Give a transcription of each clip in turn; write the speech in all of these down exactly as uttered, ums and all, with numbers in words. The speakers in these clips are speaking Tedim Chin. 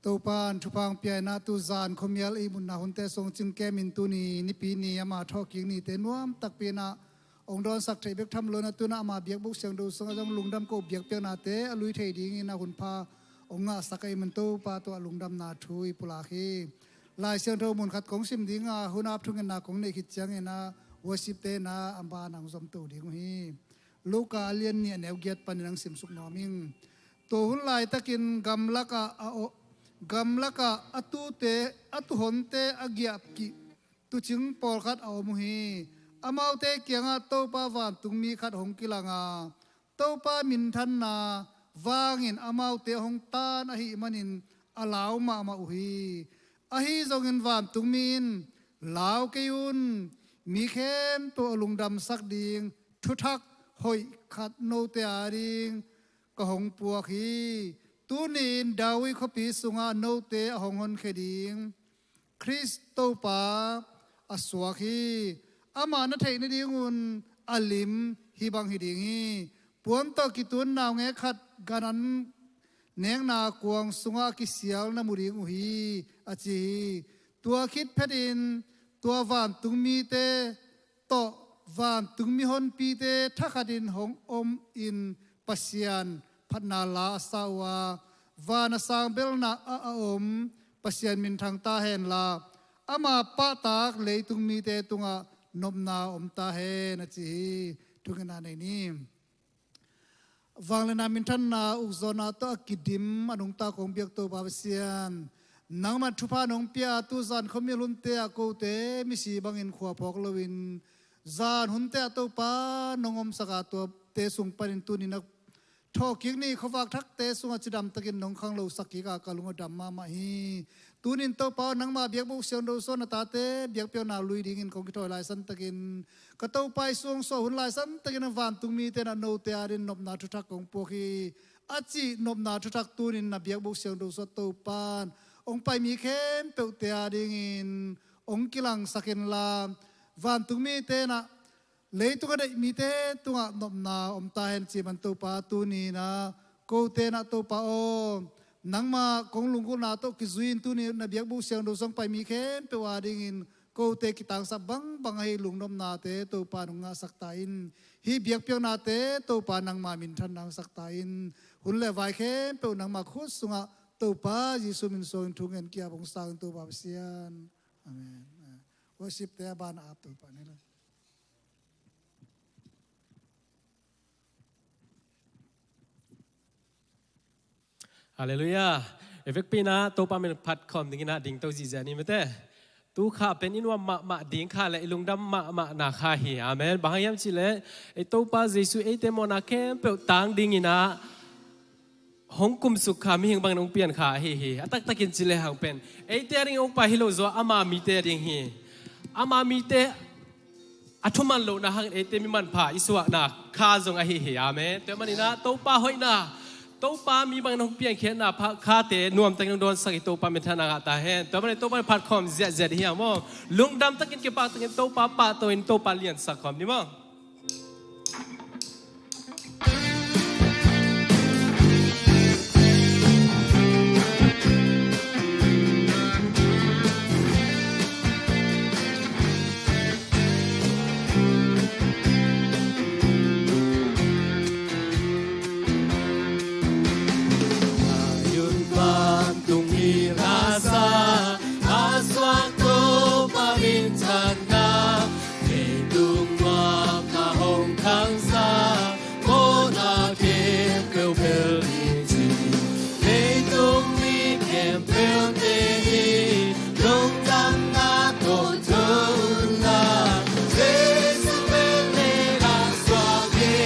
Topa in thupha hong pia in ah, tu zan khuamial ihmutna hunte sung cingkemin tuni nipi ni ama thawhkik nite nuam takpi in ah hong dawnsak theih bek tham lo in ah, tu in ah ama biakbuk siangtho sungah zong lungdam ko biakpiaknate a lui thei dingin a hunpha hong ngahsak ahih manin Topa tungah lungdamna thu i pulak hi. Lai Siangtho mun khat kong sim ding a, hun ap thungetna kong neih khit ciangin ah worship-te in ah a ban ah hong zomto ding uh hi. Luka a lian nih a neu giat panin hong simsuk nuam ing. Tua hun laitakin gamlakah a aw-, gamlakah a tute, a tuhonte a giahkih tuucing pawlkhat a om uh hi. Amaute kiangah Topa vantungmi khat hong kilang a, Topa minthanna vangin amaute hong tan ahih manin a lau mahmah uh hi. Ahi zongin vantungmi in, "Lau kei un, mi khempeuh a lungdamsak ding thuthak hoih khat note ading ka hong puak hi. Tuni-in David khuapi sungah note a hong honkhia ding Khrist Topa a suak hi. Amah na theih nadingun a lim hih bang hi ding hi. Puan tawh kitun naungek khat gan an nekna kuang sungah a kisial na mu ding uh hi," a ci hi. Tua khit phetin tua vantungmite tawh vantungmi honpite thakhatin hong omin Pasian phatna la a sa uh a, van a sang belna ah a om Pasian minthang ta henla, ama pahtak leitung mite tungah nopna om ta hen, a ci hi. Thungetna nei ni. Vangliatna minthanna ukzawhna tawh a kidim a nungta kong biak Topa Pasian, nangmah thupha nong pia a, tu zan khuamial hunte ah kote misi bangin khua phawk loin, zan hunte ah Topa nong omsak a, tuate sung panin tuni-in a thawhkik ni khuavak thakte sungah cidamtakin nong khanglosak kik a, ka lung a dam mahmah hi. Tuni-in Topa aw, nangma biakbuk siangtho sungah na tate biakpiakna lui dingin kong kithawi laisantakin, ka Topa i suangsuah hun laisantakin a vantungmite in ah note adingin nopna thuthak kong puak hi, a cih nopna thuthak tuni-in na biakbuk siangtho sungah Topa in hong pai mi khempeuhte adingin hong kilangsak inla, vantungmite in ah leitung a deih mite tungah nopna om ta hen, ci man Topa tuni-in ah kote in ah Topa aw, nangma kong lunggulhna tawh kizui-in tuni na biakbuk siangtho sungah pai mi khempeuh adingin kote kitangsap bangbang ahi lungnopnate Topa nong ngahsak ta in. Hih biakpiaknate Topa nangma minthan nangsak ta in. Hun le vai khempeuh nangma khut sungah Topa Jesu min suangin thungen ki-ap hong sang in Topa Pasian. Amen. Worship-te a ban a ap Topa ni lo. Halleluiah. I vekpi-in ah Topa min phat khawm dingin ah dingto zihziah ni mate. Tu kha pen i nuam mahmah ding kha le i lungdam mahmahna kha hi. Amen. Bang hang hiam cih leh ei Topa Jesu eite mawhna khempeuh tang dingin ah hong kumsuk kha, mihing bangin hong pian kha ahi hi. A taktakin cih lehang pen eite ading hong pai hi lo zaw, ama mite ading hi. Ama mite a thuman lohna hangin eite mi manpha i suahna kha zong ahi hi. Amen. Tua manin ah Topa hoihna, Topa mi bangin hong piankhiatna pha khate nuamtakin hong dawnsak hi. Topa minthanna ngah ta hen. Tua manin Topa phat khawm ziahziah hi hang maw. Lungdam takin, kipaktakin Topa pahtawi-in Topa liansak khawm ni maw. Ayun vantung i lasa a suak Topa minthanna, leitung nuam na hong khangsa, mawhna khempeuh bel i ci. Leitung mi khempeuh te i lungdamna tawh tho unla, Jesu bel lei ah suak hi.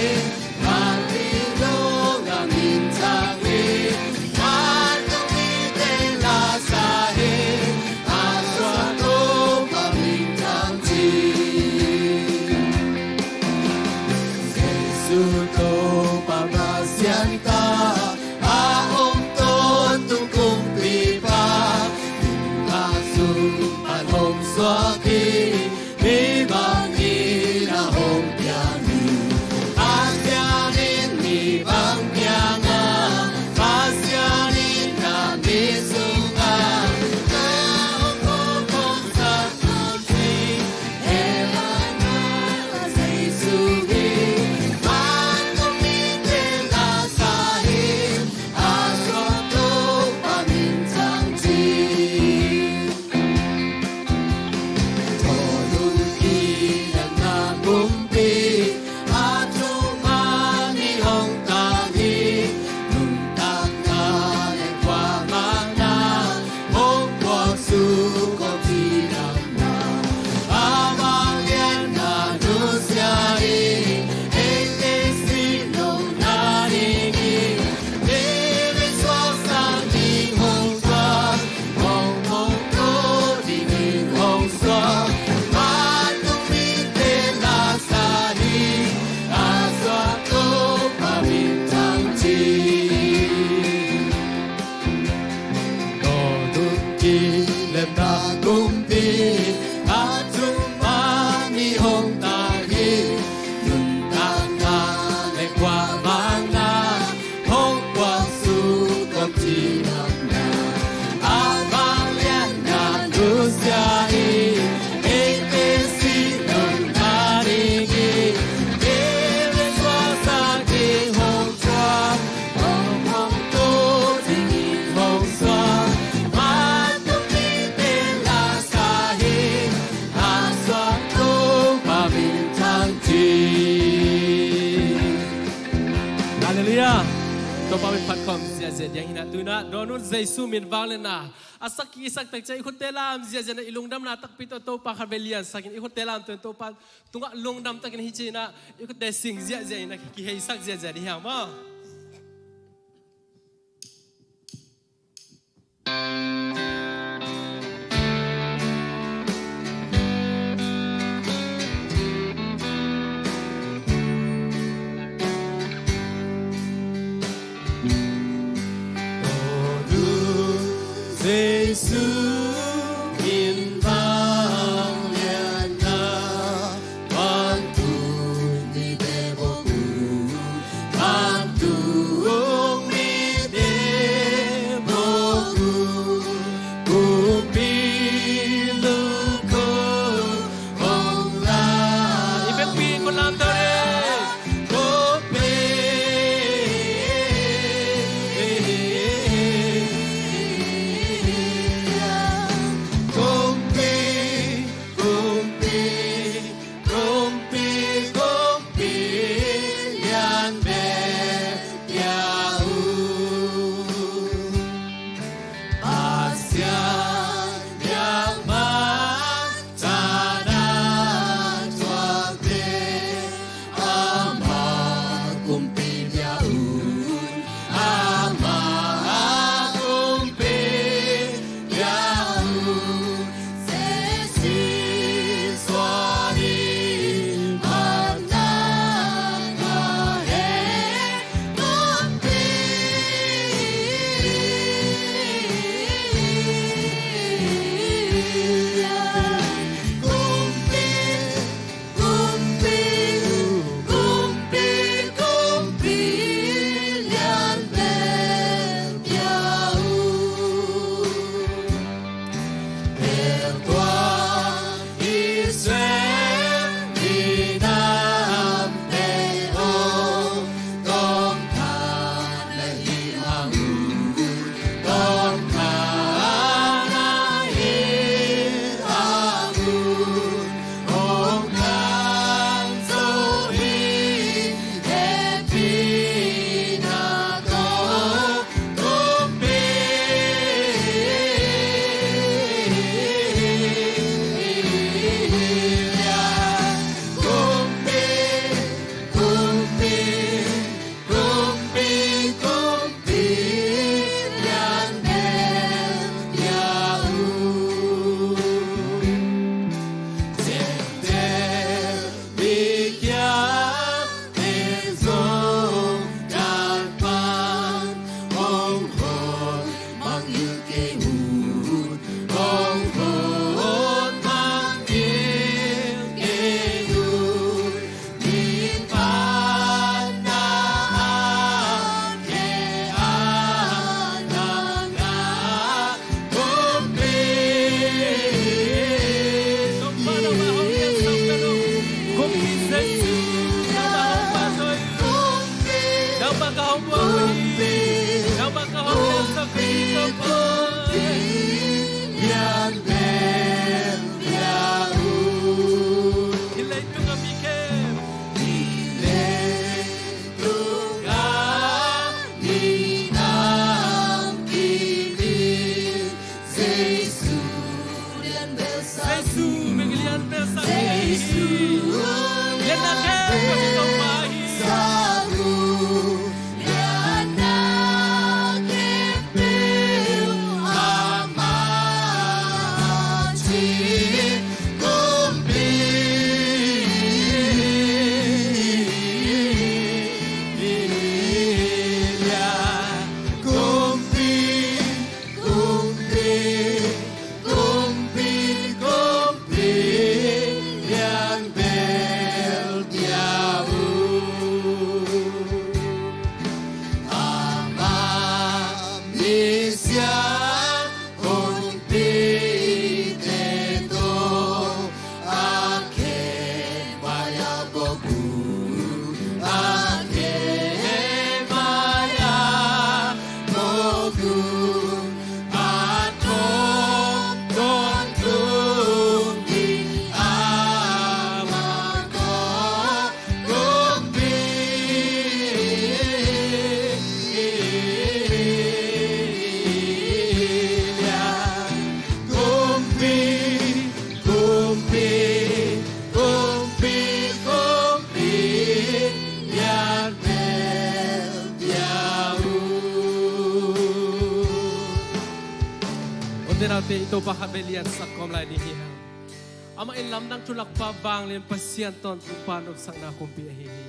Suak hi, Pasian in na mi sung Lemna kumpi a tung mah ni hong ta hi. Nuntakna le kuahmangna hong kuang suk om ci nopna a vangliatna nusia hi. Eite si nopna ding hi. Eite suaksak ding hong suak. Halleluiah. Topa min phat khawm ziahziah ding hi na, tu-in ah dawn un. Jesu min vangliatna a sak kik i sak tak ciang i khutte lam ziahziah na, i lungdamna takpi tawh Topa khat vei liansak in i khutte lam tawh Topa tungah lungdam takin hi ci-in ah i khutte sing ziahziah in ah kiheisak ziahziah ding hi hang maw. Jesu min vangliatna vantung mite bawk un, vantung mite bawk un, kumpi lungkhawm hong la. I biakpi kong lam tawh le. Ko pe. Nidangte i Topa khatvei liansak kawm lai ni hi hang. Amah in lamdang thulakpa, vanglian Pasian, tawntung pa, nopsakna kumpi ahi hi.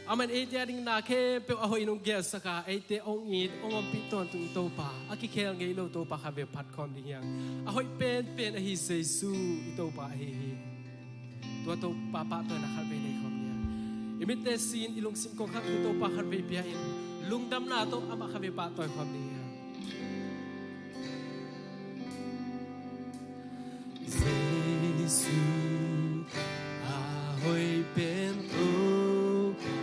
Amah in eite ading na khempeuh a hoih in hong gelsak a, eite hong it hong ompih tawntung i Topa, a kikhel ngei lo Topa khatvei phat khawm ding hi hang. A hoih penpen ahi Jesu i Topa ahi hi. Tua Topa pahtawina khatvei nei khawm ni hang. I mitte si-in i lungsim kong khak i Topa khatvei pia-in, lungdamna tawh amah khatvei pahtawi khawm ni hang. Jesu a hoih pen Topa,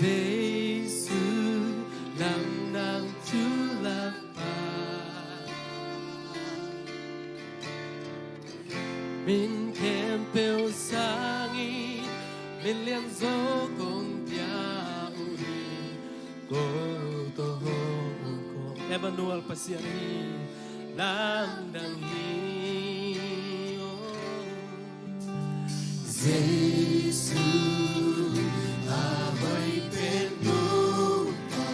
Jesu lamdang thulakpa, min khempeuh sangin min lianzaw kong pia uh hi. Ko tawh hong uk ko. Emmanuel, Pasian hi lamdang hi. Jesu a hoih pen Topa,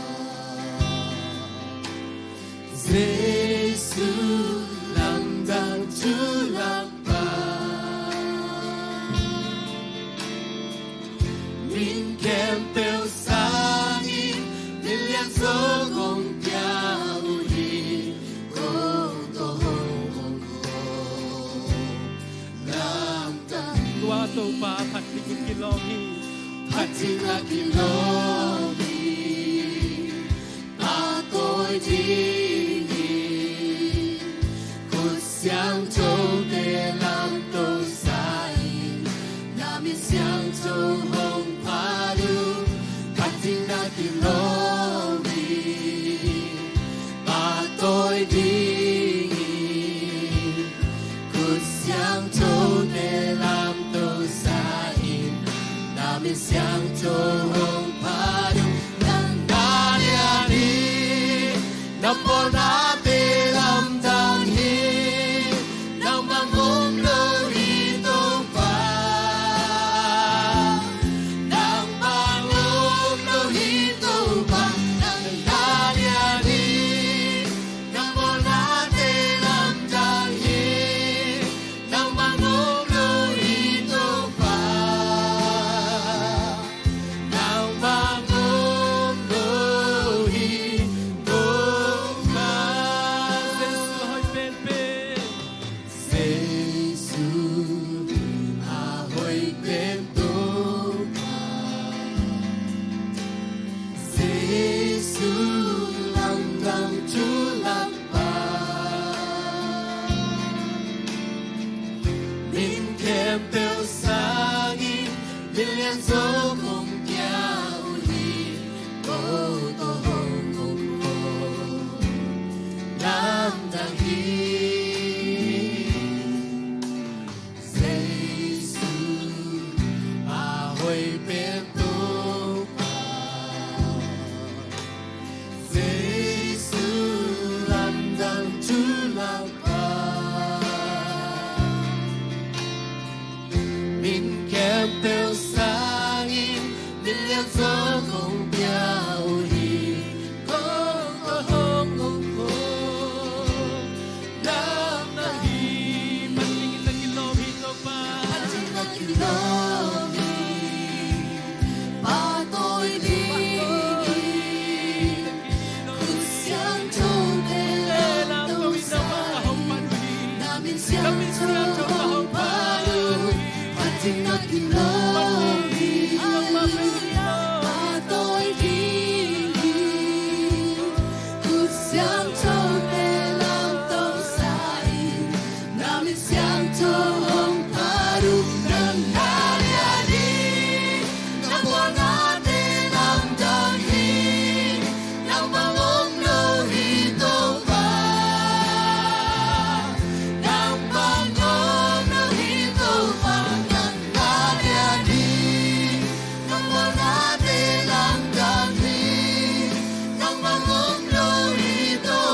Jesu lamdang thulakpa, min khempeuh sangin min lianzaw kong pia uh hi. Ko tawh hong uk ko. Tua Topa phat dingin kilawm hi. Phat dingin kilawm hi. Pahtawi dingin khut siangthote lamto sa-in, na min siangtho hong phat uh. Phat dingin kilawm hi. Pahtawi dingin khut siangthote lamto sa-in, na min siangtho hong phat uh. Nang na lian hi, na pawlnate lamdang hi. Nang bang om lo hi Topa. Nang bang om lo hi Topa. Nang na lian hi, na pawlnate lamdang hi. Nang bang om lo hi Topa. Nang bang om lo hi Topa. Jesu a hoih penpen. Jesu a hoih pen Topa, Jesu lamdang thulakpa, min khempeuh sangin min lianzaw kong pia uh hi. Ko tawh hong uk ko. Lamdang hi. Jesu a hoih pen Topa, Jesu lamdang thulakpa, min khempeuh sangin min lianzaw kong pia uh hi. Ko tawh hong uk ko. Lamdang hi. Phat dingin kilawm hi Topa. Phat dingin kilawm hi. Pahtawi dingin khut siangthote lamto sa-in, na min siangtho hong phat uh. Phat dingin kilawm hi. Pahtawi dingin khut siangthote lamto sa-in, na min siangtho hong phat uh. Nang na lian hi, na pawlnate lamdang hi. Nang bang om lo hi Topa. Nang bang om lo hi Topa. Nang na lian hi, na pawlnate lamdang hi. Nang bang om lo hi Topa.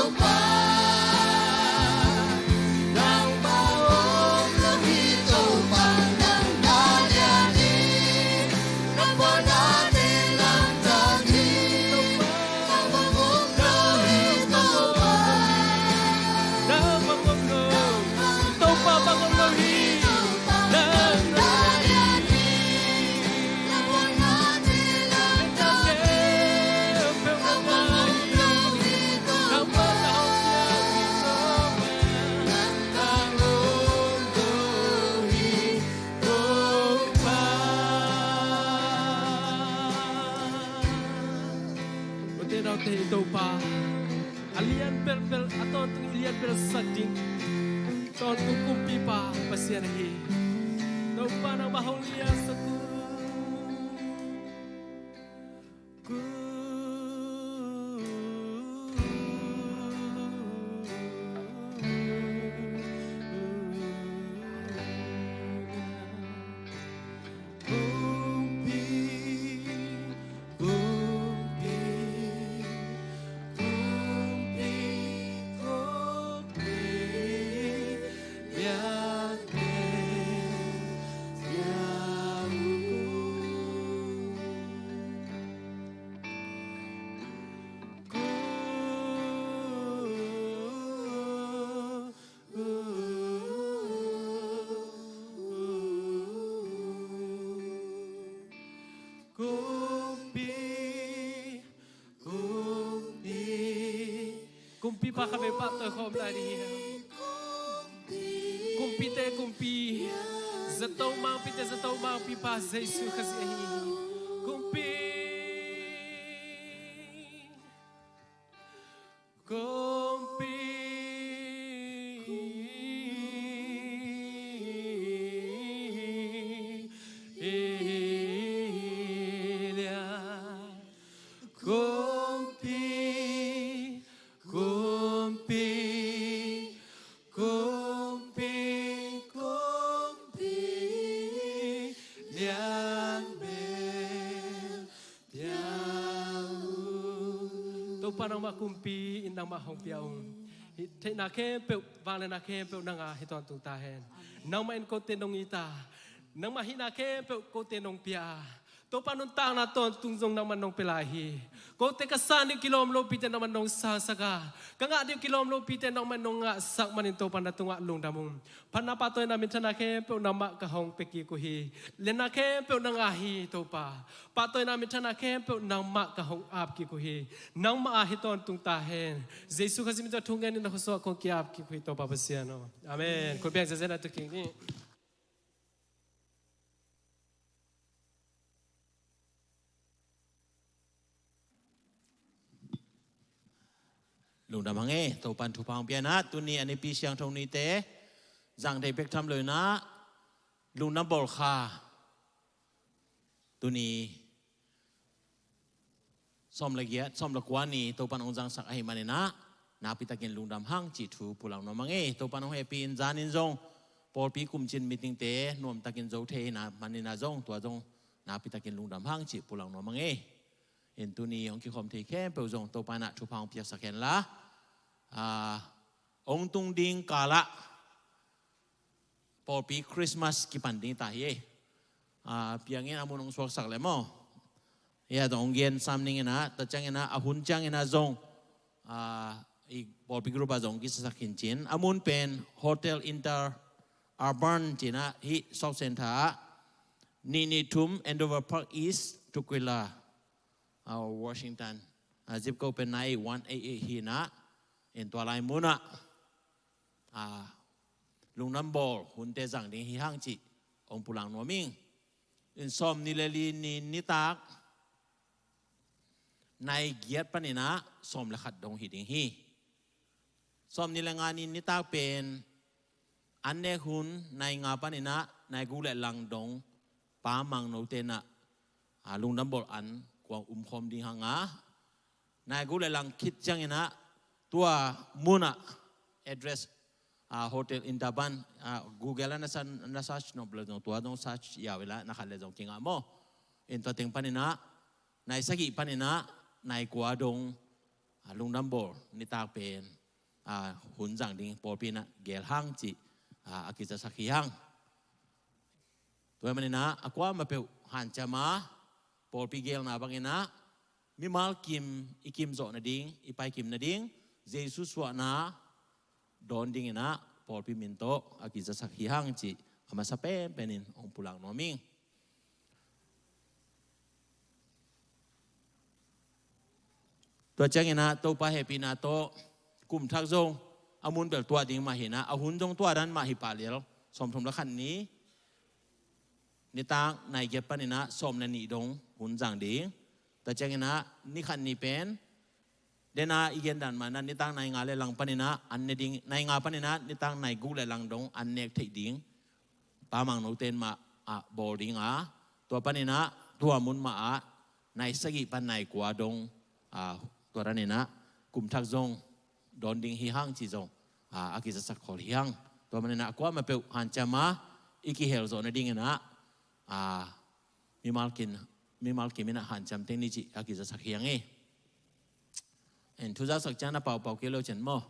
Tawntung i lianbelsak ding, tawntung kumpipa Pasian ahi. Topa nangmah hong liansak un. Kumpi, kumpi, kumpipa khat vei pahtawi khawm lai ding hi. Kumpite kumpi, zato mangpite zato mangpipa Jesu Khazih ahi. Kumpi. Kumpi lian, kumpi, kumpi, kumpi, kumpi lian bel Topa nangmah kumpi in nangmah hong pia un. Hih theihna khempeuh, vangliatna khempeuh nang a hi tawntung ta hen. Nangmah in kote nong it a, nangmah hihna khempeuh kote nong pia a, Topa nuntakna tawntung zong nangmah nong pia lai hi. Kote ka san ding kilawm lopite nangmah nong sangsak a, ka ngah ding kilawm lopite nangmah nong ngahsak manin Topa na tungah lungdam ung. Phatna pahtawina minthanna khempeuh nangmah ka hong pia kik uh hi. Lianna khempeuh nang a hi Topa. Pahtawina minthanna khempeuh nangmah ka hong ap kik uh hi. Nangmah a hi tawntung ta hen. Jesu Khazih min tawh thu ngen in na khuasuah kong ki-ap kik uh hi Topa Pasian aw. Amen. Khut beng ziahziah na tu kik ni. Lungdam hang e, Topan thupha hong pia in ah, tuni a nipi siangtho nite zang thei bek tham lo in ah, lungdam bawl kha. Tuni sawm le giat, sawm le kua ni Topan hong zangsak ahih manin ah, nakpi takin lungdam hang cih thu pulak nuam hang e. Topan hong hehpih in zan in zong pawlpi kumcin meetingte nuam takin zo thei ahih manin ah zong, tua zong nakpi takin lungdam hang cih pulak nuam hang e. In tuni hong kikhawm thei khempeuh zong Topa in ah thupha hong piaksak hen la, ah, hong tung ding kal ah pawlpi Christmas kipan ding ta hi e. Ah, piang in a mun hong suaksak le maw. Hia zong hong gen sam ning in ah, tua ciangin ah, a hun ciangin ah zong, ah, i pawlpi group ah zong kisasak khin cin. A mun pen Hotel Inter Urban ci-in ah hih South Centre ah, nih nih thum Andover Park East, Tukwila, ah, Washington. Ah, zip code pen nine one eight eight hi in ah, in tua lai mun ah, ah, lungdam bawl hunte zang ding hi hang cih hong pulak nuam ing. In sawmnih le li ni nitak nai giat panin ah sawm le khat dong hi ding hi. Sawmnih le nga ni nitak pen an nek hun nai nga panin ah nai guk le lang dong Pa Mang Note in ah, ah, lungdam bawl an kuang um khawm ding hang a, nai guk le lang khit ciangin ah tua mun ah address, ah, Hotel Inter Urban, ah, Google ah na sa-, na search nop le zong tua zong search yau in la na khat le zong kingah maw. In tua teng panin ah nai sagih panin ah nai kua dong, ah, lungdam bawl nitak pen, ah, hun zang ding pawlpi in ah geel hang cih, ah, a kizasak hi hang. Tua ahih manin ah a kuamah peuh hanciam a, pawlpi geelna bangin ah mimal kim i kim zawh nading, i paikim nading, Jesu suahna dawn dingin ah pawlpi min tawh a kizasak hi hang cih a masa penpen in hong pulak nuam ing. Tua ciangin ah Topa hehpihna tawh kum thak zong a mun bel tuah ding mah hi in ah, a hun zong tuah dan mah hi pah lel. Sawmthum le khat ni nitak nai giat panin ah sawm le nih dong hun zang ding. Tua ciangin ah ni khat ni pen Dena i gen dan mah na nitak nai nga le lang paninah an ne ding, nai nga paninah nitak nai guk le lang dong an nek theih ding. Pa Mangno ten mah ah bawl ding a, tua paninah tua mun mah ah nai sagih pan nai kua dong, ah, tua daninah kum thak zong dawn ding hi hang ci zong, ah, a kizasak khol hi hang. Tua paninah kuamah peuh hanciam a i kihel zawh nadinginah, ah, mimal kim, mimal kim inah hanciam teng ni cih a kizasak hi hang e. En, thu zaksak ciang na paupau kei lo cian maw?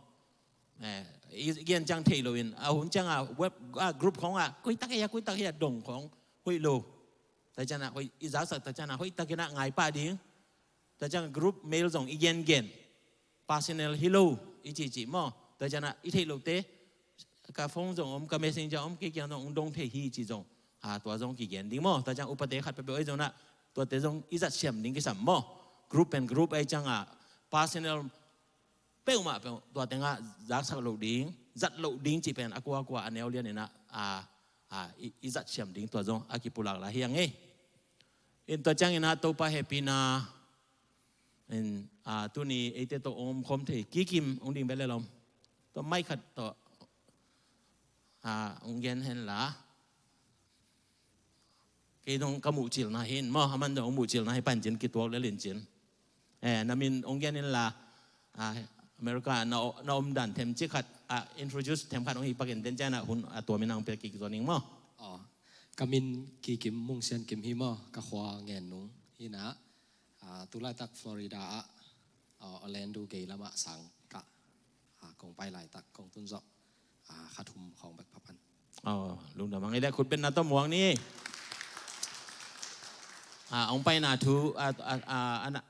Eh, i, i gen ciang thei lo in, a hun ciang a web, a group khong a, koi tak hi a, koi tak hi a dong khong hoih lo. Tua ciang a hoih, i zaksak tua ciang a hoih tak inah ngai pah ding. Tua ciang group mail zong i gen gen. Personal hi lo i ci ci maw? Tua ciang a i theih lo te, ka phone zong om, ka messenger om, kei kiang zong ong dong thei hi ci zong, ah, tua zong kigen ding maw? Tua ciang upate khat peuhpeuh ahi zong na, tuate zong i zat siam ding kisam maw? Group pen group ahi ciang a, personal peuhmah peuh tua tengah zaksak loh ding, zat loh ding cih pen a kuakua a neu lianinah, ah, ah, i, i zat siam ding tua zong a kipulak lai hi hang e. In tua cianginah Topa hehpihna in, ah, tuni eite tawh om khawm thei kikim ong ding bel le lom. Tua mai khat tawh, ah, ong gen hen la. Kei dong ka muhcilna hi in maw, aman dong muhcilna hi pancin kituak le lincin. Eh, na min ong gen in la, ah, America na, na om dan themcik khat, ah, introduce themkhat ong hi pakin den cianah hun a tua min ang pia kik zoning maw? Oh, ka min Kikim Mung Sian Kim hi maw, ka khua Ngen Nung hi na, ah, tulaitak Florida ah, ah, Orlando gei lamah sang kah, ah, kong pai laitak kong tun zawh, ah, kha thum khawng bek phapan. Oh, lungdam ang i le khut benna tawh muang ni. Ah, ong paina thu, ah, ah, ah, ana,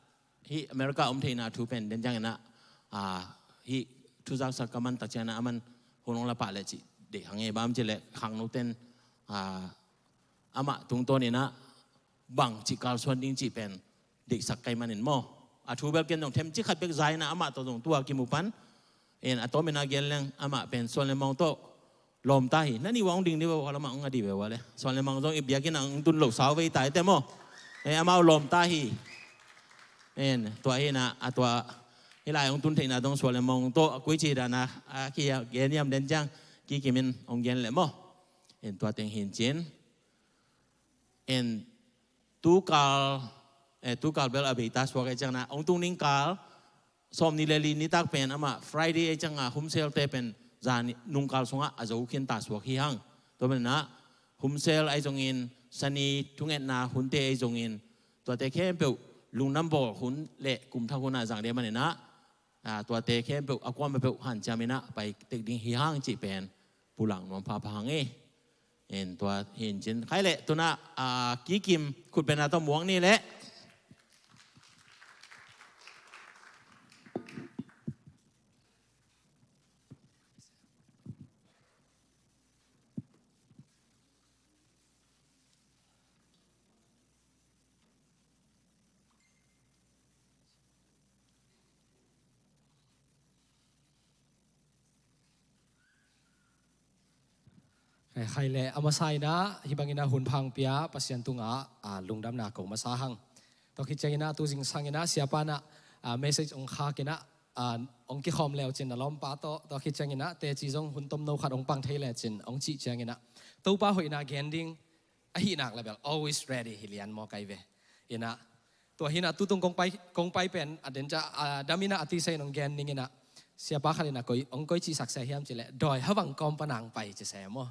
hi America om theihna thu pen den cianginah, ah, hi thu zaksak ka man tak cianginah aman hun ong la pah le cih deih hang e bam ci le khangno ten, ah, amah tungtawninah bang cih kalsuan ding cih pen deihsak kai manin maw? A thu bel ken zong themcik khat bek zaina amah tawh zong tua kimu pan. En, a tawmina gen leng amah pen Suan le Mawng tawh lawmta hi. Na nih ua ong ding ni ua lamah ong a dih ve ua le. Suan le Mawng zong i biakinn ah ong tun lo sau vei ta i te maw? Eh, amau lawmta hi. En, tua hi na, a tua hi lai ong tun theihna dong Suan le Mawng tawh a kui ci dana a ki gen yam den ciang kikimin ong gen le maw? En, tua teng hin cin. En, tukal, eh, tukal bel a beita suak e ciang na, ong tung ning kal, sawm ni le li nitak pen amah Friday e ciang a humsel te pen zan nungkal sungah a zo khin ta suak hi hang. Tua pen na, humsel ai zongin, sani thungetna hunte ai zongin, tuate khempeuh, lungnam bawl hun le kumthak hun a zang de maninah, ah, tuate khempeuh, a kuamah peuh hanciam inah pai tek ding hi hang cih pen, pulak nuam phapha hang e. En tua hin cin. Khai le, tuna, ah, kikim khut benna tawh muang ni le. Khai le, a masa inah, hi bangin a hun phang pia, Pasian tungah, ah, lungdamna ko masa hang. Tua khit cianginah, tu zingsang inah, siapa inah, ah, message ong khak inah, ah, ong kikhawm leu cin na lawmpa tawh, tua khit cianginah, teci zong hun tomno khat ong pang thei le cin, ong cih cianginah. Topa hoihna gen ding, ahih nak le bel always ready hi lian maw kai ve. Inah, tua hinah tutung kong pai, kong pai pen, a den ca, a dam inah a tisa in ong gen ning inah, siapa khat inah koi, ong koi cihsak se hiam ci le, dawi havang kawm panang pai ci se maw.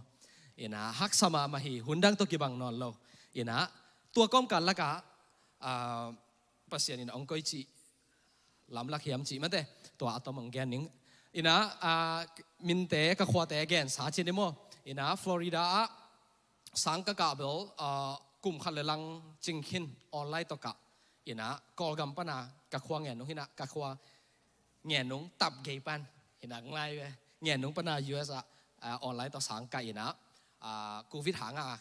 Inah, haksa mahmah hi, hun dang tawh kibang nawn lo. Inah, tua kawmkal lakah, ah, Pasian inah ong koi cih lamlak hiam cih mate, tua a tom ong gen ning. Inah, ah, minte ka khuate gen sa cin i maw. Inah, Florida ah, sang ka kah bel, ah, kum khat le lang cing khin online tawh kah. Inah, Kawlgam pana ka khua Ngen Nung hinah, ka khua Ngen Nung tap gei pan. Inah, ngai ve. Ngen Nung pana U S ah, ah, online tawh sang kah inah, ah, covid hangah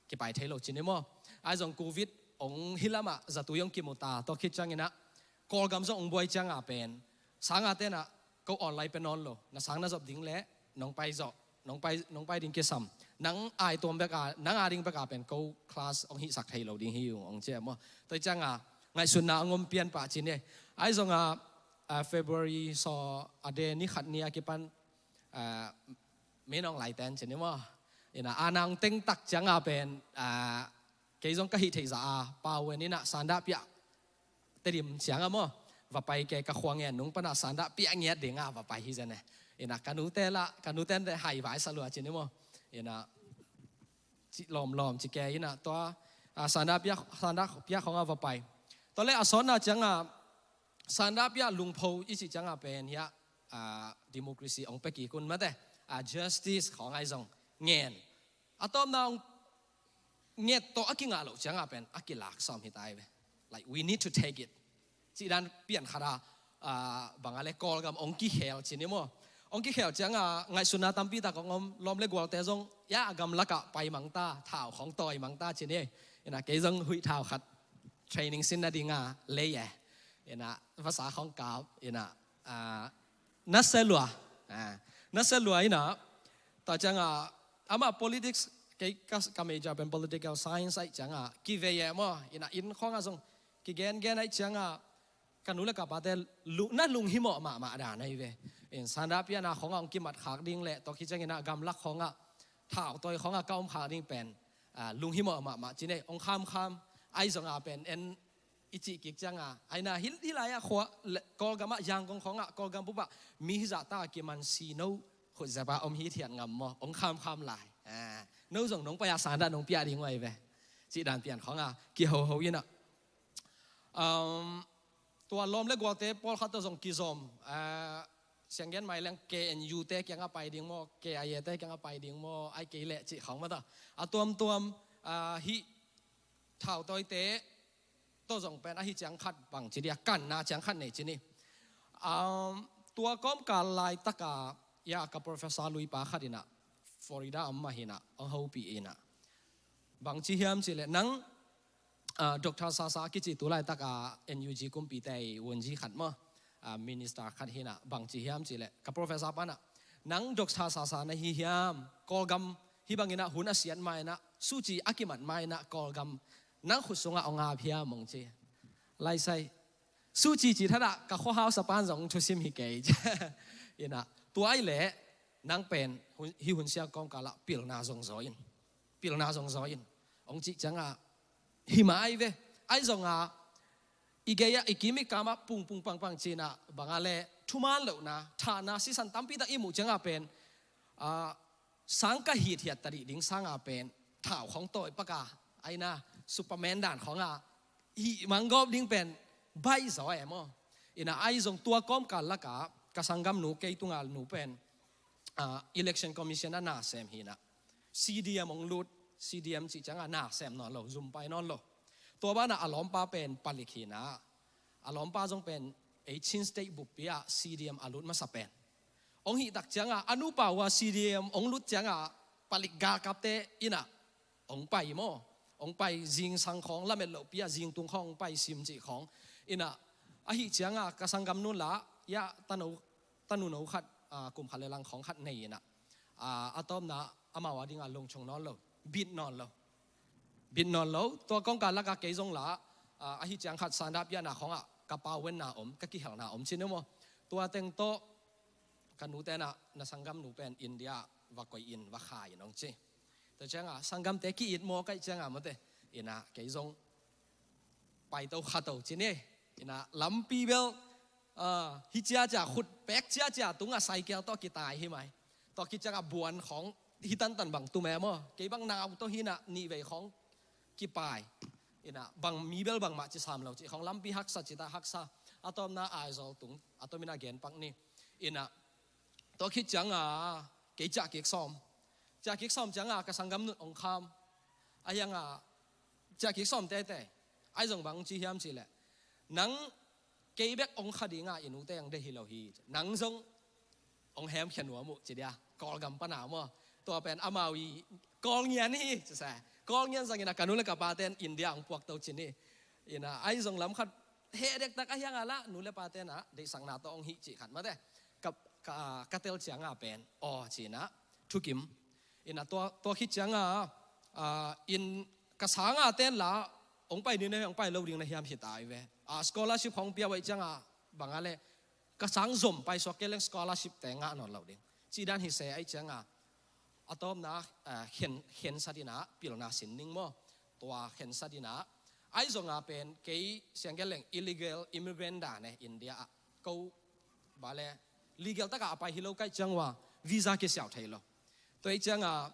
kipai thei lo cin i maw. Ai zong covid ong hi lamah zatui ong kimu ta, tua khit cianginah Kawlgam zong ong buai cianga pen, sanga tenah ko online pe nawn lo, na sang na zop ding le nong pai zawh, nong pai, nong pai ding kisam. Nang ai tuam beka, nang a ding beka pen ko class ong hihsak thei lo ding hi ung ong ci e maw. Tua cianga ngaihsutna ong om pian pah cin e. Ai zonga ah, February saw a de ni khat ni a kipan, ah, Min Aung Hlaing ten ci ni maw. Ina, a nang teng tak cianga pen, ah, kei zong ka hih theih zah a, Pau Wen ina sandah piah Tedim cianga maw, va pai kei, ka khua ngen nung pana sandah piah ngiat dinga va pai hi zen e. Ina ka nute la, ka nuten te hai vai sa lua ci ni maw. Ina ci lawmlawm ci kei ina tua, ah, sandah piah, sandah piah khonga va pai. Tua le a sawtna cianga sandah piah lungpho i cih cianga pen hiah, ah, democracy ong pia kik un mate, ah, justice khong ai zong ngen. A tawpna ong nget tawh a kingah loh cianga pen a kilak sawm hi tai ve. Like, we need to take it. Cih dan pian khat a, ah, banga le Kawlgam ong kikhel ci ni maw. Ong kikhel cianga ngaihsutna tampi tak ong om, lawm le gualte zong, ya, a gamlakah pai mangta, thau khong tawi mangta ci ni. Ina kei zong huih thau khat training sin nadinga lei e. Ina vasa khong kap, ina, ah, nasia lua. Ah, nasia lua ina, ta cianga, ama politics, kei ka, ka major pen political science ai cianga, kivei e maw, ina inn khonga zong kigengen ai cianga, ka nu le ka pate lu-, na lunghimawh mahmah dan ai ve. In sandah piahna khonga ong kimat khak ding le, tua khit ciangina gamlak khonga, thau tawi khonga ka om khak ding pen, ah, lunghimawh mahmah ci ni, ong khamkham, ai zonga pen en i cih kik cianga, aina hil, hilai a khua, le, Kawlgam ah, Yangon khonga, Kawlgam bup ah, mi hizah ta kiman si no, khut zepa om hi thiat ngam maw, ong khamkham lai. Ah, no zong nong pai a sandah nong piah ding uh ai ve. Cih dan pian khonga, kihoho ina. Um, tua lawm le gualte pawlkhat tawh zong kizom, ah, sianggen mai leng K N U te kianga pai ding maw, K I A te kianga pai ding maw, ai kei leh cih khong mata. A tuamtuam, ah, hih thau tawite tawh zong pen ahi ciang khat bang ci dia, kanna ciang khat nei ci ni. Um, tua kawmkal laitaka, ya, ka professor luipa khat ina, Florida om mah hina, ong hopih ina. Bang ci hiam ci le, nang, ah, Doctor Sasa kici tu laitaka N U G kumpite i wunji khat maw, ah, minister khat hina, bang ci hiam ci le, ka professor pana, nang Doctor Sasa na hi hiam, Kawlgam hi bangina hun a siat maina, suci a kimat maina Kawlgam nang khut sunga ong ap hiam ong ci. Laisai, suci ci thada ka khuahau sapan zong thusim hi kei. Ina, tua ai le, nang pen, hun, hi hun siang kawmkala pilna zong zaw in. Pilna zong zaw in. Ong cih cianga, hi mai ve. Ai zonga, i gei a, i kim i kam a pung pung pang pang cina, banga le, thuman lohna, thahna, sisan tampi tak i muh cianga pen, ah, sang ka hithiat tadih ding sanga pen, thau khong tawi paka, aina, Superman dan khonga, hih manggawp ding pen, baih zaw e maw. Ina ai zong tua kawmkal laka, ka sanggamnu kei tunga nu pen, ah, Election Commission a na sem hina. C D M ong lut, C D M cih cianga na sem nawn lo, zum pai nawn lo. Tua bana a lawmpa pen palik hina. A lawmpa zong pen ei Chin State buppi ah C D M a lut masa pen. Ong hih tak cianga, a nupa uh a C D M ong lut cianga, palik galkapte ina, ong pai maw. Ong pai zingsang khawng, lamet lohpi a zingtung khawng, ong pai sim cih khawng. Ina, ahi cianga, ka sanggamnu la, ya, tanu, tanu no khat, ah, kum khat le lang khawng khat nei ina. Ah, a tawpna, amau a dinga lungchung nawn lo, bit nawn lo. Bit nawn lo, tua kawngka laka kei zong la, ah, ahi ciang khat sandah piahna khawngah, ka Pau Wen na om, ka kihelna om ci ni maw. Tua teng tawh, ka nute na, na sanggamnu pen India va koih in, va kha in ong ci. Tua cianga, sanggamte ki-it maw kaih cianga mawte. Ina, kei zong paito khato ci ni. Ina, lampi bel, ah, hi ciacia, khut pek ciacia, tunga saikel tawh kitai hi mai. Tua khit cianga buan khawng, hi tantan bang tum e maw. Kei bang nau tawh hina, nihvei khawng kipai. Ina, bang mi bel bangmah ci sam lo, ci khawng lampi haksa, ci ta haksa. A tawpna Aizawl tung, a tawpina gen pak ni. Ina, tua khit cianga, kei ciah kik sawm. Ciah kik sawm cianga, ka sanggamnu ong kham. A hianga, ciah kik sawm tete. Ai zong bang ci hiam ci le. Nang kei bek ong kha dinga i nute ong deih hi lo hi. Nang zong ong hemkhia nuam uh, ci dia. Kawlgam pana maw. Tua pen amau i Kawl ngian hi, ci sa. Kawl ngian zangina ka nu le ka paten India ong puak to ci ni. Ina, ai zong lam khat heh dektak a hianga la, nu le paten a, deihsakna tawh ong hih cih khat mate. Ka, ka, ka tel cianga pen, aw, cina, thukim. Ina tua, tua khit cianga, ah, in ka sanga ten la, ong pai ding na, ong pai lo ding na hiam hi tai ve. Ah, scholarship hong pia vai cianga, banga le, ka sang zom paisuak kei leng scholarship te ngah nawn lo ding. Cih dan hi se ahi cianga, a tawpna, eh, khen, khensat inah pilna sin ding maw? Tua khensat inah, ahi zonga pen kei siangkel leng illegal immigrant dan e India ah. Ko bale legal taka a pai hi lo ka hih ciang ua visa kisiau thei lo. Tua hi cianga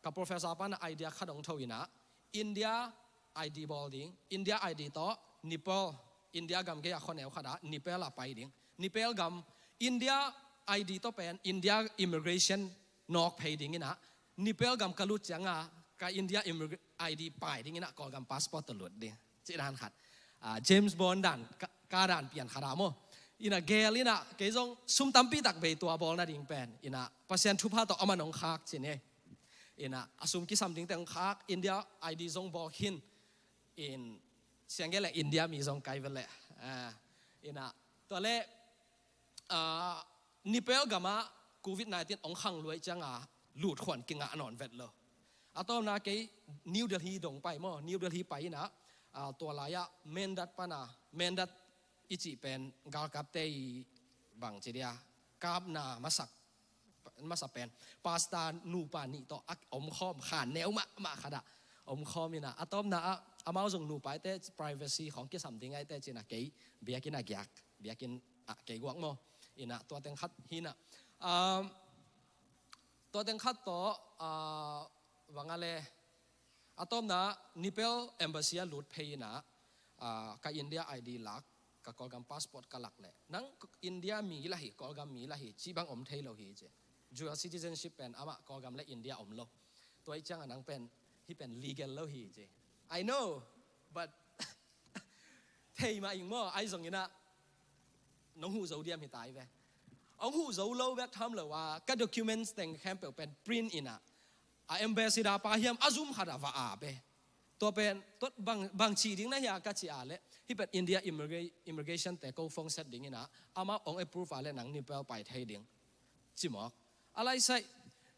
ka professor pana idea khat hong tho inah India I D bawl ding, India I D tawh Nepal, India gam gei a khuaneu khat ah Nepal a pai ding. Nepal gam India I D tawh pen India immigration nawk phei ding inah, Nepal gam ka lut cianga ka India immig-, I D pai ding inah Kawlgam passport tawh lut ding. Cih dan khat. Ah, James Bond dan, ka, ka dan pian khat ah maw? Inah gel inah kei zong sum tampi tak bei tua bawl nading pen. Inah Pasian thupha tawh a man hong khak cin e. Inah a sum kisam dingte hong khak, India I D zong bawl khin. In siangkel leh India mi zong kai vel leh. Ah, inah tua leh, ah, Nepal gamah covid nineteen hong khang luai cianga lutkhuan kingah nawn vet lo. A tawpna kei New Delhi dong pai maw, New Delhi pai inah, ah, tua lai-ah Mindat pana, Mindat i cih pen galkapte i bang ci dia, kapna masak, masa pen pastor nupa nih tawh a omkhawm, khan neu mahmah khat ah omkhawm inah, a tawpna ah amau zong nupaite privacy khawng kisam ding ahite cinah kei biakinn ah giak, biakinn ah kei guak maw? Inah tua teng khat hi inah, um, tua teng khat tawh, ah, bang a le, a tawpna Nepal embassy ah lut phei inah, ah, ka India I D lak, ka Kawlgam passport ka lak leh, nang India mi lah hi, Kawlgam mi lah hi, cih bang om thei lo hi ci. Dual citizenship pen amah Kawlgam leh India om lo. Tua hi cianga nang pen, hih pen legal lo hi ci. I know, but thei mah ing maw, ahi zong inah nong huh zo diam hi ta hi ve. Hong huh zo lo bek tham lo a, ka documents teng khempeuh pen print inah, a ambassador pa hiam a zum khat ah va ap e. Tua pen, tua bang, bang cih ding na hia ka cih a leh, hih pen India immigra-, immigration te ko phone set ding inah, amah hong approve a leh nang Nepal pai thei ding. Ci mawk. A lai sai,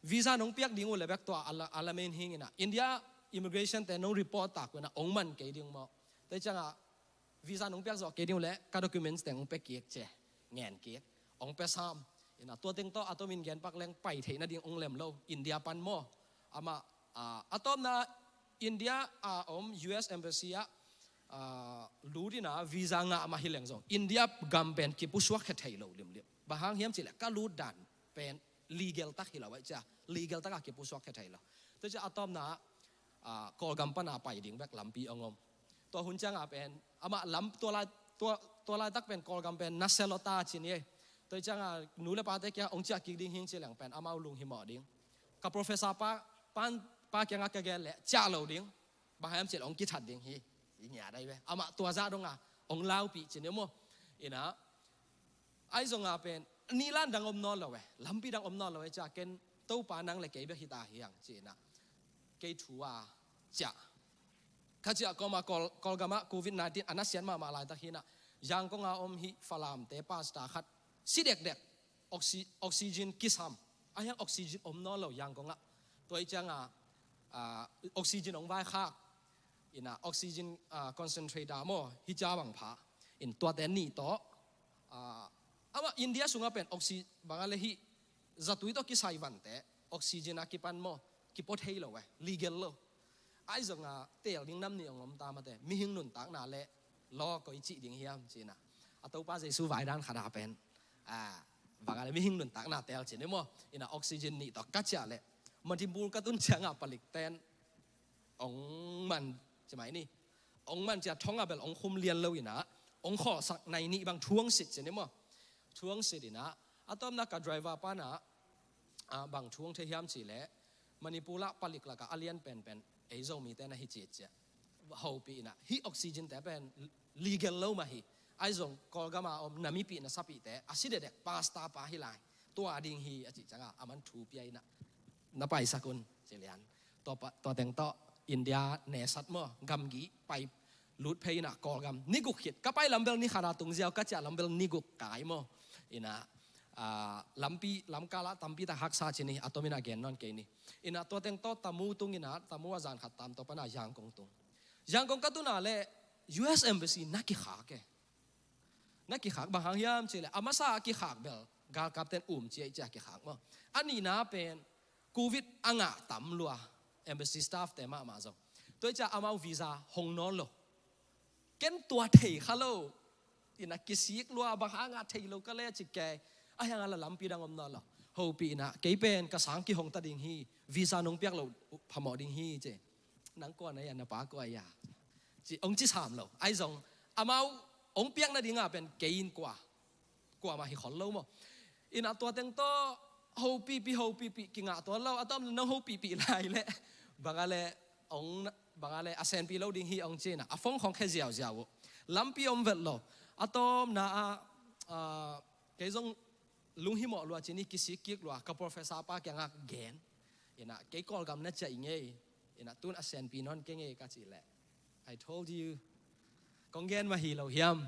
visa nong piak ding uh leh bek tua a la, a la main hing inah, India immigration te nong report tak uh inah hong man kei ding maw? Tua hi cianga visa nong piak zawh kei ding uh leh ka documents teng hong pia kik ci, ngen kik, hong pia sam. Inah tua teng tawh a tawmin gen pak leng pai theih nading hong lem lo, India pan maw? Amah, ah, a tawpna India a om U S embassy ah, ah, lut inah visa ngah mah hi leng zong India gam pen kipusuak khia thei lo limlim. Bang hang hiam cih leh ka lut dan pen legal tak hi lo ahi cia, legal taka kipusuak khia thei lo. Tua cia a tawpna, ah, Kawlgam pana pai ding bek lampi hong om. Tua hun cianga pen amah lam, tua lai, tua, tua laitak pen Kawlgam pen na se lo ta ci ni e. Tua cianga nu le pate kia hong ciah kik ding hing ci leng pen amau lunghimawh ding. Ka professor pa, pan, pa kianga ka gen leh ciah lo ding. Bang hiam cih leh hong kithat ding hi. I ngiat ahi ve. Amah tua zah donga hong laupih ci ni maw? Inah, ahi zonga pen nilan dang om nawn lo e, lampi dang om nawn lo e, cia ken Topa nang le kei bek hi ta hi hang ci inah, kei thu a ciah. Ka ciah kawma Kawl, Kawlgamah covid nineteen a nasiat mahmah laitak hi inah, Yangon a om hih Falamte pastor khat si dekdek, oxy-, oxygen kisam. A hiang oxygen om nawn lo Yangon ah. Tua hi cianga, ah, oxygen hong vaikhak. Inah oxygen, ah, concentrator maw, hi cia bang pha. In tuate nih tawh, ah, amah India sungah pen oxy-, bang a le hih zatui tawh kisai vante, oxygen a kipan maw, kipua thei lo e, legal lo. Ahi zonga teel ding nam nih hong om ta mate, mihing nuntakna le law koi cih ding hiam ci inah, a Topa Jesu vaidan khat a pen, ah, bang a le mihing nuntakna teel ci ni maw? Inah oxygen nih tawh ka ciah leh, Manipur ka tun cianga palikten hong man ci mai ni. Hong man cia thong a bel hong khum lian lo inah, hong khawlsak nai nih bang thu hong sit ci ni maw? Thu hong sit inah, a tawpna ka driver pana, ah, bang thu hong thei hiam cih leh, Manipur ah palik lakah a lian penpen ei Zomite na hi ci ciah. Hopih inah, hih oxygen te pen legal lo mah hi. Ahi zong Kawlgam a om na mipih na sapihte a si dekdek pastor pa hi lai. Tua ding hi a cih cianga, aman thu pia inah, na paisak un ci lian. Tua pa, tua teng tawh India nesat maw, gamgi pai lut phei inah Kawlgam. Ni guk khit, ka pai lam bel ni khat a tung ziau, ka ciah lam bel ni guk kai maw. Inah, ah, lampi, lamkal ah tampi tak haksa ci ni, a tomin a gen nawn kei ni. Inah tua teng tawh Tamu tung inah, Tamu a zan khat tam tawh pana Yangon tung. Yangon ka tun a leh U S Embassy na kikhak e. Na kikhak bang hang hiam cih leh a masa a kikhak bel galkapte'n um ciah i ciah kikhak maw. A nihna pen covid a ngah tam lua, embassy staff te mahmah zong. Tua i ciah amau visa hong nawn lo. Ken tua thei kha lo. Ina kisik lua, bang hanga thei lo ka le ci kei. A hianga la lampi dang om nawn lo. Hopih ina kei pen ka sang kihong ta ding hi. Visa nong piak lo phamawh ding hi ci. Nang kua na hia, na pa kua hia ci, hong ci sam lo. Ahi zong amau hong piak nadinga pen kei in kua, kuamah hi khol lo maw. Ina tua teng tawh hopihpih, hopihpih kingah tuan lo. A tawm nong hopihpih lai leh banga le hong, banga le a senpih lo ding hi hong ci ina a phone khong khe ziauziau uh. Lampi om vet lo. A tawmna ah, ah, kei zong lunghimawh lua ci ni, kisik kik lua, ka professor pa kiangah gen. Ina kei Kawlgam na ciah i ngei. Ina tun a senpih nawn kei ngei ka cih leh, "I told you. Kong gen mah hi lo hiam?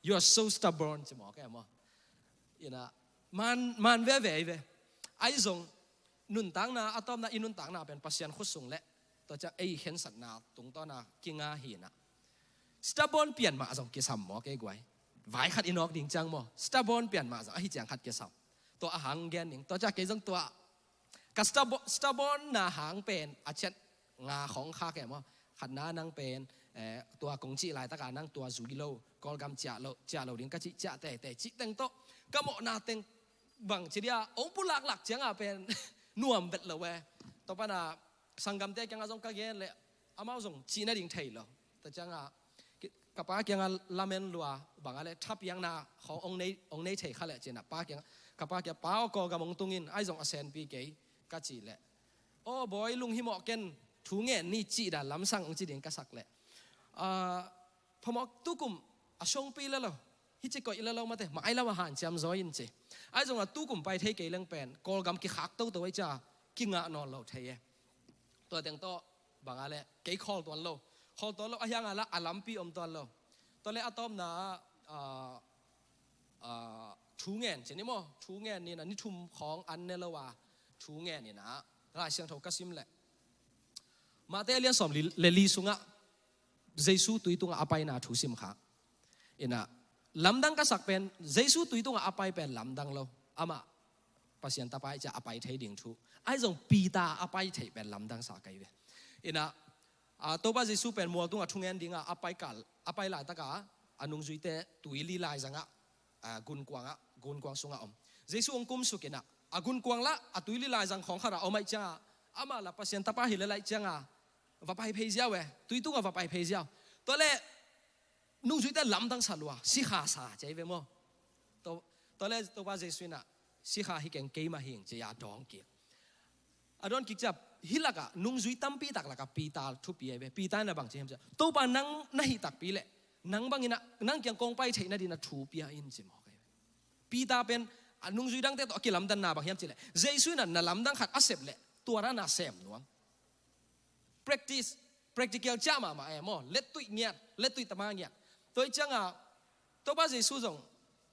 You are so stubborn," ci mawk e maw. Ina man, man veve hi ve. Ahi zong nuntakna, a tawmna i nuntakna pen Pasian khut sung leh tua ciang ei khensatna tungtawna kinga hi ina. Stubborn pian mah zong kisam mawk e guai. Vai khat i nawk ding ciang maw, stubborn pian mah zong ahi ciang khat kisam. Tua a hang gen ning. Tua ciang kei zong tua ka stubborn, stubborn na hang pen a ciat nga khong khak e maw. Khatna nang pen, eh, tua kong cih laitaka nang tua zui lo, Kawlgam ciah lo, ciah lo ding ka cih, ciah teitei cih teng tawh ka mawhna teng bang ci dia hong pulaklak cianga pen nuam vet lo e. Tua pana sanggamte kiangah zong ka gen leh amau zong cih nading thei lo. Tua cianga ki-, ka pa kiangah lamen lua, banga le thapiakna khong hong nei, hong nei thei kha leh ci ina pa kiangah, ka pa kiangah, "Pa aw, Kawlgam hong tung in, ahi zong a senpih kei," ka cih leh, "Aw bawi, lunghimawh ken, thu ngen ni," cih dan lamsang hong ci ding ka sak leh, ah, phamawh, tukum a songpi le lo, hi ci koih le lo mate, mah ai lam a hanciam zaw in ci. Ahi zong a tukum pai thei kei leng pen Kawlgam kikhak toto ahi ciang kingah nawn lo thei e. Tua teng tawh banga le kei khawl tuan lo. Khawl tuan lo, a hianga la a lampi om tuan lo. Tua le a tawmna, ah, ah, thu ngen ci ni maw, thu ngen ni ina ni thum khong an ne lo a, thu ngen ina Lai Siangtho ka sim leh Matthai a lian sawm li, le li sungah Jesu tui tungah a paina thu sim kha. Ina lamdang ka sak pen Jesu tui tungah a pai pen lamdang lo. Amah Pasian Tapa ahi ciang a pai thei ding thu. Ahi zong Peter a pai thei pen lamdang sa kei ve. Ina, ah, Topa Jesu pen mual tungah thungen dinga a pai kal, a pai laitaka a nungzuite tuili laizangah, ah, gunkuangah, gunkuang sungah om. Jesu hong kumsuk ina a gunkuang lah a tuili laizang khong khatah om ahi cianga, amah lah Pasian Tapa hi le lai cianga va pai phei ziau e, tui tungah va pai phei ziau. Tua le nungzuite lamdang sa lua, sikha sa ci ahi ve maw. Tua, tua le Topa Jesu ina, "Sikha hi keng, keimah hi ing," ci a dawng kik. A dawn kik ciang hih lakah nungzui tampi tak lakah Peter thupi ahi ve. Peter ina bang ci hiam ciang, "Topa, nang na hih takpi leh nang bangin ah nang kiang kong pai theih nadingin ah thu pia in," ci mawk ahi ve. Peter pen a nungzui dangte tawh a kilamdanna bang hiam cih leh Jesu ina na lamdang khat a sep leh tua dan a sem nuam. Practice, practical ciah mahmah e maw, lettuih ngiat, lettuih tama ngiat. Tua hi cianga Topa Jesu zong,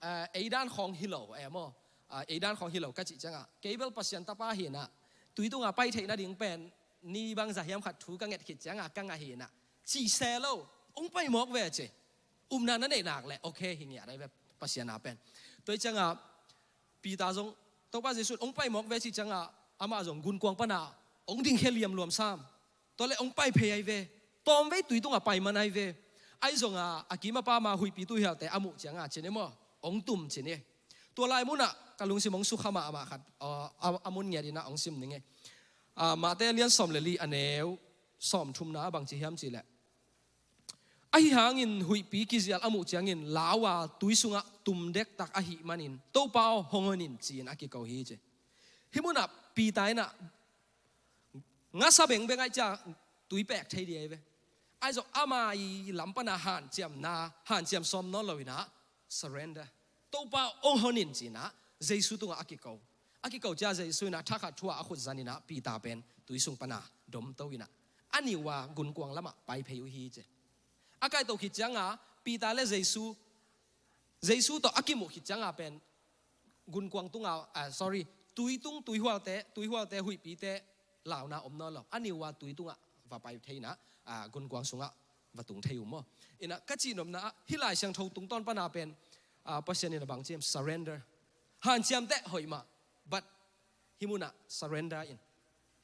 eh, ei dan khawng hi lo e maw. Ah, ei dan khawng hi lo ka cih cianga, kei bel Pasian Tapa hi ina, tui tunga pai theih nading pen ni bangzah hiam khat thu ka nget khit cianga ka ngah hi ina, cih se lo, hong pai mawk ve ci. Upna na neih nak leh okay hi ngiat ahi ve Pasian a pen. Tua hi cianga Peter zong, Topa Jesu in hong pai mawk ve cih cianga amah zong gunkuang pana hong dingkhia liamluam sam. Tua leh hong pai phei ahi ve. Tawmvei tui tungah pai man ahi ve. Ahi zonga a kim a pama huihpi tuihualte a muh cianga ci ni maw, hong tum ci ni. Tua lai munah ka lungsim hong sukha mahmah khat, a, a, a mun ngiat ina hong sim ning e. Ah, Matthai a lian sawm le li, a neu sawm thumna ah bang ci hiam cih leh, ahi hangin huihpi kizial a muh ciangin lau a tui sungah tum dektak ahih manin, "Topa aw, hong hon in," ci-in a kiko hi ci. Hih munah Peter ina ngasa bengbeng ahih ciang tui pek thei ding ahi ve. Ahi zong ama ii lam pana hanciamna, hanciam sawm nawn lo ina surrender. "Topa, hong hon in," ci ina Jesu tungah a kiko. A kiko ciang Jesu ina thakhat thu a a khut zan ina Peter pen tui sung pana domto ina a niu a gunkuang lamah pai phei uh hi ci. A kaihto khit cianga Peter le Jesu, Jesu tawh a kimuh khit cianga pen gunkuang tunga, ah, sorry, tui tung tuihualte, tuihualte huihpite launa om nawn lo. A niu a tui tungah va pai thei ina, ah, gunkuang sungah va tung thei uh maw. Ina ka cihnopna ah hih Lai Siangtho tungtawn pana pen ah, Pasian in a bang ci hiam, surrender. Hanciam teh hoih mah, but hih munah surrender in,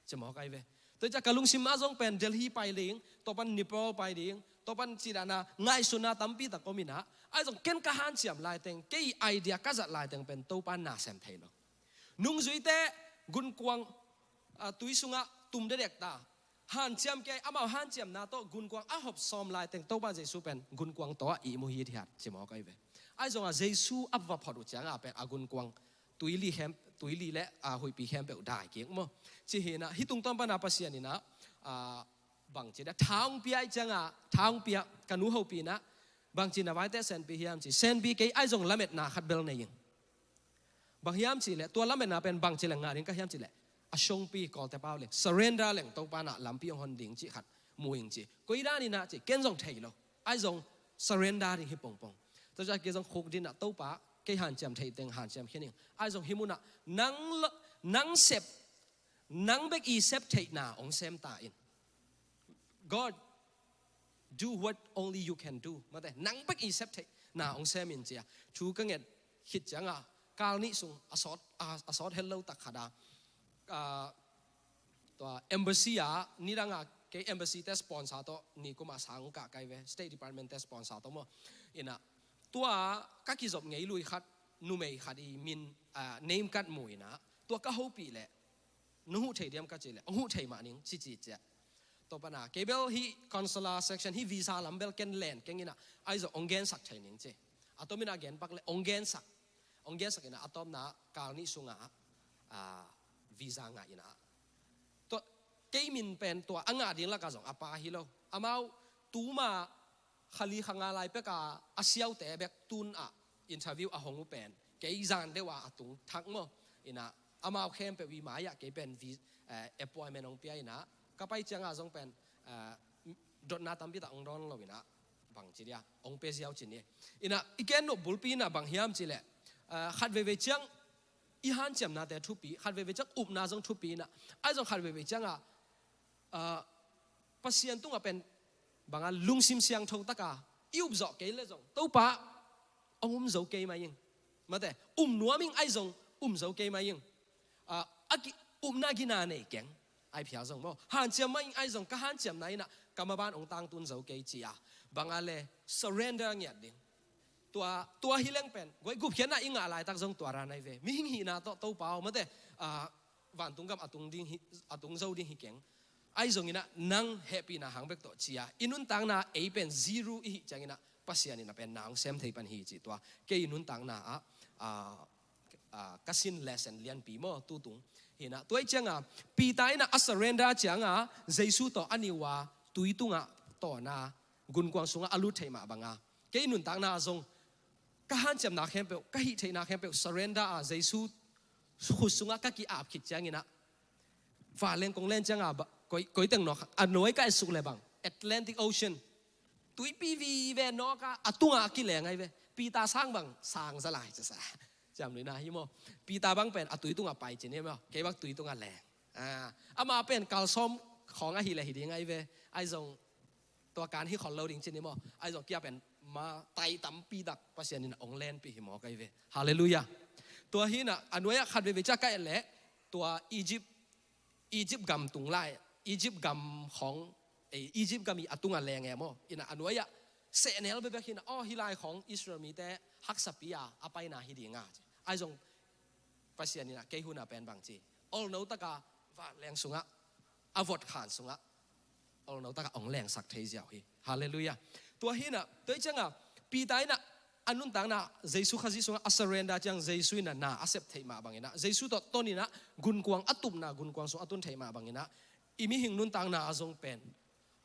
ci mawk ahi ve. Tua ciang ka lungsim ah zong pen Delhi pai ding, tua pan Nepal pai ding, tua pan ci dan a ngaihsutna tampi tak om in ah, ahi zong ken ka hanciam laiteng, kei idea ka zat laiteng pen Topa na sem thei lo. Nungzuite gunkuang, ah, tui sungah tum dekdek ta. Hanciam kei, amau hanciamna tawh gunkuang a hop sawm laiteng Topa Jesu pen gunkuang tawh a ihmu hithiat, ci mawk ahi ve. Ahi zongah Jesu a va phot uh ciangah pen a gunkuang tuili khempeuh, tuili le, ah, huihpi khempeuh dai kik maw. Ci hi in ah, hih tungtawn pan a Pasian in ah, ah, bang ci dia, tha hong pia ahih ciangah, tha hong pia, ka nu hopih in ah, bang ci na vaite senpih hiam ci, senpih kei, ahi zong lametna khat bel nei ing. Bang hiam cih leh, tua lametna pen bang ci leh ngah ding ka hiam cih leh, a songpi, Kawlte pau leh surrender leng Topa in ah lampi hong hon ding cih khat mu ing ci. Koi dan in ah ci, ken zong thei lo. Ahi zong surrender ding hi pongpong. Tua ciang kei zong khukdin ah, Topa, kei hanciam theih teng hanciam khin ing. Ahi zong hih munah nang lo-, nang sep, nang bek i sep theihna hong sem ta in. God, do what only you can do. Mate, nang bek i sep theihna hong sem in, ci a thu ka nget khit ciangah, kal nih sung a sawt, a, a sawt het lo tak khat a, ah, tua embassy ah, nidang a kei embassy te sponsor tawh, nikum a sang kah ka hi ve, State Department te sponsor tawh maw. In ah, tua ka kizop ngei lui khat, numei khat i min, ah, name card mu in ah, tua ka hopih leh, nong huh thei diam ka cih leh, hong huh thei mah ning, ci ci ciah. Tua pan a, kei bel hih consular section, hih visa lam bel ken len keng in ah, ahi zong hong gensak thei ning ci. A tawm in ah gen pak leh, hong gensak. Hong gensak in ah, a tawpna kal nih sungah, ah, visa ngah in ah. Tua, kei min pen tua a ngah ding lakah zong a pha hi lo. Amau, tuma kha li kha nga lai pek a, a siaute bek tun ah interview a hong uh pen, kei zan deuh a a tung thak maw. In ah, amau khempeuh i mai ah kei pen vi-, eh, appointment hong pia in ah, ka pai ciangah zong pen, eh, dotna tampi tak hong dawn lo in ah, bang ci dia, hong pia ziau ci ni. In ah, i gen nop bulpi in ah bang hiam cih leh, eh, khat veivei ciang i hanciamnate thupi, khat veivei ciang upna zong thupi in ah, ahi zong khat veivei ciangah, ah, Pasian tungah pen bang a, lungsim siangtho tak a i up zawh kei leh zong, Topa, hong um zo kei mai ing. Mate, um nuam ing, ahi zong um zo kei mai ing. Ah, a ki-, upna gina nei keng, ai phial zong maw. Hanciam mai ing, ahi zong ka hanciamna in ah ka maban hong tangtun zo kei, ci a, bang a leh surrender ngiat ding. Tua, tua hi leng pen, guai, gupkhiatna i ngah laitak zong tua dan ahi ve. Mihing hihna tawh, Topa aw, mate, ah, vantung gam a tung ding hi, a tung zo ding hi keng. Ahi zong in ah nang hehpihna hang bek tawh, ci a, i nuntakna ei pen zero i hih ciang in ah, Pasian in ah pen na hong sem thei pan hi, ci. Tua kei nuntakna ah, ah, ah, ka sin lesson lianpi maw, tu tung hi in ah. Tua ahih ciangah, Peter in ah a surrender ciangah, Jesu tawh a niu a tui tungah tawn a, gunkuang sungah a lut theih mah bang a, kei nuntakna ah zong ka hanciamna khempeuh, ka hih theihna khempeuh surrender a, Jesu khut sungah ka ki-ap khit ciang in ah, vanleng kong len ciangah ba-, koi, koi teng nawk, a nuai ka et suk leh bang, Atlantic Ocean, tuipi vive nawk a, a tungah a kileng ahi ve. Peter sang bang sang za lai, ci sa. Ciam lui na hi maw. Peter bang pen a tui tungah pai ci ni maw. Kei bang tui tungah leng. Ah, amah pen kal sawm khawng ahih leh hi ding ahi ve. Ahi zong tua kan hi khol lo ding ci ni maw. Ahi zong kia pen ma tai tampi tak Pasian in ah hong lenpih hi mawk ahi ve. Halleluiah. Tua hi in ah, a nuai ah khat veivei ciang ka et leh, tua Egypt, Egypt gam tung lai, Egypt gam khawng, eh, Egypt gam i a tungah leng e maw. In ah a nuai ah sehnel bekbek hi in ah, aw, hih lai khawng Israel mite haksapi a a paina hi ding a, ci. Ahi zong Pasian in ah kei hun ah pen bang ci, olno tak a vanleng sungah, a vot khan sungah, olno tak a hong lengsak thei ziau hi. Halleluiah. Tua hi in ah, tua ahih ciangah, Peter in ah a nuntakna Jesu Khazih sungah a surrender ciang, Jesu in ah na a sep theih mah bang in ah, Jesu tawh ton in ah gunkuang a tupna, gunkuang sung a tun theih mah bang in ah, i mihing nuntakna ah zong pen,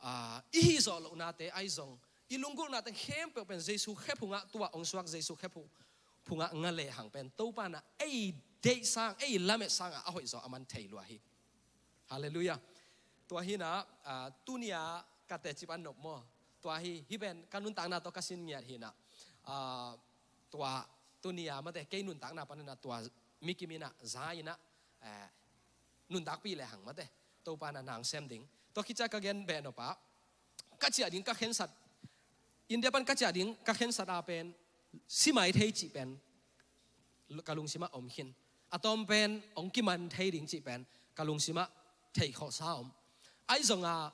ah, i hih zawh lohnate ahi zong, i lunggulhnate khempeuh pen Jesu khe phungah, tua hong suak Jesu khe phu-, phungah nga lehang pen, Topa in ah ei deih sang, ei lamet sangah a hoih zaw a man thei lua hi. Halleluiah. Tua hi in ah, ah, tuni a ka teci pan nop maw. Tua hi, hih pen ka nuntakna tawh ka sin ngiat hi in ah, ah, tua tuni a, mate, kei nuntakna pan in ah, tua mikim in ah, za in ah, eh, nuntakpih lehang, mate, Topa in ah na hong sem ding. Tua khit ciang ka gen beh nop ah, ka ciah ding ka khensat, India pan ka ciah ding ka khensat a pen, si mai thei cih pen ka lungsimah om khin. A tawm pen hong kiman thei ding cih pen ka lungsimah theih khawhsa om. Ahi zongah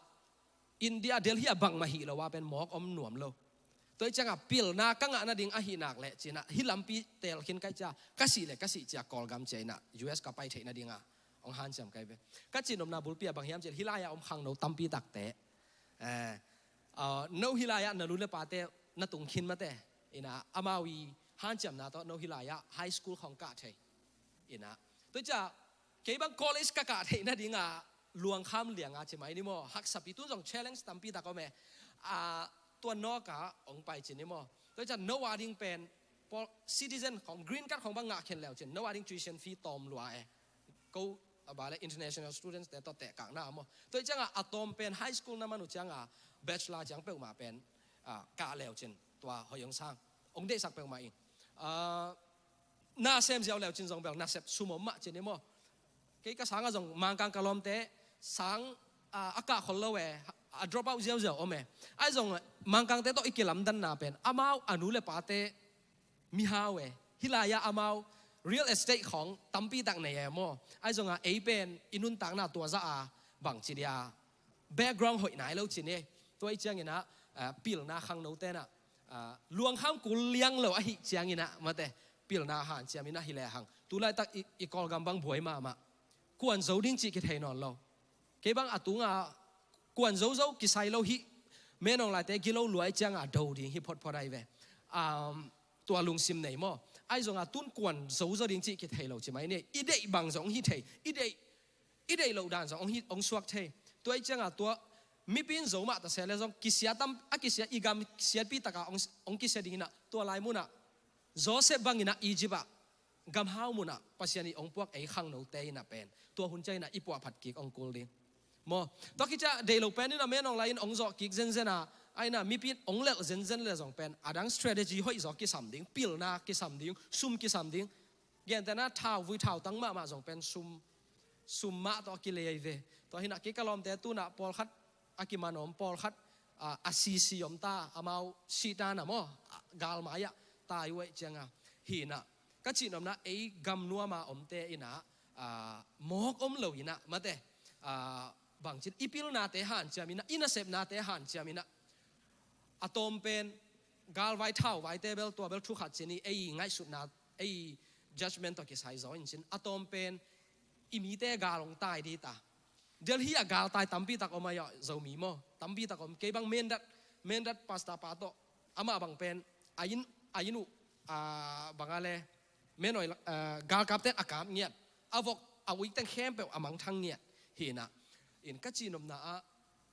India, Delhi ah bangmah hi lo a pen mawk om nuam lo. Tua hi ciangah pilna ka ngah nading ahi nak leh cinah hih lampi teel khin ka hih ciah ka sih leh ka sih ciah Kawlgam ciah inah U S ka pai theih nadingah hong hanciam ka hi ve. Ka cihnopna bulpi ah bang hiam cih leh hih lai-ah om khangno tampi takte, eh, ah, no hih lai-ah na nu le pate na tung khin mate inah amau i hanciamna tawh no hih lai-ah high school khawng kah thei. Inah tua ciah kei bang college ka kah theih nadingah luangkham lianga ci mai ni maw, haksapi tun zong challenge tampi tak om e. Ah, tua nawkah hong pai ci ni maw. Tua ciah no a ding pen citizen khawng, green card khawng bang ngah khin leu cin no a ding tuition fee tawm lua e. Ko a ba le international students te tawh tehkakna maw. Tua hi ciangah a tawm pen high school na man uh ciangah bachelor ciang peuhmah pen, ah, kah leu cin tua hoih hong sang, hong deihsak peuhmah in. Ah, na sem ziau leu cin zong bel nasep sum om mah cin hi maw. Kei ka sangah zong Mangkang ka lawmte sang, ah, a kah khol lo e, a drop out ziauziau om e. Ahi zong Mangkangte tawh i kilamdanna pen amau a nu le pate mihau e. Hih lai-ah amau real estate khawng tampi tak nei e maw. Ahi zongah ei pen i nuntakna tua zah a bangci dia background hoih nai lo cin e. Tua hi cianginah, ah, pilna khangno tenah, ah, luangkham kul liang lo ahi cianginah mate pilna hanciam inah hi lehang tulaitak i, i Kawlgam bang buai mahmah. Kuan zo ding cih kithei nawn lo. Kei bang a tunga kuan zozo kisai lo hi. Menawng laite gilo luai cianga do ding hi photphot ahi ve. Um, tua lungsim nei maw. Ahi zongah tun kuan zozo ding cih kithei lo ci mai ni. I deih bang zong hi thei. I deih, i deih loh dan zong hong hi, hong suak thei. Tua hi cianga tua mipi in zo mah ta se le zong kisia tam, a kisia i gam siatpi taka hong, hong kisia dinginah tua lai munah Joseph banginah Egypt ah gamhau munah Pasian i hong puak ei khangnote inah pen tua hun cianginah i puahphat kik hong kul ding. Maw, tua kicia deih lo pen inah menawng lai in hong zawh kik zenzen a, a inah mipi in hong lelh zenzen le zong pen a dang strategy hoih zaw kisam ding, pilna kisam ding, sum kisam ding. Gentehna thau, vui thau tang mahmah zong pen sum, sum mah tawh a kilei ve. Tua hinah kei ka lawmte tunah pawlkhat a kiman om, pawlkhat, ah, a sisi om ta, amau sihtan a maw, ah, galmai ah tai uh aih cianga hinah ka cihnopna ei gam nuama omte inah, ah, mawk om lo inah mate, ah, bangcin i pilnate hanciam inah, i nasepnate hanciam inah. A tawm pen galvai thauvaite bel tua bel thu khat cin i ei ngaihsutna, ei judgment tawh kisai zaw in cin a tawm pen i mite gal hong tai di ta. Delhi ah galtai tampi tak om ahi ah, Zomi maw, tampi tak om. Kei bang Mendat, Mendat pastor pa tawh amah bang pen a inn, a inn uh, ah, bang a le, menoi, ah, galkapten a kap ngiat, a vok a uikteng khempeuh a mangthang ngiat. Hinah in ka cihnopna ah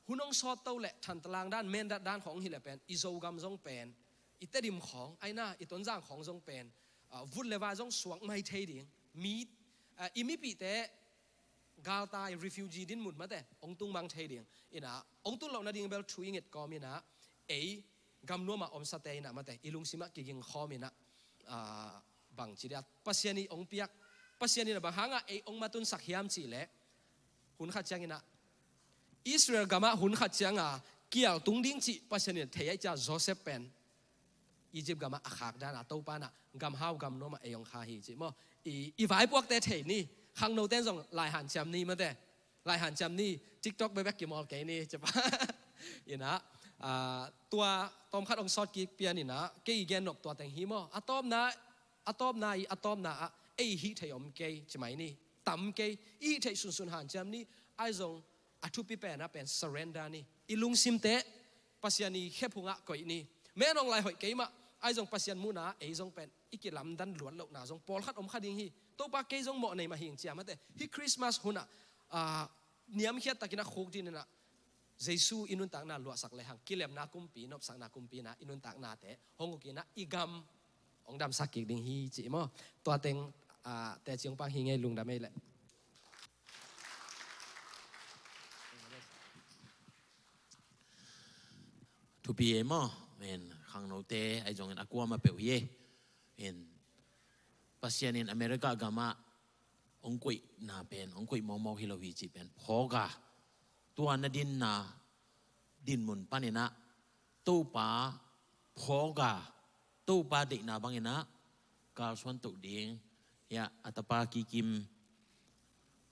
hun hong sawt to le Thantlang dan, Mendat dan khawng hi le pen i Zogam zong pen, i Tedim khawng, a inah i Tonzang khawng zong pen, ah, vut le vai zong suak mai thei ding. Mi, ah, i mipihte galtai refugee dinmun mate hong tung mang thei ding. Inah hong tun loh nading bel thu i nget kawm inah ei gam nuamah omsate inah mate i lungsimah kiging khawm inah, ah, bangci dia Pasian i hong piak, Pasian inah bang hangah ei hong matunsak hiam cih leh hun khat cianginah Israel gamah hun khat cianga kial tung ding cih Pasian inah thei aih cia Joseph pen Egypt gamah a khak dana Topa inah gamhau gam nuamah ei hong kha hi cih maw. I, i vaipuakte thei ni, khangnoten zong lai hanciam ni mate. Lai hanciam ni, TikTok bekbek kimawl kei ni, ci pa. Inah, ah, tua tawmkhat hong sawt kik pian inah kei i gennop tua teng hi maw. A tawpna, a tawpna i, a tawpna ah ei hih theih om kei ci mai ni. Tam kei, i hih theih sunsun hanciam ni. Ahi zong a thupi pen ah pen surrender ni. I lungsimte Pasian i khephungah koih ni. Menawng lai hoih kei mah, ahi zong Pasian muhna ei zong pen i kilamdan luat lohna zong pawlkhat om kha ding hi. Topa kei zong mawh nei mah hing cia mate. Hih Christmas hunah, ah, niamkhiat takin a khuk din inah Jesu i nuntakna luahsak lehang kilemna kumpi, nopsakna kumpi inah i nuntaknate hong uk inah i gam hong damsak kik ding hi ci maw. Tua teng, ah, teci hong pang hi ngei, lungdam ei leh. Thupi ei maw. Men khangnote ahi zongin a kuamah peuh hi ei. Men Pasian in America gamah hong koihna pen hong koih mawkmawk hi lo hi cih pen phawk a, tua na dinna dinmun paninah Topa phawk a, Topa deihna bangin ah kalsuan toh ding. Hiah a tapa Kikim,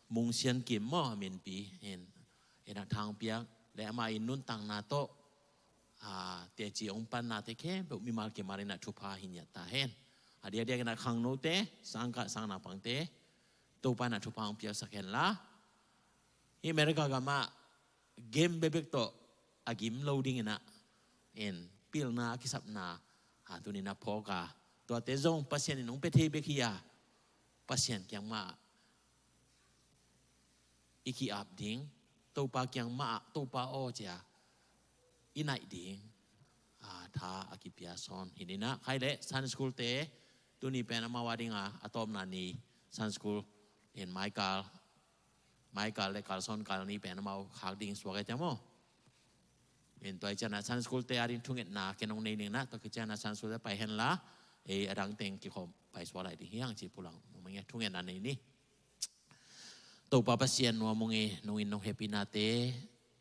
Mung Sian Kim maw a minpi in, in ah thangpiak le amah in nuntakna tawh a teci hong pannate khempeuh mimal kimal in ah thupha hi ngiat ta hen. A diakdiak in ah khangnote, sangkah sangnaupangte Topa in ah thupha hong piaksak hen la, hih America gamah game bekbek tawh a gim lo dingin ah, in pilna a kisapna a tunin a phawk a, tuate zong Pasian in hong pia thei bek hi a, Pasian kiang mah i ki-ap ding, Topa kiang mah ah Topa aw ci a i naih ding a tha a kipia sawn hi in ah, khai le Sunday school te tuni pen amau a ding a, a tawpna ni Sunday school in maikal, maikal le kalsuan kal ni pen amau khak ding suak ai te maw. In tua hi ciang ah Sunday school te a ding thungetna ken hong nei ning in ah, tua hi ciang ah Sunday school te pai hen la, ei a dang teng kikhawm pai suak lai ding hi hang ci pulak mangmang e, thungetna nei ni. Topa Pasian, nuam ung e, nong in nong hehpihnate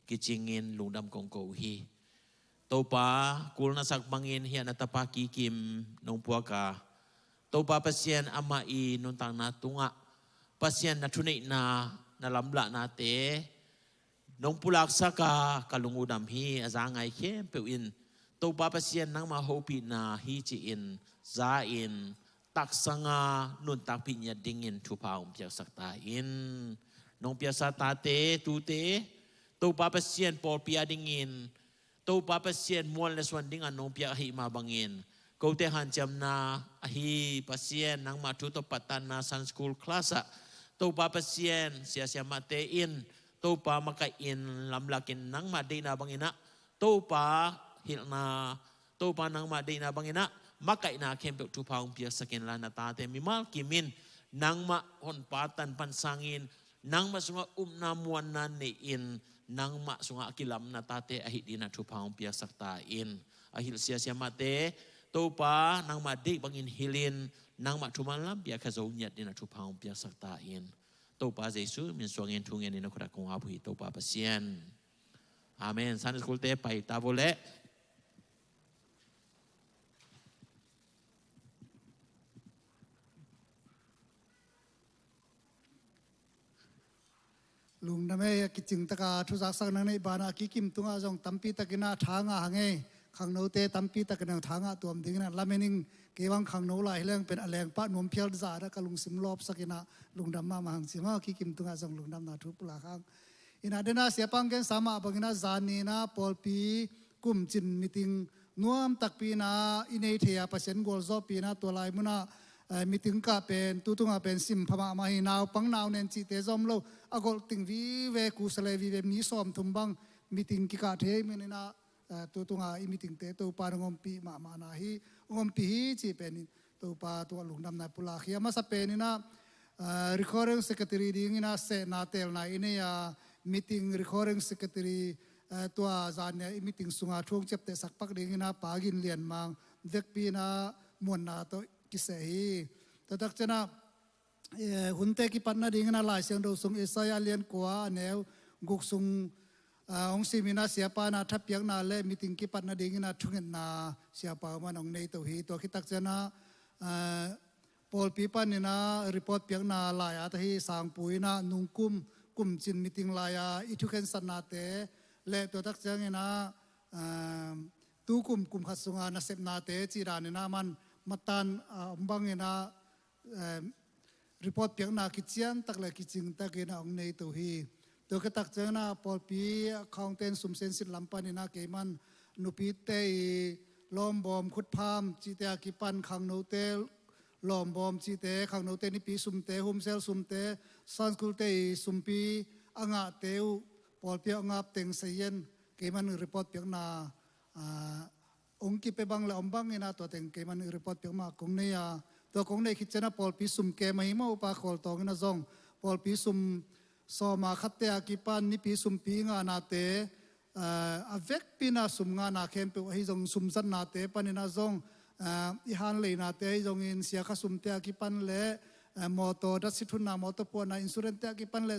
kicingin lungdam kong ko uh hi. Topa, kul na sak bangin hiah na tapa Kikim nong puak a, Topa Pasian, amah i nuntakna tungah Pasian na thuneihna, na lamlahnate nong pulaksak a ka lung uh dam hi. A za ngai khempeuh in Topa Pasian, nangmah hopihna hi ci-in za-in taksanga nuntakpih ngiat dingin thupha hong piaksak ta in. Nong piaksa tate tute Topa Pasian, pawlpi a dingin Topa Pasian, muan le suan dingah nong piak ahih mah bangin, kote hanciamna ahi Pasian, nangmah thu tawh pattanna Sunday school class ah Topa Pasian, sia siamahte in Topa makaih in lamlakin nangmah deihna bangin ah Topa hilhna, Topa nangmah deihna bangin ah makaihna khempeuh thupha hong piaksak in la, na tate mimal kimin nangmah honpa tanpan sangin nangmah sungah upna muanna nei-in nangmah sungah a kilamna tate ahih dingin ah thupha hong piaksak ta in. A hilh sia siamahte Topa nangmah deih bangin hilhin nangmah thuman lam piak kha zo ngiat dingin ah thupha hong piaksak ta in. Topa Jesu min suangin thungen in a khut ah kong ap uh hi Topa Pasian. Amen. Sunday school te pai ta vo leh. Lungdam e, a kicing taka thuzaksak nang neih banah a Kikim tungah zong tampi takin ah tha ngah hang e. Khangnote tampi takin ah tha ngah tuam dingin ah lamen ing. Kei bang khangno lai hi leng pen a lengpah nuam phial zah ah ka lungsim lawpsak in ah lungdam mahmah hang ci maw, a Kikim tungah zong lungdamna thu pulak hang. In ah dena siapa hong gensa mah bangin ah zan ni in ah pawlpi kumcin meeting nuam takpi in ah i nei thei a, Pasian gualzawhpi in ah tua lai munah, eh, meeting kah pen tu tungah pen sim pha mahmah hi. Naupang nau nen cihte zom lo, a golh ting vive, kusa le vive, mi sawmthum bang meeting kikah thei man in ah, eh, tu tungah i meeting te Topa in hong ompih mahmahna hi, hong ompih hi cih pen in Topa tungah lungdamna pulak hi. A masa pen in ah, eh, recording secretary dingin ah sehna teelna i nei a, meeting recording secretary, eh, tua zan ni a i meeting sunga thu hong ciaptehsak pak dingin ah Pa Gin Lian Mang vekpi in ah muanna tawh kiseh hi. Tua tak ciang ah, eh, hunte kipat nadingin ah Lai Siangtho sung Isaiah lian kua a neu guk sung, ah, hong sim in ah siapa in ah thapiakna le meeting kipat nadingin ah thungetna siapa uh man hong nei to hi. Tua khit tak ciang ah, ah, pawlpi panin ah report piakna lai a ta hi Sangpu in ah nungkum kumcin meeting lai a i thukhensatnate le tua tak ciangin ah, ah, tu kum kum khat sunga nasepnate cih danin ah man matan, ah, om bangin ah, eh, report piakna kician tak le kicing takin ah hong nei to hi. Tua khit tak ciangin ah pawlpi accountant sum sensit lam panin ah kei man nupite i lawmbawm khutpham cihte a kipan khangnote lawmbawm cihte, khangnote nipi sumte, humsel sumte, Sunday school te i sumpi a ngahte uh pawlpi a ngap teng sayen kei man report piakna, ah, hong kipia bang le om bangin ah tua teng kei man report piak mah kong nei a, tua kong nei khit ciang ah pawlpi sum kem ahi mah upa khawl tawngin ah zong pawlpi sum sawma khatte a kipan nipi sumpi ngahnate, ah, a vekpi in ah sum ngahna khempeuh ahi zong sum zatnate panin ah zong, ah, i hanleinate ahi zongin siakha sumte a kipan le, ah, mawtaw datsi thunna mawtaw puahna insurance te a kipan le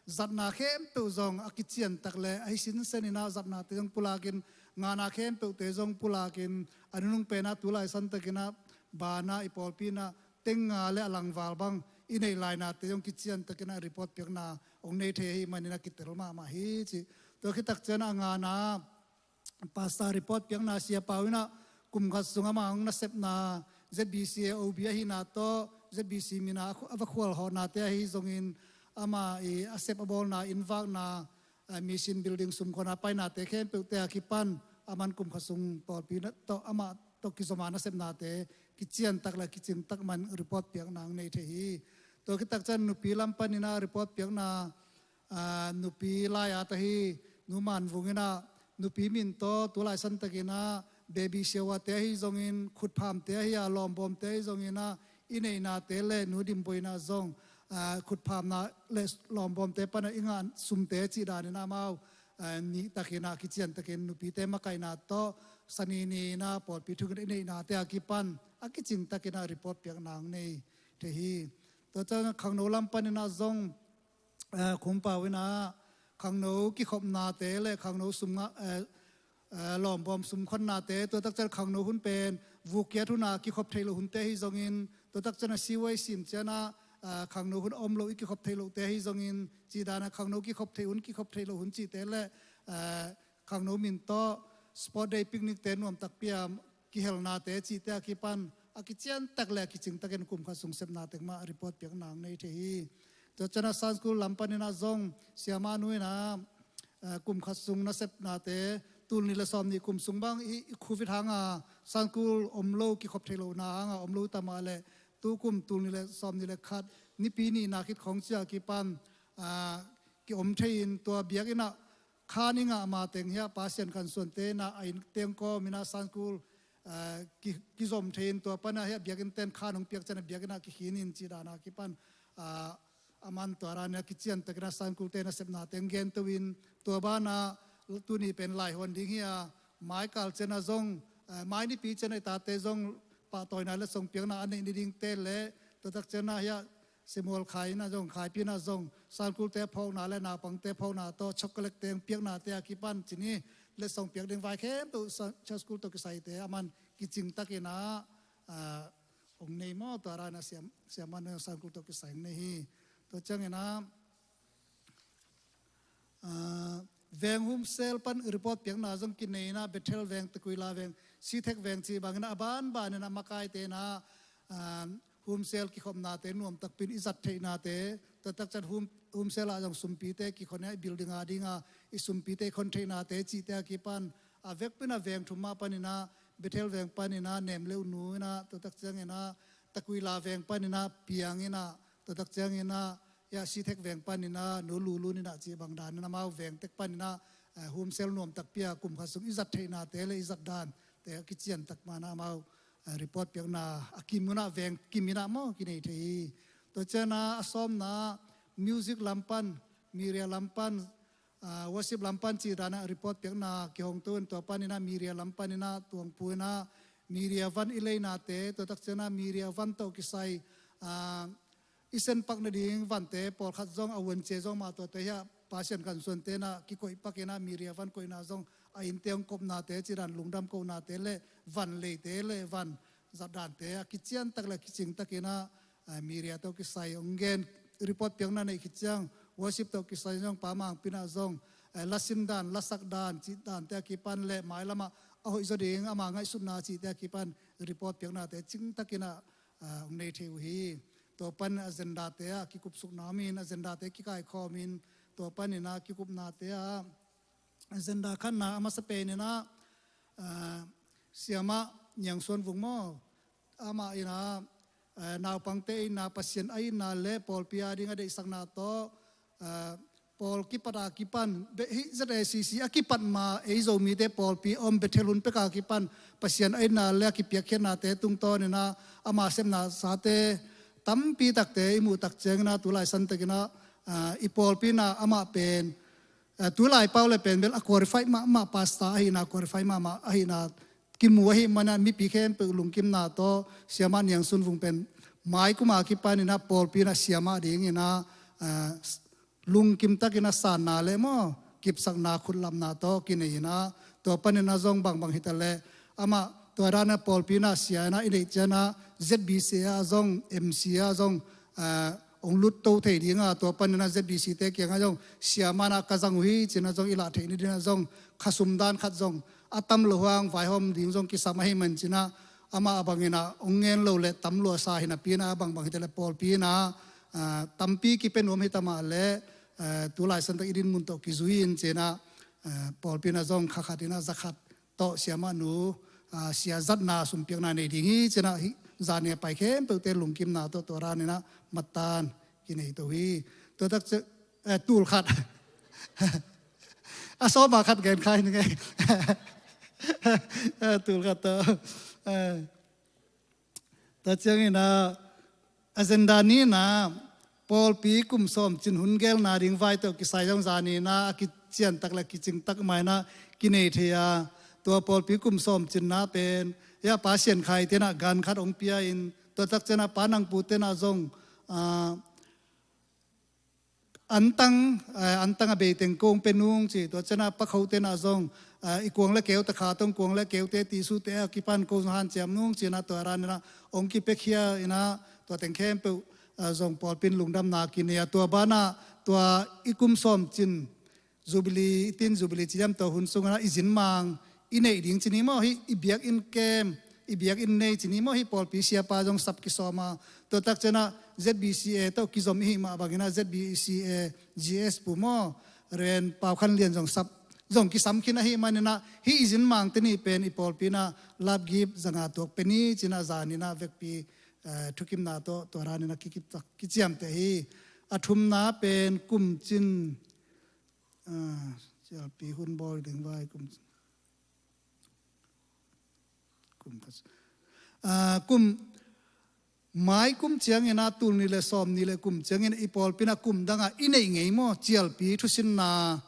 zatna khempeuh zong a kician tak le ahi sinsen in ah zatnate zong pulakin Ngana khempeuhte zong pulakin a nunung penah tulai santakinah banah i pawlpi inah teng nga le a langval bang i neih lainate zong kiciantakinah report piakna hong nei thei ahi maninah kitel mahmah hi ci. Tua khitak cianah a ngana pastor report piakna Sia Pau inah kum khat sung amah hong nasepna Z B C A O B ahina tawh Z B C mina a va khual hawhnate ahi zongin ama i a sep a bawlna inn vakna, mission building sumkhuana painate khempeuhte a kipan aman kum khat sung pawlpi tawh amah tawh kizoma nasepnate kiciantak le kicingtak man report piakna hong nei thei hi. Tua khitak cian nupi lam paninah report piakna nupi lai-at ahi Nu Man Vung inah nupi min tawh tulai santakinah baby shower-te ahi zongin khutphamte ahi a lawmbawmte ahi zonginah i neihnate le Nu Dim Boina zong khutphamna le lawmbawmte pana i ngah sumte cih danin amau nihtakinah kiciantakin nupite makaihna tawh sanini inah pawlpi thungin i neihnate a kipan a kicingtakinah report piakna hong nei thei hi. Tua cian khangno lam paninah zong Khum Pau inah khangno kikhopnate le khangno sum nga lawmbawm sumkhuannate, tua tak cian khangno hun pen vukkiat huna kikhop theih loh hunte ahi zongin, tua tak cian a siwai sim cianah khangno hun a om loh i kikhop theih lohte ahi zongin, cih dana khangno kikhop theih hun kikhop theih loh hun cihte le khangno min tawh sport day picnic-te nuamtakpi a kihelnate cihte a kipan a kiciantak le a kicingtakin kum khat sung sepna teng mah report piakna hong nei thei hi. Tua cianah Sunday school lam paninah zong siamah nu inah kum khat sung nasepnate tul nih le sawm nih kum sung bang i Covid hanga Sunday school om lo kikhop theih lohna hanga om lo tamah le tukum tul nih le sawm nih le khat nipi nihna khit khawng cia kipan ki om thei-in tua biakinnah khan i ngah mateng hiah Pasian kansuante inah a inn teng kawm inah Sunday school kizom thei-in tua panah hiah biakinn ten khan hong piak cianah biakinnah kikhinin cih dana kipan aman tua dana kiciantakinah Sunday school-te nasepna teng gento-in tua banah tuni pen laihuan ding hi a, maikal cianah zong mai nipi cianah i tate zong pahtawina letsong piakna a neih ni dingte le tua tak cianah hiah Samuel Khai inah zong, Khaipi inah zong Sunday school-te phawkna le naupangte phawkna tawh chocolate teng piaknate a kipan cini letsong piak ding vai khempeuh Sunday school tawh kisaite aman kicingtakinah hong nei maw, tua dana siam, siamah nu Sunday school tawh kisai hong nei hi. Tua cianginah veng humsel pan report piakna zong kinei inah Bethel veng, Takuila veng, Sithek veng cih bangin a banbanin a makaite inah humsel kikhopnate nuamtakpin i zat theihnate, tua tak cian hum, humsel ah zong sumpite kikhon a, i building a dinga i sumpite i khon theihnate cihte a kipan a vekpin a veng thum mah paninah Bethel veng paninah Nemleu nu inah, tua tak cianginah Takuila veng paninah Piang inah, tua tak cianginah hiah Sithek veng paninah Nu Lulun inah cih bang danin amau veng tek paninah humsel nuamtakpi a kum khat sung i zat theihnate le i zat dante a kiciantak manah amau report piakna a kim unah veng kim inah maw kinei thei hi. Tua cianah a sawmna music lam pan, media lam pan, worship lam pan cih danah report piakna kihongto in tua paninah media lam paninah tuangpu inah media van i leinate, tua tak cianah media van tawh kisai i senpak nading vante pawlkhat zong a uancia zong mah tuate hiah Pasian kansuante inah kikoihpakinah media van koihna zong a innte hong kopnate cih dan lungdam kohnate le van leite le van zat dante a kiciantak le kicingtakinah media tawh kisai hong gen report piakna neih khit ciang worship tawh kisai zong Pa Mang Pi inah zong lasin dan, lasak dan cih dante a kipan le mailamah a hoihzaw ding ama ngaihsutna cihte a kipan report piaknate cingtakinah hong nei thei uh hi. Tua pan agenda-te ah kikupsukna om in, agenda-te kikaikhawm in, tua paninah kikupnate ah agenda khatna a masa peninah siamah Niang Suan Vung maw, amah inah naupangte itna, Pasian a itna le pawlpi a ding a deihsakna tawh pawl kipat a kipan, hih Z A C C a kipat ma ei Zomite pawlpi om Bethel hun pek a kipan Pasian a itna le a kipiakkhiatnate tungtawninah ama sepna sate tampi takte i muh tak cianginah tulai santakinah i pawlpi inah amah pen tulai pau le pen bel a qualify mahmah pastor ahina, qualify mahmah ahina kimu ahih manah mipi khempeuh lungkimna tawh siamah Niang Suan Vung pen mai kum a kipaninah pawlpi inah siamah dinginah lungkim takinah sanna le maw kipsakna khutlamna tawh kinei inah Tua panin ah zong bangbang hi ta leh amah tua dan ah pawlpi in ah sia in ah i neih ciang ah Z B C ah zong, M C ah zong, ah, hong lut to thei ding a, tua panin ah Z B C te kiangah zong sia man ah ka zang uh hi ci-in ah zong i lah theih nading ah zong khasum dan khat zong a tam loh hang vaihawm ding zong kisam ahih man ci-in ah amah a bangin ah hong ngen lo leh tam lua sa hi napi in ah bangbang hi ta leh pawlpi in ah, ah, tampi kipia nuam hi ta mah leh, ah, tu lai santak i dinmun tawh kizui in ci-in ah, ah, pawlpi in ah zong kha khat in ah za khat tawh siamahnu, ah, sia zatna sumpiakna nei ding hi ci-in ah hih zan ni a pai khempeuhte lungkimna tawh tua dan in ah mattan kinei to hi. Tua tak ciang, eh, tul khat. A sawm a khat gen kha hi ning ei. Eh, tul khat tawh. Eh. Tua ciangin ah, agenda ni-in ah, pawlpi kum sawm cin hun gelna ding vai tawh kisai zong zan ni-in ah, a kician tak leh kicing tak mah in ah kinei thei a. Tua pawlpi kum sawm cinna pen, ya Pa Sian Khai te in ah gan khat hong pia in, tua tak ciang ah Pa Nang Pu te in ah zong, ah, antang, eh, antang a beiteng kong pia nung ci, tua ciang ah Pa Kho te in ah zong, eh, i kuang leh keute kha tawh kuang leh keute tisuhte a kipan kong hanciam nung ci-in ah tua dan in ah hong kipiakhia in ah tua teng khempeuh, eh, zong pawlpi in lungdamna kinei a, tua banah tua i kum sawm cin Jubilee, i tin Jubilee ci hiam, tua hun sungin ah i zin mang i neih ding ci ni maw, hih i biakinn kem, i biakinn nei ci ni maw, hih pawlpi siapa zong sap kisawm a, tua tak ciang ah Z B C A tawh kizom i hih mah bangin ah Z B C A G S pu maw, Rev. Pau Khan Lian zong sap, zong kisam khin ahih manin ah hih i zin mang te nih pen i pawlpi in ah lapgip zanga tuak pia ni ci-in ah zan ni-in ah vekpi, eh, thukimna tawh tua dan in ah kikip tak kiciamteh hi. A thumna pen kum cin, ah, cialpi hun bawl ding vai kum cin. Kum khat. Ah, kum, mai kum ciangin ah tul nih leh sawm nih leh kum ciangin i pawlpi in ah kum dang ah i neih ngei maw, cialpi thusinna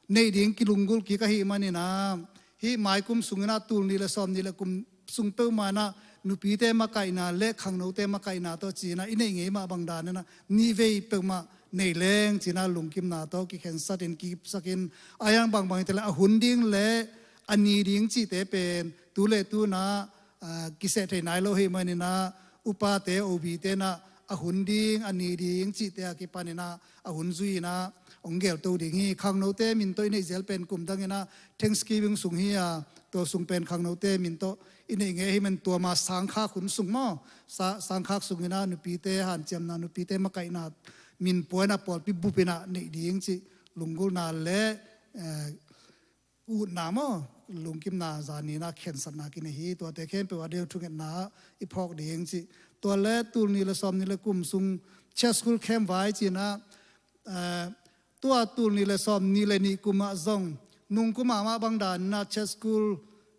neih ding kilunggulh kik ahih manin ah, hih mai kum sungin ah tul nih leh sawm nih leh kum sung peuhmah in ah nupite makaihna leh khangnote makaihna tawh ci-in ah i neih ngei mah bang dan in ah nihvei peuhmah nei leng ci-in ah lungkimna tawh kikhensat in kikipsak in, a hiang bangbang hi ta leh a hun ding leh a ni ding cihte pen tu leh tu-in ah, ah, kiseh thei nai lo ahih manin ah upate, O B te in ah a hun ding, a ni ding cihte a kipan in ah a hun zui in ah hong gelto ding hi. Khangnote min tawh i neih zel pen kum dang in ah Thanksgiving sung hi a, tua sung pen khangnote min tawh i neih ngei ahih man tua ma sangkhak hun sung maw, sa-, sangkhak sungin ah nupite hanciamna, nupite makaihna min pua in ah pawlpi bup in ah neih ding cih lunggulhna leh, eh, utna maw, lungkimna zan ni-in ah khensatna kinei hi. Tuate khempeuh a deuh thungetna i phawk ding cih. Tua leh tul nih leh sawm nih leh kum sung church school camp vai ci-in ah, eh, tua tul nih leh sawm nih leh nih kum ah zong nung kum ah mah bang dan in ah church school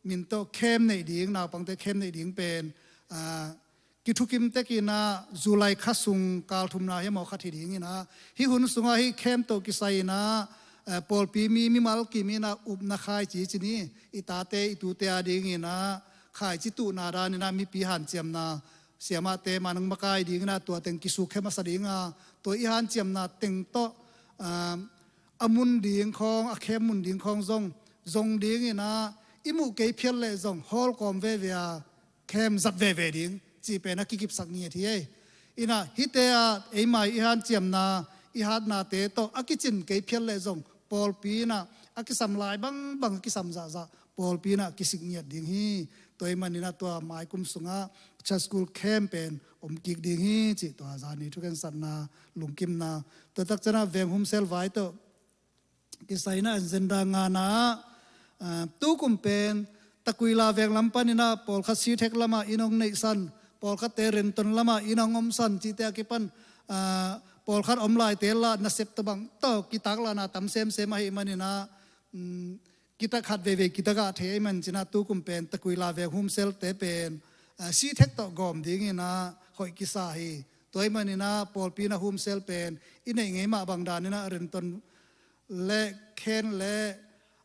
min tawh camp neih ding, naupangte camp neih ding pen, ah, kithukim tek in ah July kha sung kal thumna hi maw, khat hi ding in ah, hih hun sungah hih camp tawh kisai in ah, eh, pawlpi mi, mimal kim in ah upna khaici ci ni, i tate i tute a ding in ah khaici tuhna dan in ah mipi hanciamna, siamahte manang makai ding in ah tua teng kisuk khe masa ding a, tua i hanciamna teng tawh, ah, a mun ding khawng, a camp mun ding khawng zong zong ding in ah, i muh kei phial leh zong hall kawm veve a camp zat veve ding cih pen a kikipsak ngiat hi ei. In ah hihte ah eimai i hanciamna, i hatnate tawh a kicin kei phial leh zong pawlpi in ah a kisam lai bangbang, a kisam zahzah pawlpi in ah kisik ngiat ding hi. Tua ahih manin ah tua mai kum sungah church school camp pen om kik ding hi cih tua zan ni thukhensatna, lungkimna. Tua tak ciang ah veng humsel vai tawh kisai in ah agenda ngana ah, ah, tu kum pen Takuila veng lam panin ah pawlkhat Sithek lamah inn hong neihsan, pawlkhatte Renton lamah inn hong omsan cihte a kipan, ah, pawlkhat om laite lah nasep tawh bang tawh kitaklahna tam semsem ahih manin ah, um, kitak khat veivei kitak ah thei ahih man ci-in ah tu kum pen Takuila veng humselte pen, ah, Sithek tawh gawm ding in ah hoih kisa hi. Tua ahih manin ah pawlpi in ah humsel pen i neih ngei mah bang dan in ah Renton leh Khen leh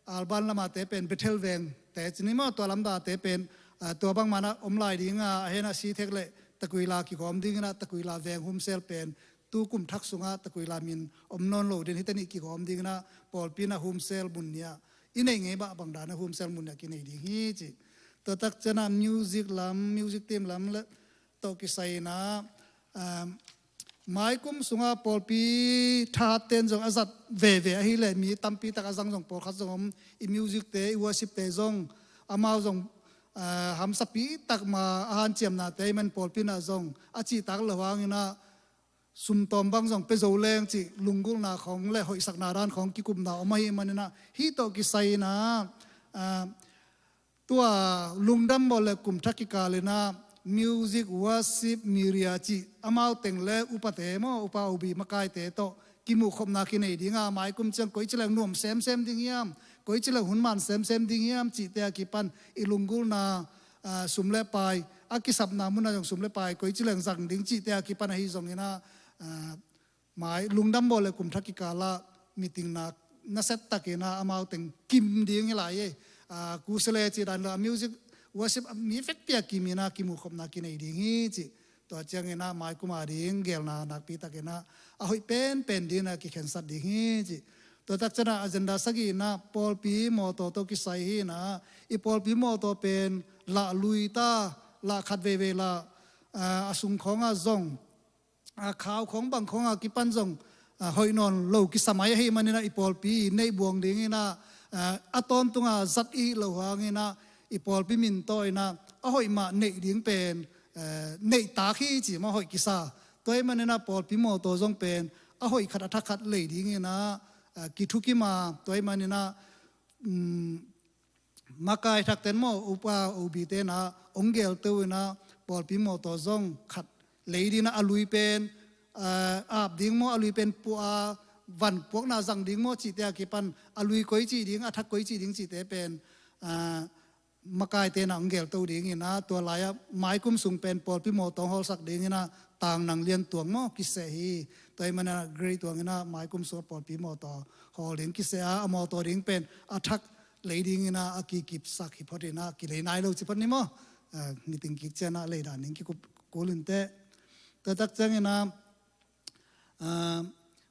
Alban lamate pen Bethel vengte ci ni maw, tua lamdangte pen, ah, tua bangmah in ah om lai ding a, a hen ah Sithek leh Takuila kigawm ding in ah Takuila veng humsel pen tu kum thak sungah Takuila min om nawn lo ding, hihte nih kigawm ding in ah pawlpi in ah humsel mun nih ah i neih ngei mah bang dan a humsel mun ah kinei ding hi ci. Tua tak ciangin ah music lam, music team lam le tawh kisai in ah, um, maikum sungah pawlpi thahatte'n zong a zat veve ahih leh mi tampi tak a zang zong pawlkhat zong om, i music te, i worship te zong amau zong, ah, hamsapi tak mah a hanciamnate ahih man pawlpi in ah zong a cihtak loh hangin ah sumtawm bang zong pia zo leng cih lunggulhna khawng le hoihsakna dan khawng kikupna om ahih manin ah hih tawh kisai in ah, ah, tua lungdam bawl le kum thak kikal in ah music, worship, media cih amau teng le upate maw, upa ubi makaite tawh kimuhkhopna kinei ding a, maikum ciang koici leng nuam semsem ding hiam, koici leng hun man semsem ding hiam cihte a kipan i lunggulhna, ah, sum le pai, a kisapna mun ah zong sum le pai koici leng zang ding cihte a kipan ahi zongin ah, ah, mai lungdam bawl le kum thak kikal ah meeting na, nasia takin ah amau teng kim ding hi lai e. Ah, kuse le cih dan lo, music, worship, mi vekpi a kim in ah kimuhkhopna kinei ding hi ci. Tua ciangin ah maikum a ding geelna nakpi takin ah a hoih penpen ding in ah kikhensat ding hi ci. Tua tak ciangin ah agenda sagih in ah pawlpi mawtaw tawh kisai hi in ah, i pawlpi mawtaw pen lah lui ta, lah khat veivei lah, ah, a sung khawng ah zong, ah, khau khawng bang khawng a kipan zong, ah, hoih nawn lo kisa mai ahih manin ah i pawlpi neih buang ding in ah, ah, a tawntung a zat i hih loh hangin ah i pawlpi min tawh in ah a hoih mah neih ding pen, eh, neih tak hi ci maw, hoih kisa. Tua ahih manin ah pawlpi mawtaw zong pen a hoih khat a thak khat lei ding in ah, ah, kithukim a, tua ahih manin ah, um, makai thakte'n maw, upa ubite'n ah hong geelto in ah pawlpi mawtaw zong khat lei ding in ah, a lui pen, ah, ap ding maw, a lui pen pua, van puakna zang ding maw cihte a kipan a lui koici ding, a thak koici ding cihte pen, ah, makaite'n ah hong geelto ding in ah, tua lai ah maikum sung pen pawlpi mawtaw hong hawlsak ding in ah tang nang lian tuang maw kiseh hi. Tua ahih manin ah grade tuang in ah maikum sung ah pawlpi mawtaw hawl ding kiseh a, a mawtaw ding pen a thak lei ding in ah a kikipsak hi phot in ah, kilei nai lo ci phot ni maw. Ah, meeting kik ciang ah lei dan ding kikup kul inteh. Tua tak ciangin ah, ah,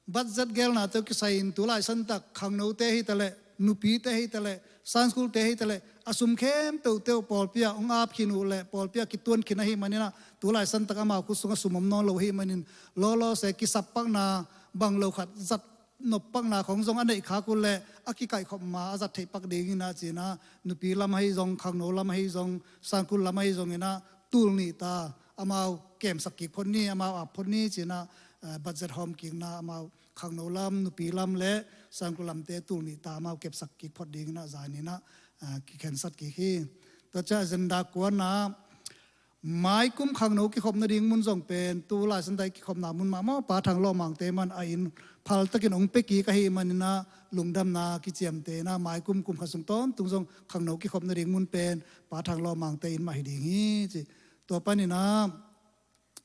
budget geelna tawh kisai in tulai santak khangnote hi ta leh, nupite hi ta leh, Sunday school te hi ta leh, a sum khempeuh teuh pawlpi ah hong ap khin uh leh pawlpi ah kituan khin ahih manin ah tulai santak amau khut sungah sum om nawn lo ahih manin lawlaw se kisap pakna bang lo khat zat nop pakna khawng zong a neih khak uh leh a kikaihkhop ma a zat theih pak ding in ah ci in ah, nupi lam ahi zong, khangno lam ahi zong, Sunday school lam ahi zongin ah tul nih ta amau kemsak kik phot ni, amau ap phot ni ci in ah, eh, budget hawm kikna amau khangno lam, nupi lam le Sunday school lamte tul nih ta amau kepsak kik phot ding in ah zan in ah, eh, kikhensat kik hi. Tua ciang agenda kuana, maikum khangno kikhop nading mun zong pen tulai santak i kikhopna mun mah maw, Pa Thang Lawmangte mah in a inn phal takin hong pia kik ahih manin ah lungdamna kiciamteh in ah maikum kum khat sung tawntung zong khangno kikhop nading mun pen Pa Thang Lawmangte inn mah hi ding hi ci. Tua panin ah,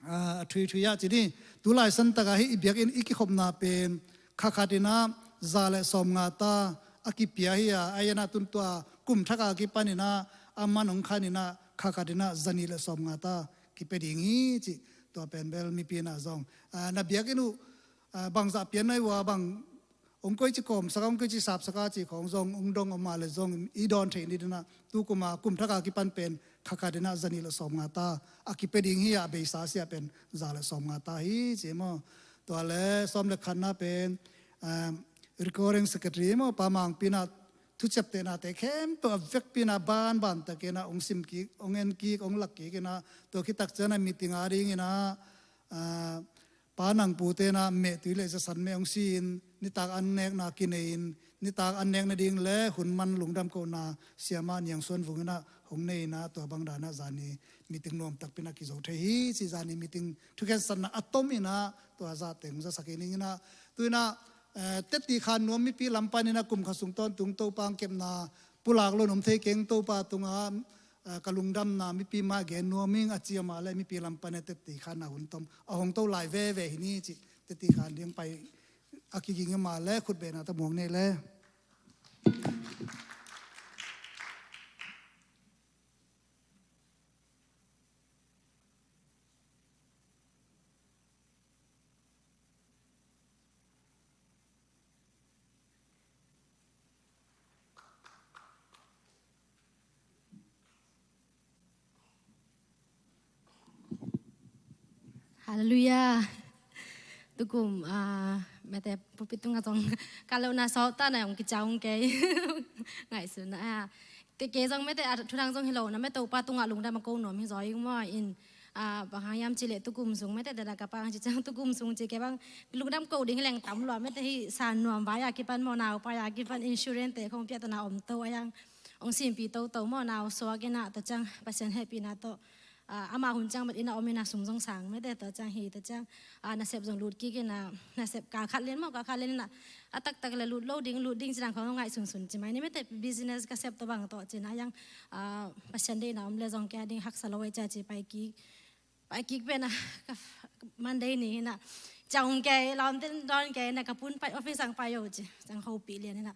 ah, a thuithui ah ci ni, tulai santak ah hih i biakinn i kikhopna pen kha khat in ah za le sawmnga ta a kipia hi a, a, tua in ah tun tua kum thak a kipan in ah a man hong khan in ah kha khat in ah za nih le sawmnga ta kipia ding hi ci. Tua pen bel mipi in ah zong, ah, na biakinn uh, ah, bangzah pian na hi uh a, bang hong koici kawmsak a, hong koici sapsak a cih khawng zong hong dong om a leh zong i dawn theih ni ding in ah, tu kum a kum thak a kipan pen kha khat in ah za nih le sawmnga ta a kipia ding hi a, a beisa sia pen za le sawmnga ta hi ci maw. Tua le sawm le khatna pen, um, recording secretary maw, Pa Mangpi in ah thuciamtehnate khempeuh a vekpi in ah banban takin ah hong sim kik, hong en kik, hong lak kik in ah, tua khit tak ciang ah meeting a ding in ah, ah, Pa Nang Pute in ah mehtui le zasan meh hong si in, nitak an nekna kinei in, nitak an nek nading le hun man lungdam kohna Siamah Niang Suan Vung in ah hong nei in ah, tua bang dan ah zani meeting nuam takpi in ah kizo thei hi ci. Zani meeting thukhensatna a tom in ah tua zah teng zasak hi ning in ah, tu in ah, eh, Tetti Khan Nuam mipi lam pan in ah kum khat sung tawntung Topa hong kepna pulak lo in om thei keng, Topa tungah, eh, ka lungdamna mipi mah gen nuam ing a ci a, amah le mipi lam pan in ah Tetti Khan a hun tom a hong to lai veve hi ni ci. Tetti Khan ding pai a kiging a, amah le khutbetna tawh muang ni le. Halleluiah. Tukum, ah, mete pulpit tungah zong ka lohna sawt ta na hong kicaung kei. Ngaihsun na, ah. Te kei zong mete, ah, thudang zong hi lo na mete Topa tungah lungdam a ko nuam hi zaw ing maw in, ah, bang hang hiam cih leh tukum sung mete dada ka pang ci ciang tukum sung ci kei bang lungdam ko ding leng tam lua mete hi san nuam vai a kipan maw nau pai a kipan insurance te khong piak ta na om to a hiang hong simpi toto maw nau suak in a ta ciang Pasian hehpihna tawh ah, amah hun ciang bet inn a om in a sum zong sang mete tua ciang hi tua ciang, ah, nasep zong lut kik in a nasep kal khat lian maw kal khat lian in a a taktak le lut lo ding lut ding ci dan khong ngaihsunsun ci mai ni mete business ka sep tua bang tawh ci na hiang, ah, Pasian deihna om le zong kia ding haksa lo ei cia ci pai kik pai kik pen a ka Monday ni in a ciang kei lawm ten dawn kei in a ka pun pai office ang pai o ci ciang hopih lian in a,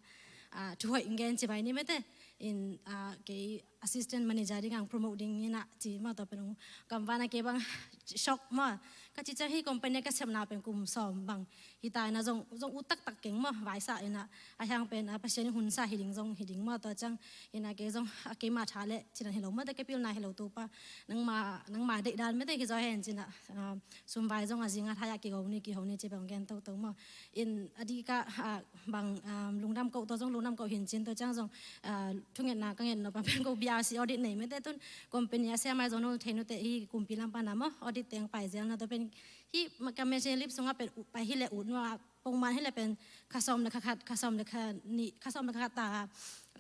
ah, thu hoih ngen ci mai ni mete in, ah, kei assistant manager ding ang promote ding in a ci maw tua pen ong kam van a kei bang shock maw ka ci ciang hi company ka sepna pen kum sawm bang hi ta in a zong zong ut taktak keng maw vaisa in a a hiang pen a Pasian in hun sa hi ding zong hi ding maw tua ciang in a kei zong a keima tha le ci dan hi lo maw te kei pilna hi lo Topa nangma nangma deih dan mete hi zaw hen ci na, ah, sum vai zong a zing a thai a kigo ni kiho ni ci bang gen toto maw in a di ka, ah, bang, um, lungdam ko tua zong lungdam ko hin cin tua ciang zong, ah, thungetna ka nget no pa pen ko B R C audit nei mete tun company a siamai zong no thei no te hi kumpi lam pa na maw audit teng pai zel na tua pen hi ka machine lip sung a pen pai hi le ut no a pongman hi le pen kha sawm le kha khat kha sawm le kha ni kha sawm le kha khat ta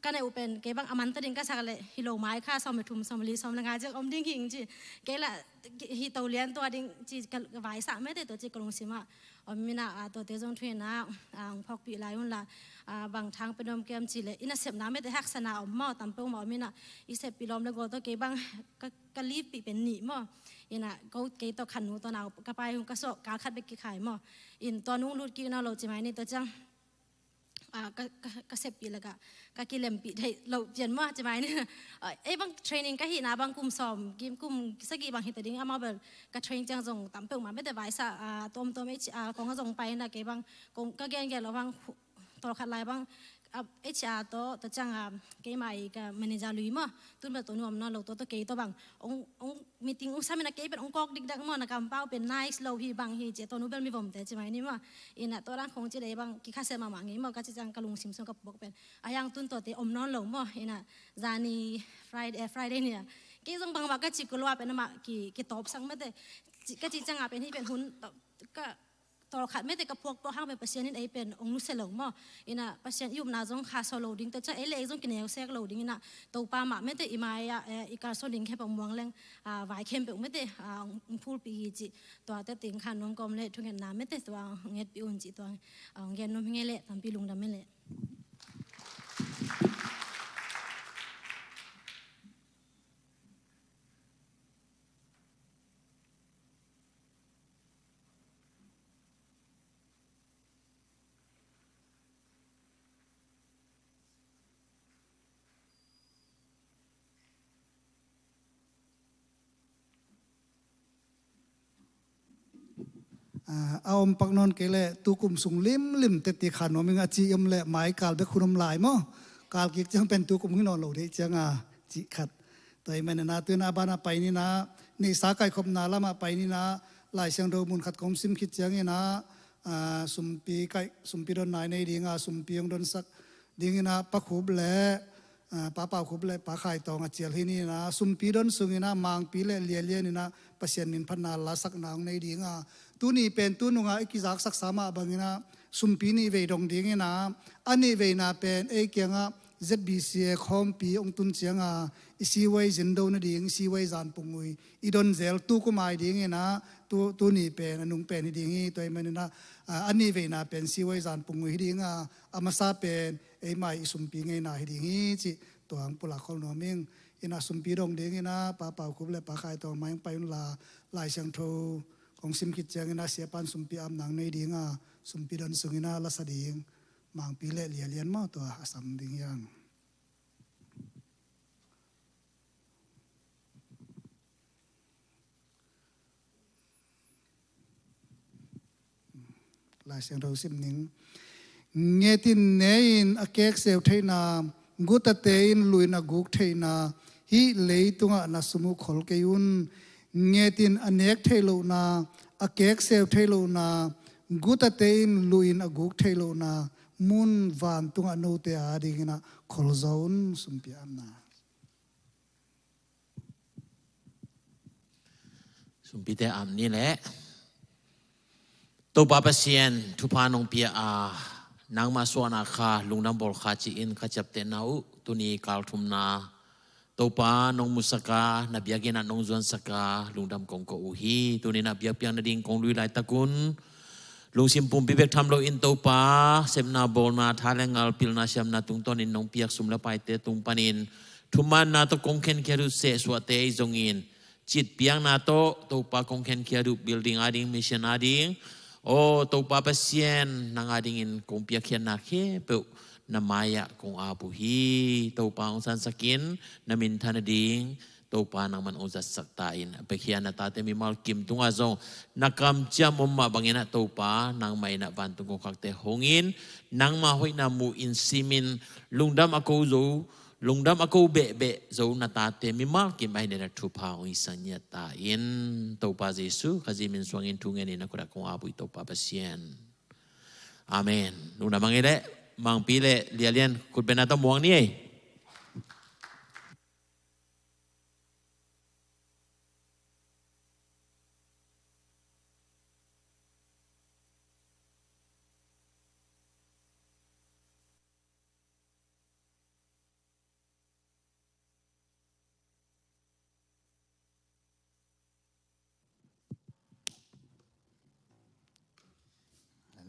ka nei u pen kei bang a man ta ding ka sak le hi lo mai kha sawm le thum sawm le li sawm le nga ciang om ding hing ci kei la hi to lian tua ding ci ka vaisa mete tua ci ka lungsim a om in a, ah, tuate zong thu in a, ah, hong phawkpih lai un la, ah, bang thang pen om kiam ci le in a sepna mete haksana om maw tam pe um a om in a i seppih lawm le gol tawh kei bang ka, ka lipih pen nih maw in a ko kei tawh khan nu tawh nau ka pai hung ka sawh kal khat bek kikhai maw in tua nung lut kik na lo ci mai ni tua ciang, ah, ka, ka, ka seppih lak a ka kilempih theih loh pian maw ci mai ni. Ah, ei bang training ka hihna bang kum sawm kim kum sagih bang hi ta ding amau bel ka train ciang zong tam peuh mah mete vaisa, ah, tawmtawm ei ci, ah, kong a zong pai na kei bang kong ka gengen lo bang tawlkhat lai bang, ah, H R tawh tua ciang, ah, keima i ka manager lui maw tun bel tua nuam na lo tua tua kei tawh bang ong, ong meeting ong sam in a kei pen ong kawk dikdak maw na kampau pen nice lo hi bang hi ci a tua nu bel mi vomte ci mai ni maw in a tua dan khong ci dei bang kikhasiat mahmah ngei maw ka ci ciang ka lungsim sung ka puak pen a hiang tun tuate om nawn lo maw in a zani Friday, eh, Friday ni a kei zong bangmah ka ci kulua pen amah ki, kitawpsak mete ka ci ciang a pen hi pen hun ka tawlkhat mete ka phuak pawh hang pen Pasian in ei pen ong nusia lo maw in a Pasian i upna zong kha saw lo ding tua ciang ei le ei zong kineu sek lo ding in a Topa mah mete i mai-ah, eh, i kalsuan ding khempeuh muang leng, ah, vai khempeuh mete, ah, ong phulpih hi cih tua tete ong khan nuam kawm le thungetna mete tua ong ngetpih un cih tua, ah, ong gen nuam hi ngei le tampi lungdam hi le. Ah, a om pak nawn kei leh tukum sung limlim tete khan nuam ing a ci om leh mai kal bek hun om lai maw? Kal kik ciang pen tukum hi nawn lo deih ciang a cih khat. Tua ahih manin a tu in a ban a pai ni in a neihsa kaihkhopna lamah pai ni in a Lai Siangtho mun khat kong sim khit ciangin a, ah, sumpi kaih, sumpi don nai nei ding a sumpi hong donsak dingin a Pa Khup le, ah, Pa Pau Khup le Pa Khai Tawng a cial hi ni in a sumpi don sungin a Mangpi le Lianlian in a Pasian min phatna lasakna hong nei ding a tuni pen tu nungah i kizaksaksa mah bangin a sumpi nih vei dong dingin a a nih veina pen ei kiangah Z B C A khawmpi hong tun cianga i siwai zin do nading siwai zan pungui i don zel tukum ai dingin a tu, tuni pen a nung pen hi ding hi tua ahih manin a, a, a nih veina pen siwai zan pungui hi ding a a masa pen ei mai i sumpi ngeina hi ding hi cih tua hong pulak khol nuam ing. In a sumpi dong dingin a Pa Pau Khup le Pa Khai Tawng mai hong pai un la Lai Siangtho kong sim khit ciangin a siapan sumpi apna hong nei ding a sumpi don sungin a lasa ding Mangpi le Lianlian maw tua a sam ding hi hang. Lai Siangtho sim ning. Ngetin ne in a kekseu theihna, gutate in luin a guk theihna, hih leitungah na sum uh khol kei un. Ngetin a nek theih lohna, a kekseu thei lohna, gutate in luhin a guk thei lohna mun vantungah note adingin ah kholzaw un. Sumpi apna. Sumpite ap ni leh. Topa Pasian, thupha nong pia a, nangmah suahna kha lungdam bawl kha ci-in ka ciaptehna uh tuni kal thumna Topa nong musak a, na biakinn ah nong zuansak a, lungdam kong ko uh hi. Tuni-in ah biakpiakna ding kong lui laitak un lungsim pumpi bek tham loin Topa, sepna bawlna, tha le ngal, pilna siamna tungtawnin nong piak sum le paite tung panin thumanna tawh kong khenkhiat uh, sehsuahte ahi zongin citpiakna tawh Topa kong khenkhiat uh, building ading, mission ading, aw Topa Pasian, nang adingin kong piakkhiatna khempeuh na mai-ah kong ap uh hi. Topa hong sansak in, na minthan nading Topa nangman hong zatsak ta in. A piakhia na tate mimal kim tungah zong na kamciam om mah bangin ah Topa, nangmah in ah vantung kongkhakte hongin, nangmah hoihna mu-in simin, lungdam a ko zo, lungdam a ko behbeh zo na tate mimal kim ahi dingin ah thupha hong hisak ngiat ta in. Topa Jesu Khazih min suangin thu ngenin na khut ah kong ap uh hi Topa Pasian. Amen. Lungdam a ngei leh, Mangpi le Lialian khutbetna tawh muang ni ei.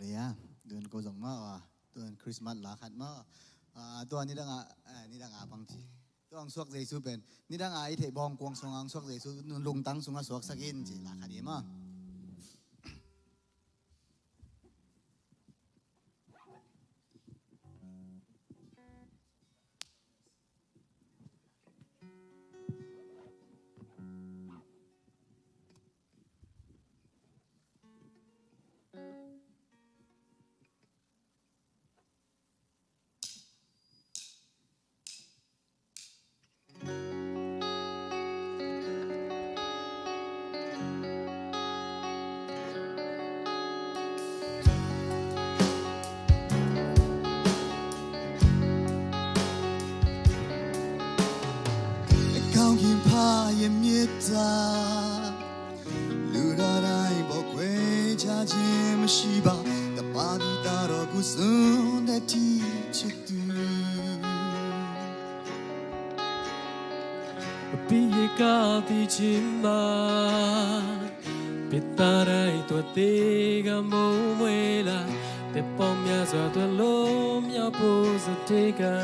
Hallelujah. Tun ko zong mah, ah, tun Christmas la khat mah. Ah, tua nidang a, eh, nidang a bang ci. Tua hong suak Jesu pen nidang a i theih bawng kuang sungah hong suak Jesu, lungtang sungah suaksak in ci la khat hi mah. Kau kin pa ye mieta. လူသားတိုင်းပေါ်ကွယ်ကြခြင်းမရှိပါ။ တပါးသူသာတော့ကိုယ်စွန့်တဲ့ထီးချစ်သူ။ ပြီးရကသည့်ချင်းမှာ ပြစ်သားတိုင်းအတွက်သေကမုံမွေလာ တစ်ပေါင်းများစွာအတွက်လွတ်မြောက်ဖို့စတေးကံ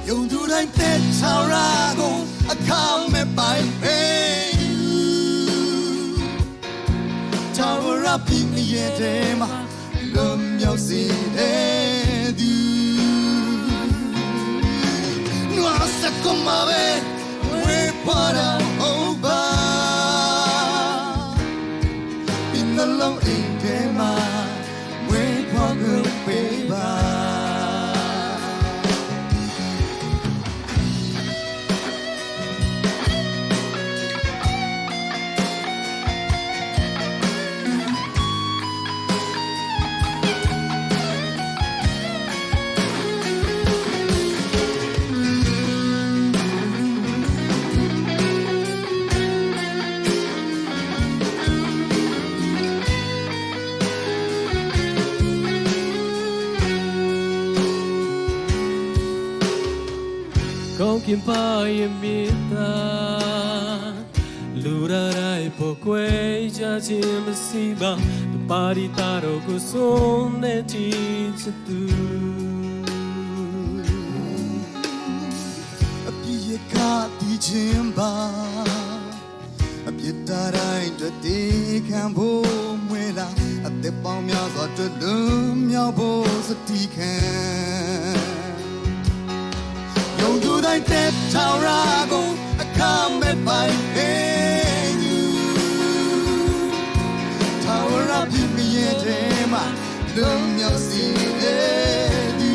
ယုံသူတိုင်းသစ္စာရာကိုအခါမဲ့ပိုင်ပေသူ ထာဝရပင်ရဲ့တဲမှာလွတ်မြောက်စေတဲ့သူ နွားစက်ကွန်မှာပဲဝေးပွားတာဟုတ်ပါ In the long အိမ်ထဲမှာဝေးပွားခွင့်ပေးပါ ကောင်းကင်ပါရဲ့မေတ္တာ လူရတိုင်းပေါ်ကွယ်ကြခြင်းမရှိပါ တပါးဒီတာတော်ကိုစွန့်တဲ့ထီးချစ်သူ အပြစ်ရကသီးခြင်းပါ အပြစ်သားတိုင်းအတွက်တေခံဖို့မွေလာ အသက်ပေါင်းများစွာအတွက်လွတ်မြောက်ဖို့စတီခံ ယုံသူတိုင်းတဲ့ထာဝရကိုအခါမဲ့ပိုင်ပေသူ ထာဝရပင်ရဲ့တဲမှာလွတ်မြောက်စေတဲ့သူ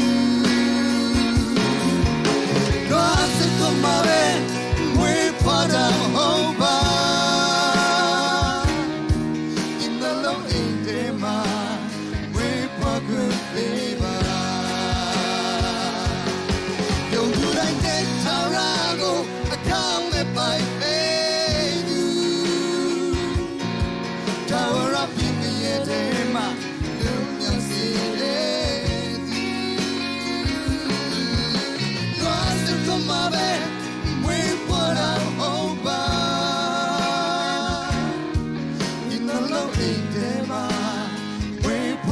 နွားစက်ကွန်မှာပဲမွေးဖွားတာမဟုတ်ပါ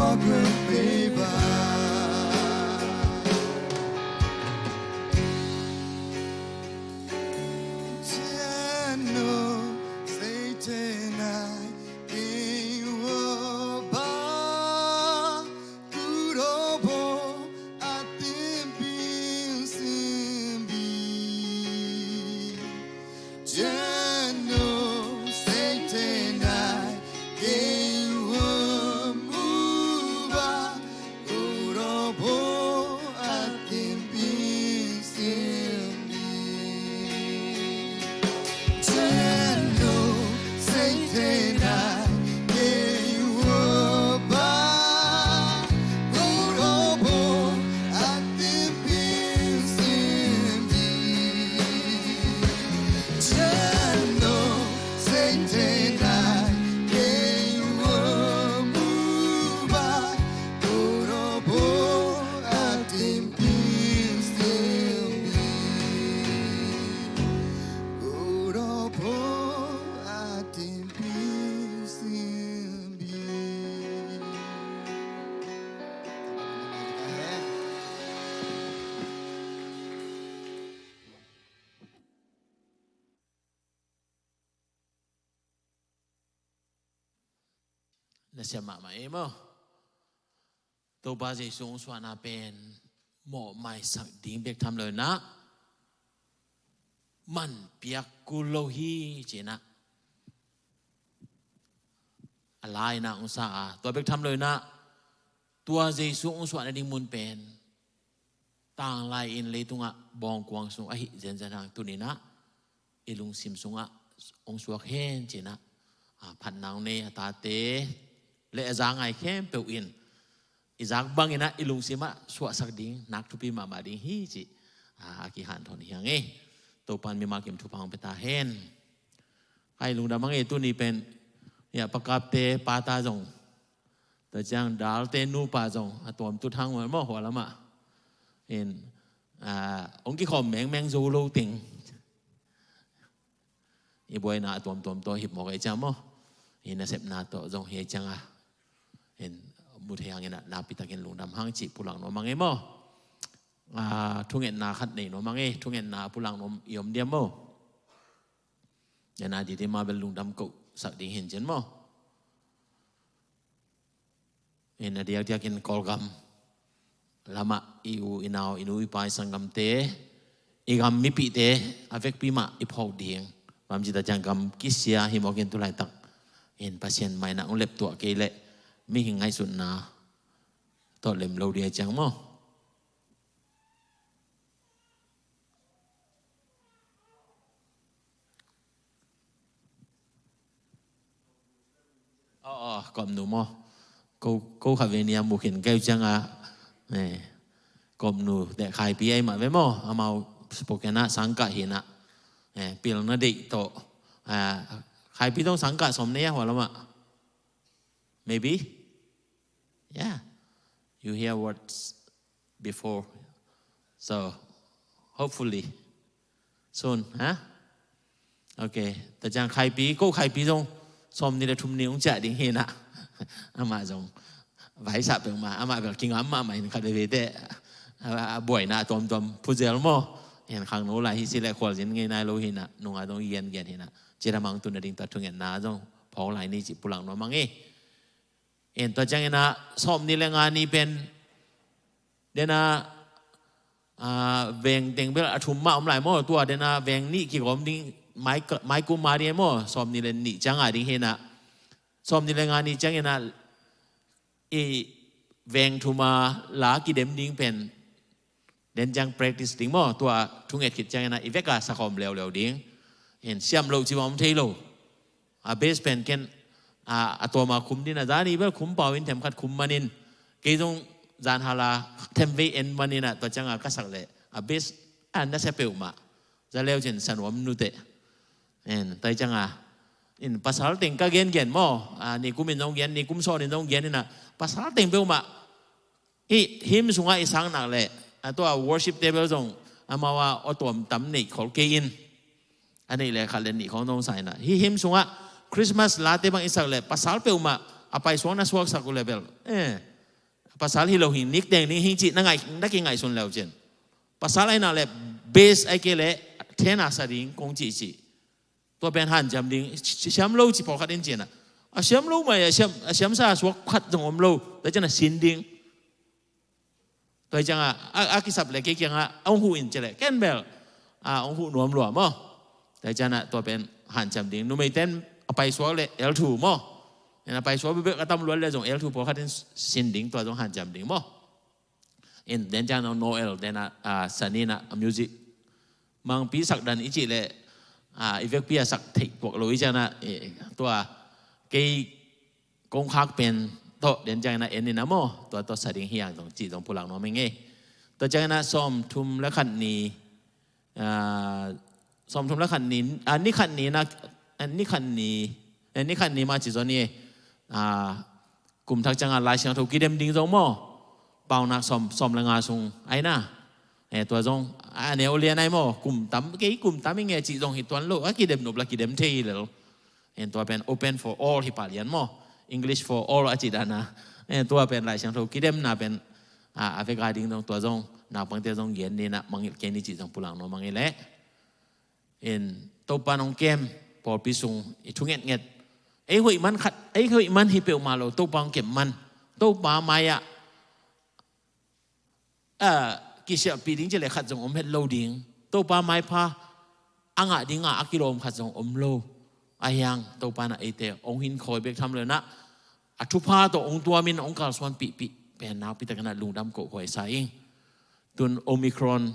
Our great favor. Ten no, say ten I, Jehovah, kurobo atin pin sin bi. Jano Satan ai kei wa muba kurobo atin pin sin bi. Jano Satan ai kei wa ba kurobo atin pin sin bi. Jano Satan ai kei wa muba kurobo atin pin sin bi. Kurobo atin pin sin bi. Na siam mahmah ei maw? Topa Jesu hong suahna pen mawhmaisak ding bek tham lo inah, man piak kul lo hi ci inah, a la inah hong sa a, tua bek tham lo inah, tua Jesu hong suah nading mun pen tanglai-in leitungah bawngkuang sung ahi zenzen hang tuni inah i lungsim sungah hong suak hen ci inah, a, phatna hong nei a tate le a za ngai khempeuh in i zak bang inah i lungsim ah suahsak ding nak thupi mahmah ding hi cih, a, a kihanthawn hi hang e. Topa'n mimal kim thupha hong pia ta hen. Ai lungdam hang e, tuni pen, ya, Pa Kapte pa ta zong, tua ciang Dalte nupa zong a tuamtut hang maw, hua lamah in, a, hong kikhawm mengmeng zo lo teng i buaina a tuamtuam tawh hip mawk ei ciang maw, i nasepna tawh zong hi ei ciang a, in mu thei hang inah nakpi takin lungdam hang cih pulak nuam hang ei maw? A, thungetna khat nei nuam hang ei, thungetna pulak nuam i om diam maw? Dena didi ma bel lungdam kohsak ding hin cin maw? In a diakdiakin Kawlgam lamah i u i nau, i nu i pa, i sanggamte, i gam mipihte a vekpi mah i phawk ding. Bang ci ta ciang gam kisia hi mawk in tu laitak in Pasian mai inah hong leptuah kei leh mihing ngaihsutna tawh lem lo ding a ciang maw? Aw, aw, kawmnu maw? Ko, ko kha ve nia mu khin keu ciang a, eh, kawmnu deh Khaipi ai mah ve maw? Amau Spokane ah sangkah hi inah, eh, pilna deih tawh, ah, Khaipi tawh sangkah sawm nei a hua lamah. Maybe? Yeah. You hear words before. So, hopefully, soon, ha? Ok. Tua ciang Khaipi, ko Khaipi zong sawmnih le thum ni hong ciah ding hi inah. Amah zong vaisah peuhmah, amah bel kingam mahmah in khat veve teh. A, a buaina a tuamtuam phuzel maw? Hen khangno lai hi si leh khualzin ngei nai lo hi inah, nunga zong i gengen hi inah. Cidam hang tun a ding tua thungetna zong phawk lai ni cih pulak nuam hang e. En tua ciang inah sawmnih le nga ni pen dena, a, veng teng bel a thum mah om lai maw? Tua dena veng nih kigawm ding mai, mai kum ma ding e maw? Sawmnih le nih ciang a ding hi inah, sawmnih le nga ni ciang inah i veng thum a la kidem ding pen den ciang practice ding maw? Tua thunget khit ciang inah i vek a sakhawm leuleu ding. En siam loh ci bang om thei lo. A bass pen ken, a, a tuam a khum ding a, zani bel khum pau in themkhat khum manin, kei zong zan hala themvei en man inah tua ciang a ka sak leh a bass a nasia peuhmah. Za leu cin sa nuam nuteh. En, tua ciang a in pasal teng ka gengen maw? A, nikum in zong gen, nikum sawn in zong gen inah pasal teng peuhmah i hymn sungah i sang nak leh, a tua worship table zong amau a aw tuam tam neih khol kei in. A neih le khat le nih khong zong sa inah. Hih hymn sungah Christmas late bang i sak leh pasal peuhmah a paisuak na suaksak uh le bel, eh, Pasal hi lo hing, nickname ding hing cih na ngaih, na kingaihsun le uh cin. Pasal ahi nak leh base ahi kei leh tenor sa ding kong cihcih. Tua pen hanciam ding, siam lo ci pawlkhat in ci-in ah. A siam lo mai, a siam, a siamsa suak khat zong om lo. Tua ciangin ah sin ding. Tua hi ciangin ah, a, a kisap leh kei kiangah, a hong huh in ci leh. Ken bel, a hong huh nuam lua maw. Tua hi ciangin ah, tua pen hanciam ding. Numeite in a paisuak leh L two maw. En a paisuak bekbek a tam lua leh zong L two pawlkhat in sin ding, tua zong hanciam ding maw. En, den ciang Noel, den a, a, Sani in a music mangpi sak dan i cih leh, a, i vekpi a sak theih tuak lo i ciang a, e, tua kei kong khak pen tawh den ciangin a en in a maw, tua tawh sa ding hi hang zong cih zong pulak nuam ing ei. Tua ciangin a sawmthum le khat ni, a, sawmthum le khat ni, a, ni khat ni na, a, ni khat ni, e, ni khat ni mah ci zaw ni ei. A, kum thak ciangin Lai Siangtho kidem ding zong maw. Paunak sawm, sawm le nga sung ahi na. E, tua zong, a, neu lian ahi maw. Kum tam, kei kum tam ing e cih zong hi tuan lo. A kidem nop la kidem thei hi lel. En tua pen open for all hi pah lian maw. English for all a cih dan a. En tua pen Lai Siangtho kidemna pen, a, a vek a ding zong tua zong. Naupangte zong gen ni na mangngilh kei ni cih zong pulak nuam ing ei leh. En, Topa in hong kem, pawlpi sung i thu ngetnget. Ei hoih man khat, ei hoih man hi peuhmah lo, Topa hong kem man. Topa mai-ah, a, kisialhpih ding ci leh khat zong om het lo ding. Topa maipha a ngah dingah a kilawm khat zong om lo. Ahi hang, Topa in a eite hong hinkhawi bek tham lo in a, a thupha tawh hong tuamin hong kalsuanpihpih pen nakpi takin a lungdam kohhuai sa ing. Tun Omicron,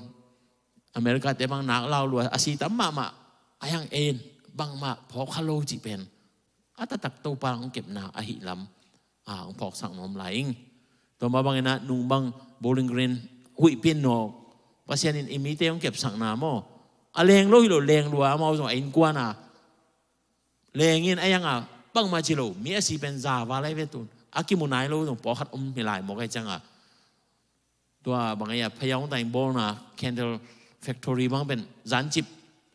America-te bang nak lau lua, a si tam mahmah, ahi hang ei in bangmah phawk kha lo cih pen a taktak Topa hong kepna ahih lam, a, hong phawksak nuam lai ing. Tua mah bangin a nung bang Bowling Green huihpi in nawk, Pasian in i mite hong kepsakna maw. A leng lo hi lo, leng lua, amau zong a innkuan a leng in, ahi hang a bangmah ci lo, mi a si pen za val lai ve tun. A kimu nai lo zong pawlkhat om hi lai mawk ahi ciang a. Tua bang ahi a, phayawng taing bawlna candle factory bang pen zancip,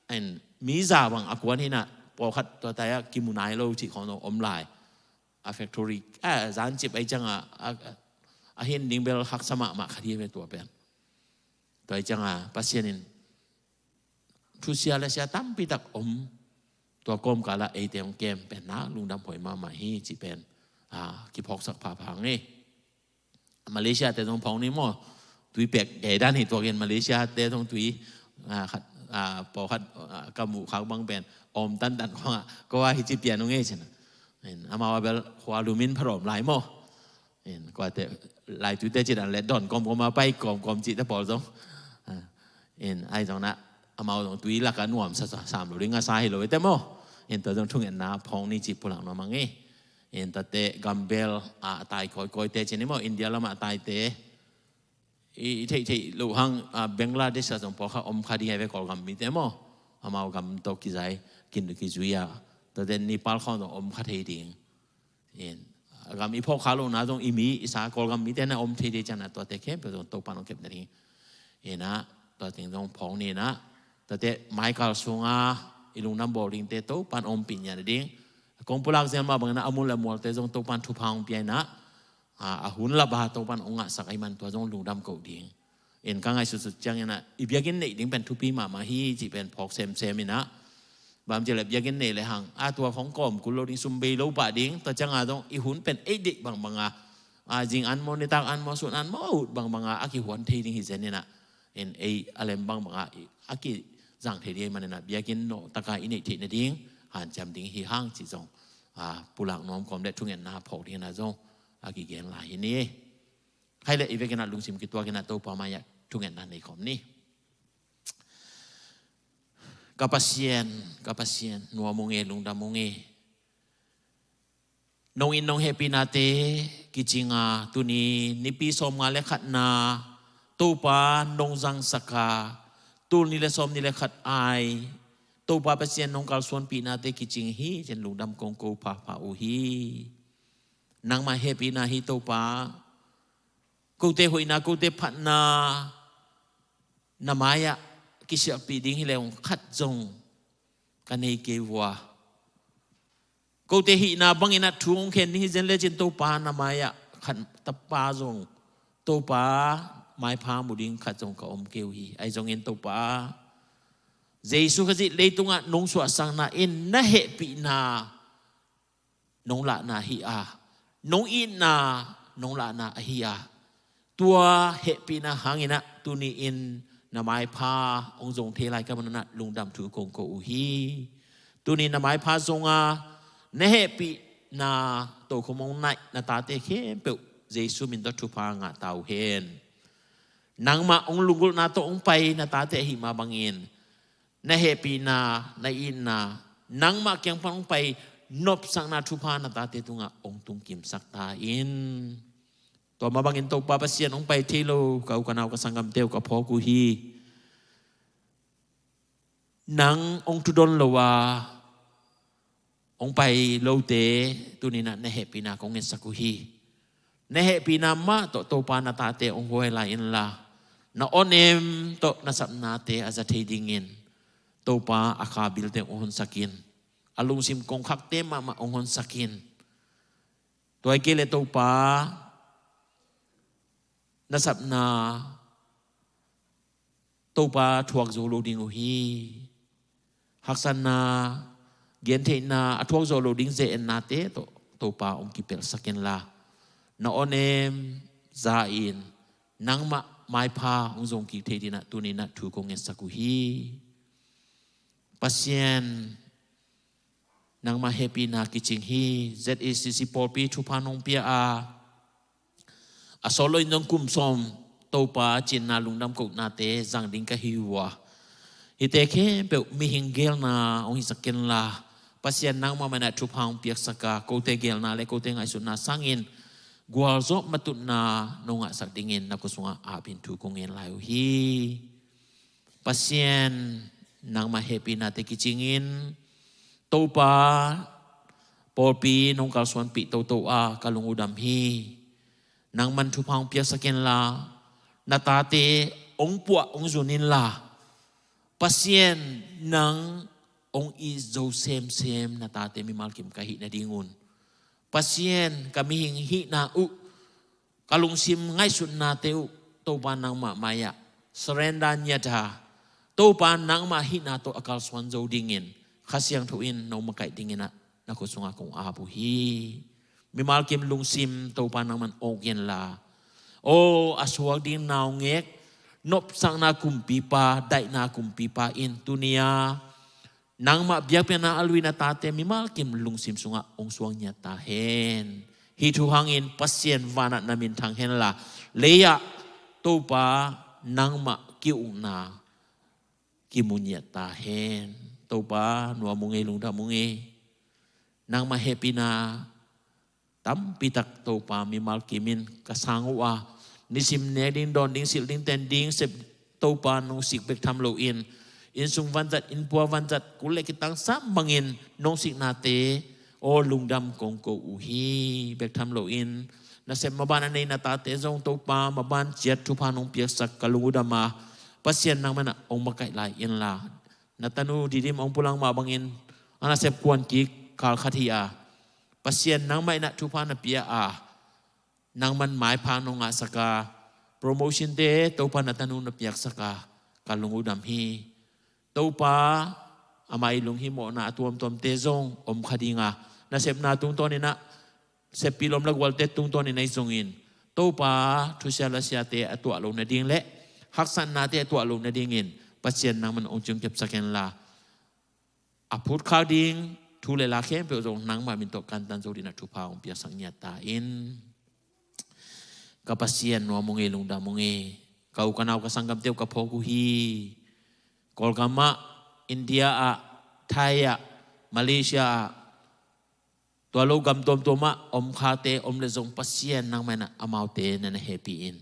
en, mi za bang a kuan hi na, pawlkhat tua tai a kimu nai lo cih khawng zong om lai. A factory, a, zancip ahi ciang a, a, a hin ding bel haksa mahmah khat hi ve tua pen. Tua ahi ciang a, Pasian in thusia le sia tampi tak om, tua kawmkal ah eite hong kem pen nak lungdam huai mahmah hi cih pen, a, kiphawksak phapha ing ei. Malaysia-te zong phawk ni maw, tui pek gei dan hi tuak in Malaysia-te zong tui, a, khat, a, pawlkhat, a, ka muh khak bang pen, om tantan khawng ah, ko a hi ci pian ung ei cin. En, amau a bel khua lumin pharhawm lai maw. En, kuate laituite ci dan le dawn kawmkawm a pai kawmkawm cihte pawl zong. A, en, ahi zong na, amau zong tui lak a nuam sa, sa, sam lo ding a sa hi lo ei te maw. En, tua zong thungetna phawk ni cih pulak nuam ing ei. En, tate gambel, a, a tai kawikawite ci ni maw, India lam a taite. I, i theihtheih loh hang, a, Bangladesh ah zong pawlkhat om kha ding ahi ve, Kawlgam mite maw. Amau gam tawh kizai, kin, kizui a. Tate Nepal khawng zong om kha thei ding. En, a gam i phawk kha lohna zong i mi, i sa Kawlgam mite na om thei ding ciang na tuate khempeuh zong Topa in hong kep nading. En a, tua teng zong phawk ni na. Tuate maikal sung a, i lungdam bawl dingte Topa in ompih ngiat nading. Kong pulak zel mah bangin a, a mun le mualte zong Topa in thupha hong pia in a, a, a hun lap a Topa in hong ngahsak ahih man tua zong lungdam koh ding. En, ka ngaihsutsut ciangin a, i biakinn neih ding pen thupi mahmah hi cih pen phawk semsem in a. Bang ci leh biakinn neih le hang, a, tua khawng kawm kul lo ding, sum bei lo pah ding, tua ciang a zong i hun pen ei deih bangbang a, a, zing an maw, nitak an maw, sun an maw, a ut bangbang a, a kihuan thei ding hi zen in a. En, ei a lem bangbang a, i, a kizang thei ding ahih man in a, biakinn nawh tak a i neih theih nading hanciam ding hi hang cih zong, a, pulak nuam kawm le thungetna phawk ding in a zong a kigen lai hi ni. Hai le i vekin a lungsim kituak in a Topa mai-ah thungetna nei khawm ni. Ka Pasian, ka Pasian, nuam ung e, lungdam ung e. Nong in nong hehpihnate kicing a, tuni nipi sawmnga le khatna Topa nong zangsak a, tul nih le sawmnih le khat ai Topa Pasian nong kalsuanpihnate kicing hi cin lungdam kong ko phapha uh hi. Nangmah hehpihna hi Topa. Kote hoihna, kote phatna na mai-ah kisialhpih ding hi leh hong khat zong ka nei kei vua. Kote hihna bangin a thu hong khen ding hi zen lecin Topa na mai-ah khat tapa zong Topa maipha mu ding khat zong ka om kei uh hi. Ahi zongin Topa Jesu Khazih leitungah nong suahsakna in na hehpihna nong lahna hi a, nong itna nong lahna ahi a, tua hehpihna hanginah tuni-in na maipha hong zong thei lai ka manunah lungdam thu kong ko uh hi. Tuni na maipha zonga na hehpihna tokhom hong naih na tate khempeuh Jesu min tawh thupha ngah ta uh hen. Nangmah hong lunggulhna tawh hong pai na tate ahi mah bangin na hehpihna, na itna, nangmah kiang pan hong pai nopsakna thupha na tate tungah hong tungkimsak ta in. Tua mah bangin Topa Pasian hong pai thei lo ka u ka nau ka sanggamte uh ka phawk uh hi. Nang hong thudon lo a hong pai lote tuninah na hehpihna kong ngetsak uh hi. Na hehpihna mah tawh Topa na tate hong huai lai inla, na awnem tawh na sapnate a za thei dingin Topa a kha bilte hong honsak in. A lungsim kongkhakte mahmah hong honsak in. Tua hi kei le Topa na sapna Topa thuak zo lo ding uh hi. Haksatna, gentheihna a thuak zo lo ding ze-etnate tawh Topa hong kipelhsak inla, na awnem za in nangmah maipha hong zong kik thei dinah tuninah thu kong ngetsak uh hi. Pasian, nangmah hehpihna kicing hi. Z E C C pawlpi thupha nong pia a, a sawt loin zong kum sawm Topa cinna lungdam kohnate zang ding ka hi uh a, hihte khempeuh mihing geelna hong hisak kenla, Pasian nangmah mah inah thupha hong piaksak a, kote geelna le kote ngaihsutna sangin gualzawh matutna nong ngahsak dingin na khut sungah apin thu kong ngen lai uh hi. Pasian, nangmah hehpihnate kicingin Topa pawlpi nong kalsuanpih toto a ka lung uh dam hi. Nangman thupha hong piaksak inla, na tate hong puah hong zun inla, Pasian, nang hong it zo semsem na tate mimal kim ka hih nadingun, Pasian, ka mihing hihna uh, ka lungsim ngaihsutnate uh Topa nangmah mai-ah surrender ngiat a, Topa nangmah hihna tawh a kalsuan zo dingin Kha Siangtho in nong makaih dinginah na khut sungah kong ap uh hi. Mimal kim lungsim Topa nangman awk inla, aw a suak ding naungek, nopsakna kumpipa, daihna kumpipa in tuni-a nangmah biakpiakna a luina tate mimal kim lungsim sungah hong suak ngiat ta hen. Hih thu hangin Pasian vanah na min thang henla, lei-ah Topa nangmah ki-ukna kimu ngiat ta hen. Topa nuam ung ei, lungdam ung ei. Nangmah hehpihna tampitak Topa mimal kimin ka sang uh a, nisim nek ding, dawn ding, silh ding, ten ding sep Topa nong sik bek tham loin, innsung vanzat, innpua vanzat, kul le kitang sam bangin nong siknate aw lungdam kong ko uh hi. Bek tham loin nasep maban a nei na tate zong Topa maban ciat thupha nong piaksak ka lung uh dam a, Pasian nangman ah hong makaih lai inla, na tanu Didim hong pulang mah bangin a nasep kuan kik kal khat hi a, Pasian nangmah inah thupha na pia a, nangman maipha nong ngahsak a, promotion-te Topa na tanu na piaksak a, ka lung uh dam hi. Topa, amah i lunghimawhna a tuamtuamte zong om kha ding a, nasepna tungtawninah, seppih lawm la gualte tungtawnin ahi zongin, Topa thusia lasiate a tuah loh nading le haksatnate a tuah loh nadingin Pasian nangman hong ciong kepsak henla, a phutkhak ding thu le la khempeuh zong nangmah min tawh kantan zo dinah thupha hong piaksak ngiat ta in. Ka Pasian nuam ung ei, lungdam ung ei. Ka u ka nau ka sanggamte uh ka phawk uh hi. Kawlgam ah, India ah, Thai ah, Malaysia ah, tua lo gam tuamtuam ah om khate om le zong Pasian nangmah inah amaute na na hehpih in.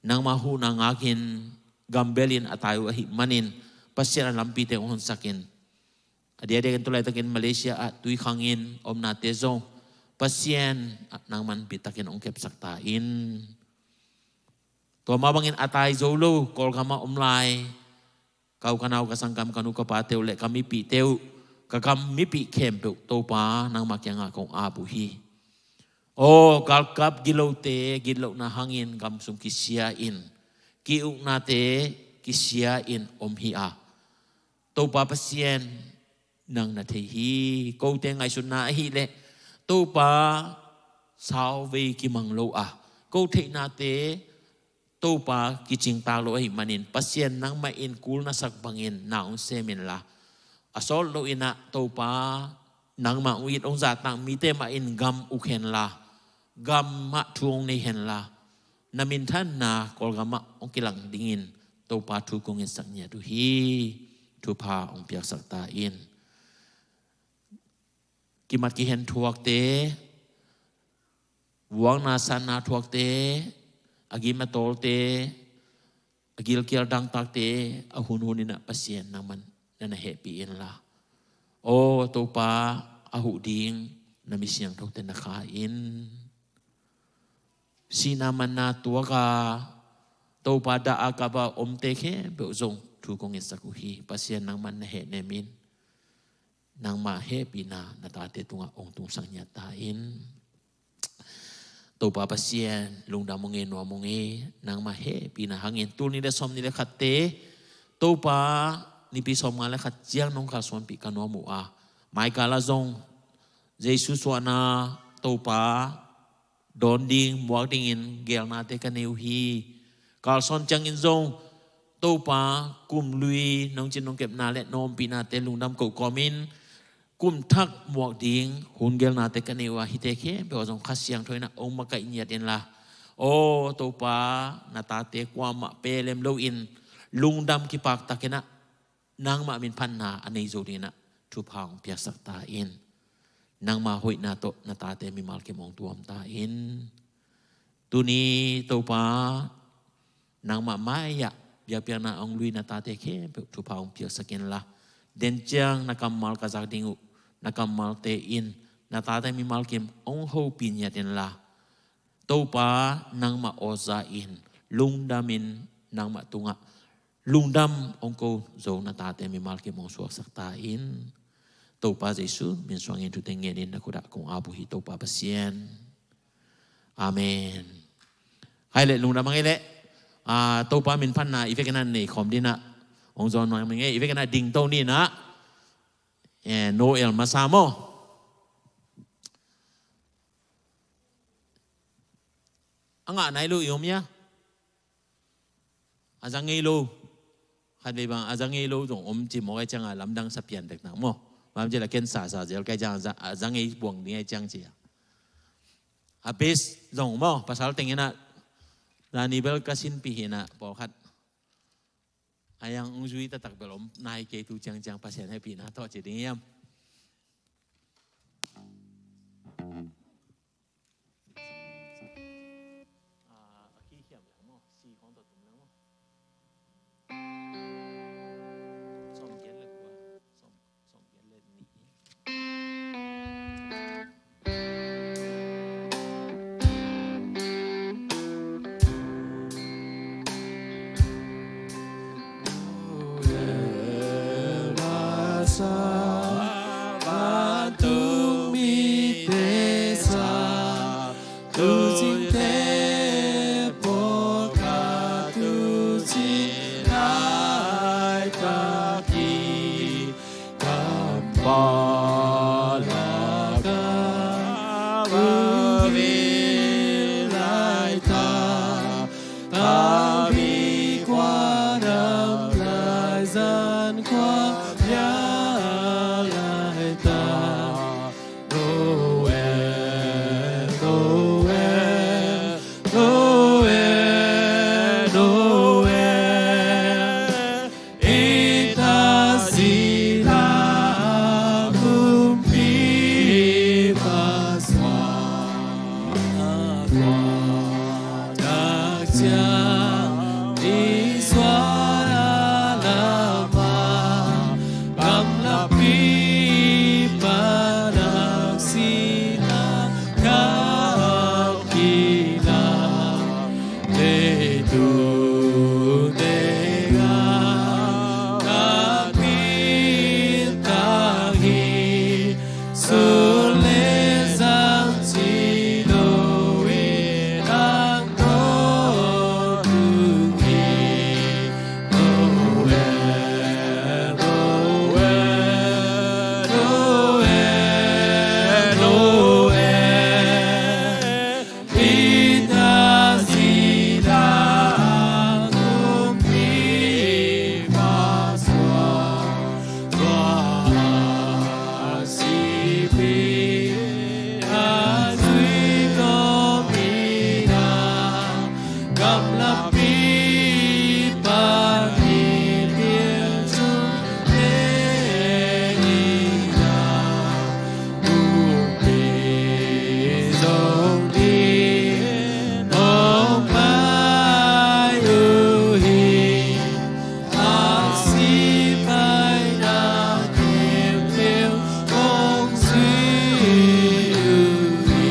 Nangmah huhna ngakin gambelin a tai uh ahih manin Pasian a lampite hong honsak in. A diakdiakin tu laitakin Malaysia ah tuikhangin omnate zong Pasian nangman bitakin hong kepsak ta in. Tua mah bangin a tai zo lo Kawlgam ah om lai ka u ka nau ka sangkam ka nu ka pate uh le ka mipihte uh, ka gam mipih khempeuh Topa nangmah kiangah kong ap uh hi. Aw galkap gitlote gitlohna hangin gam sung kisia in, ki-uknate kisia in om hi a, Topa Pasian nang na thei hi. Kote ngaihsutna ahileh Topa sauvei kimang lo a, ko theihnate Topa kicingtak lo ahih manin Pasian nangmah in kul na sak bangin na hong sem inla, a sawt loinah Topa nangmah hong it hong zahtak mite mah in gam uk henla, gam mah thu hong nei henla, na minthanna Kawlgam ah hong kilang dingin Topa thu kong ngetsak ngiat uh hi. Thupha hong piaksak ta in. Kimat kihen thuakte, vuakna sanna thuakte, a gim a tawlte, a gilkial dangtakte a hunhun inah Pasian nangman na na hehpih inla, aw Topa, a huh ding na mi siangthote na kha in. Sihna manna tuaka Topa dah a kapa omte khempeuh zong thu kong ngetsak uh hi. Pasian nangman na hehnem in, nangmah hehpihna na tate tungah hong tungsak ngiat ta in. Topa Pasian, lungdam ung e, nuam ung e, nangmah hehpihna hangin tul nih le sawm nih le khatte Topa nipi sawmnga le khat ciang nong kalsuanpih ka nuam uh a, maikal ah zong Jesu suahna Topa dawn ding muak dingin geelnate ka nei uh hi. Kalsuan ciangin zong Topa kum lui nong cin nong kepna le na ompihnate lungdam koh kawmin kum thak muak ding hun geelnate ka nei uh a, hihte khempeuh ah zong Kha Siangtho inah hong makaih ngiat inla, aw Topa, na tate kuamah pelem loin lungdam kipaktakinah nangmah minphatna a nei zo dinginah thupha hong piaksak ta in. Nangmah hoihna tawh na tate mimal kim hong tuam ta in. Tuni Topa, nangmah mai-ah biakpiakna hong lui na tate khempeuh thupha hong piaksak inla, den ciang na kammal ka zak ding uh, na kammalte in na tate mimal kim hong hopih ngiat inla, Topa, nangmah awza in, lungdamin nangmah tungah lungdam hong ko zo na tate mimal kim hong suaksak ta in. Topa Jesu min suangin thute ngenin na khutah kong ap uh hi, Topa Pasian. Amen. Hai le lungdam ang e le, ah, Topa minphatna i vekinah nei khawm dinah hong zawn nuam ang e, i vekinah dingto ninah, eh, Noel masa maw? A ngah nai lo i om ia? A za ngei lo. Khatvei bang a za ngei lo zong om ci mawk ai cianga lamdang sa pian deknak maw? Bang ci la ken sa sa zel kai ciang a za, a za ngei buang ding ai ciang ci a. A bes zong maw, pasal teng inah zani bel ka sinpih hinah pawlkhat a yang ung zui taktak bel om nai kei tu ciangciang Pasian hehpihna tawh ci ding hiam? Gamlapi pan i pial tung te i na, bukpi zong din hong pai uh hi. A sipaina khempeuh hong zui uh hi.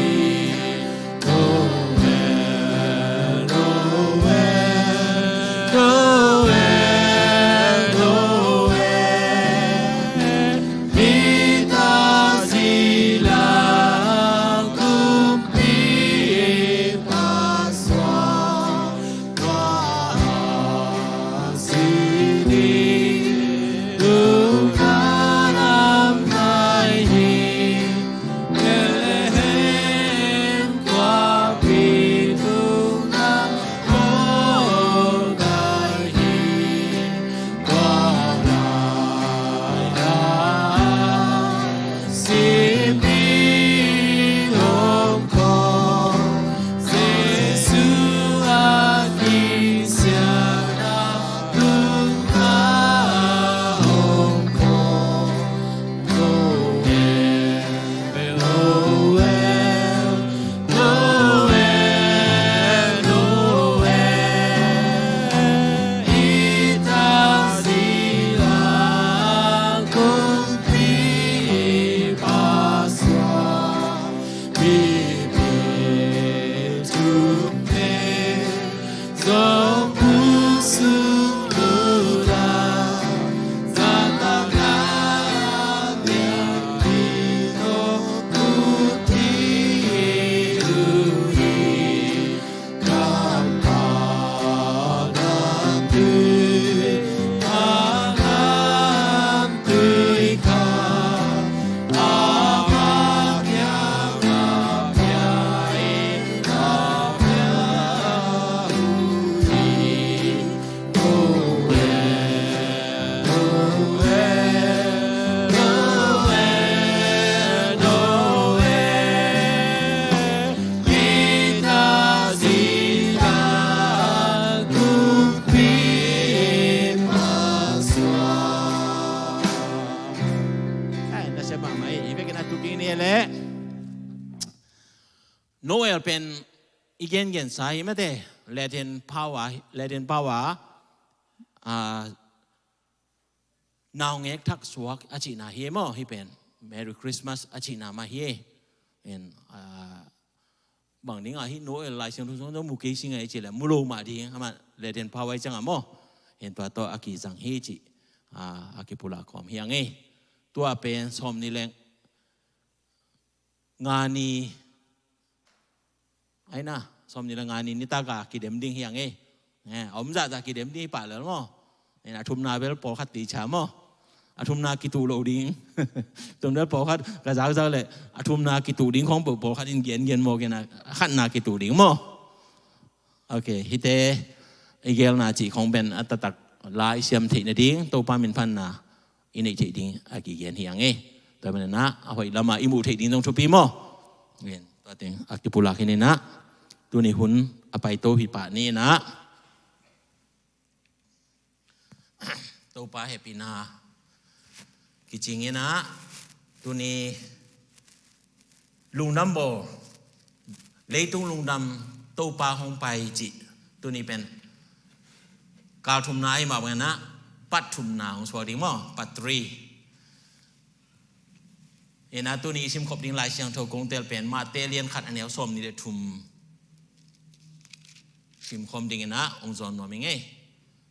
Ai, nasia mahmah hi. I vekin a tuk ding ni leh, Noel pen i gengensa hi mate, Latin pau a, Latin pau a, ah, naungek thaksuak a cihna hi maw, hih pen Merry Christmas a cihna mah hi. En, ah, bang ding a hih Noel Lai Siangtho sung mu kei si ngai ci leh mu lo mah ding, amah Latin pau a hi ciang a maw. En, tua tawh a kizang hi cih, ah, a kipulak khawm hi ing ei. Tua pen sawmnih leh nga ni, ai na, sawmnih leh nga ni nitak a kidem ding hi ing ei. Eh, a om zahzah kidem ding hi pah lel maw. En, a thumna bel pawlkhat teicha maw. A thumna kituh lo ding. Thum bel pawlkhat ka zakzak leh a thumna kituh ding khawng peuh pawlkhat in gengen maw, gen a khatna kituh ding maw. Ok, hihte i gelna cih khawng pen a taktak la i siam theih nading Topa min phatna i neih theih ding a kigen hi ing ei. Tua manin ah a hoih lamah i muh theih ding zong thupi maw. Tua teng a kipulak hi in ah, tuni hun a paito hi pah ni in ah, Topa hehpihna kicing in ah, tuni lungdam bawl, leitung lungdam Topa hong pai cih, tuni pen kal thumna ahih mah bangin ah part thumna hong suak ding maw, part three. In ah tuni i simkhop ding Lai Siangtho kong tel pen Matthai lian khat a neu sawmnih leh thum simkhawm ding in ah hong zawn nuam ing ei.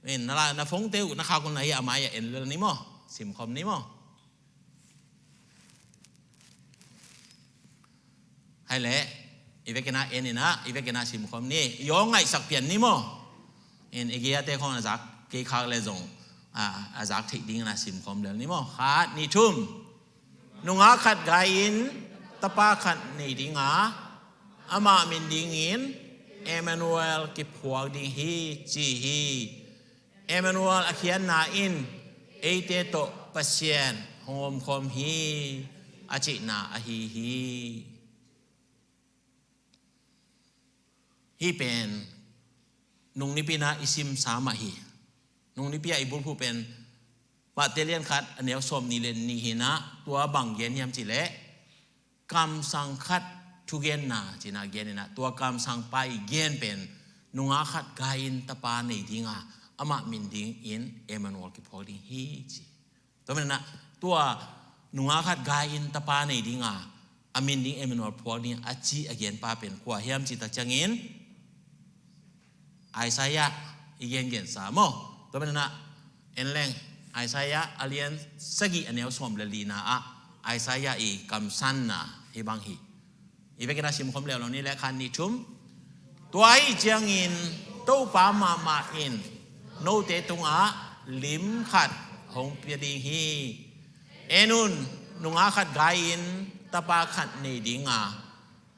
In, na la, na phone te uh na khak un la hi, a mai ah en lel ni maw, simkhawm ni maw. Hai leh, i vekin ah en in ah, i vekin ah simkhawm ni, i aw ngaihsak pian ni maw. In, i gei a te khawng a zak kei khak leh zong, a, a zak theih ding in ah simkhawm lel ni maw. Khat, nih, thum. Nungak khat gai-in tapa khat nei ding a, amah min dingin Emmanuel kiphuak ding hi, ci hi. Emmanuel a khiatna in eite tawh Pasian hong omkhawm hi, a cihna ahi hi. Hih pen Nung nipi-in ah i simsa mah hi. Nung nipi-a i bulphuh pen Matthai lian khat a neu sawmnih le nih hi-in ah, tua bang gen hiam cih leh, kamsang khat thugenna ci-in ah gen in ah, tua kamsangpa i gen pen nungak khat gai-in tapa nei ding a, amah min dingin Emmanuel kiphuak ding hi ci. Tua manin ah tua nungak khat gai-in tapa nei ding a, a min ding Emmanuel phuak ding a ci a genpa pen kua hiam cih tak ciangin Isaiah i gengensa maw. Tua manin ah en leng, Isaiah a lian sagih a neu sawm le lina ah Isaiah i kamsanna hih bang hi. I vekin a simkhawm leuleu ni leh, khat, nih, thum. Tua ahih ciangin Topa mahmah in note tungah lim khat hong pia ding hi. En un, nungak khat gai-in tapa khat nei ding a,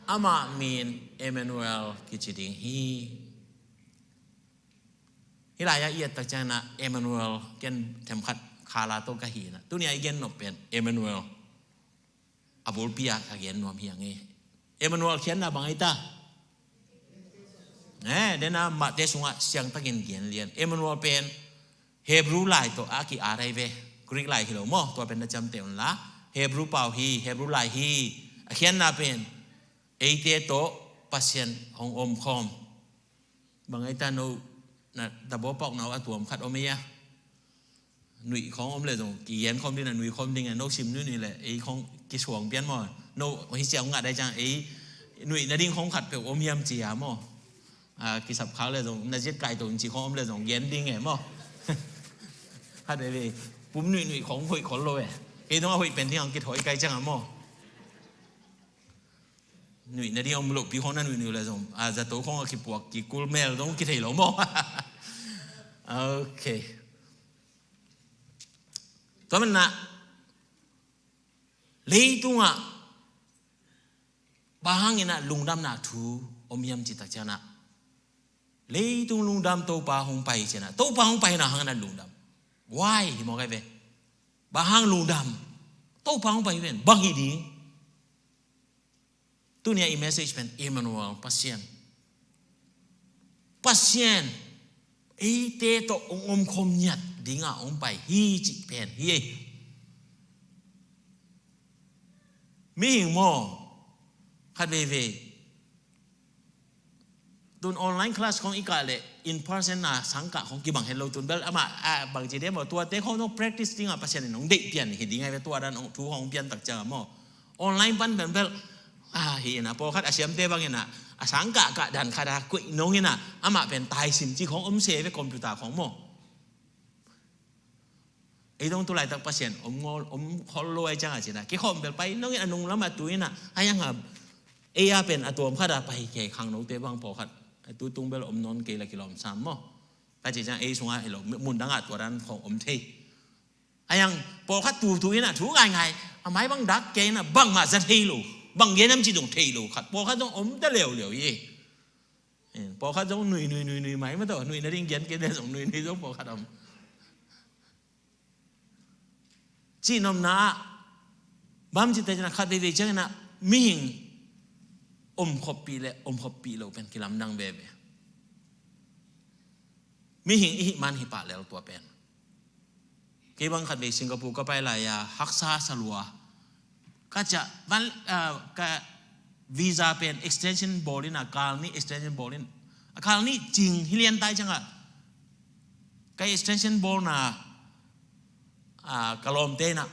amah min Emmanuel kici ding hi. Hih lai-ah i et tak ciangin ah Emmanuel, ken themkhat khala tawh ka hi-in ah, tuni-a i gen nop pen Emmanuel a bulpi-a ka gen nuam hi hang e. Emmanuel khiatna bang hi ta? Eh, den a Matthai sungah siangtakin gen lian. Emmanuel pen Hebrew lai tawh a ki-at ahi ve. Greek lai hi lo maw, tua pen na ciamteh un la. Hebrew pau hi, Hebrew lai hi. A khiatna pen eite tawh Pasian hong omkhawm. Bang ai ta, no na tabaw pauk na uh a tuam khat om ei a. Nuih khawng om leh zong kigen khawm ding a, nuih khawm ding a, no sim nuih nuih leh ei khawng kisuang pian maw. No hih ciang ngat dai ciang ei nuih nading khawng khat peuh om hiam ci a maw. A, kisap khak leh zong na ziat kai to in ci khawng om leh zong gen ding e maw. Khat veve pum nuih nuih khawng hoih khol lo e. Kei dong a hoih pen ding ang kithawi kai ciang a maw. Nuih nading om loh pi khawng na nuih nuih leh zong, a, zato khawng a kipuak kikul mel zong kithei lo maw. Ok. Tua manin ah leitungah bang hangin ah lungdamna thu om hiam cih tak ciangin ah, leitung lungdam Topa hong pai ciangin ah, Topa hong pai na hangin ah lungdam. Why? Hi mawk ai ve. Bang hang lungdam? Topa hong pai pen bang hi ding? Tuni-a i message pen Emmanuel, Pasian. Pasian eite tawh hong omkhawm ngiat dingin hong pai hi cih pen hi ei. Mihing maw, khat veivei tun online class khawng i kah leh in person na sangkah khawng kibang het lo, tun bel amah, a, bangci de maw, tuate khawng zong practice dingin Pasian in hong deih pian hi ding ai ve, tua dan thu hong pian tak ciangin maw. Online pan pen bel, a, hi in ah, pawlkhat a siamte bangin ah, a sangkah kah dan khat a koih nong in ah, amah pen taisim ci khawng om se ve, computer khawng maw. Ei dong tu laitak Pasian om ngol, om khol lo ai ciang a ci-in ah, kikhawm bel pai nong in a, nung lam a tu in ah, a yang a, ei a pen a tuam khat a pai kei, khangnote bang pawlkhat a tu tung bel om nawn kei la kilawm sam maw. Ka ci ciang ei sungah hi lo, mun dangah tua dan khawng om thei. A yang pawlkhat tu tu in ah, thu ngaingai, a mai bang dak kei in ah, bangmah za thei lo, bang gen hiam cih zong thei lo khat, pawlkhat zong om ta leuleu hi. Pawlkhat zong nui nui nui nui mai mah tawh, nui nading gen kei leh zong nui nui zong pawlkhat om. Cihnopna ah, bang ci ta ciang a, khat veivei ciangin ah mihing om khoppih le om khoppih loh pen kilamdang veve. Mihing i hih man hi pah lel tua pen. Kei bang khat vei Singapore ka pai lai-a, haksa sa lua. Ka ciah van, ah, ka visa pen extension bawl in ah, kal nih extension bawl in. A kal nih cing hi lian tai ciang a, ka extension bawlna, ah, ka lawmte in ah,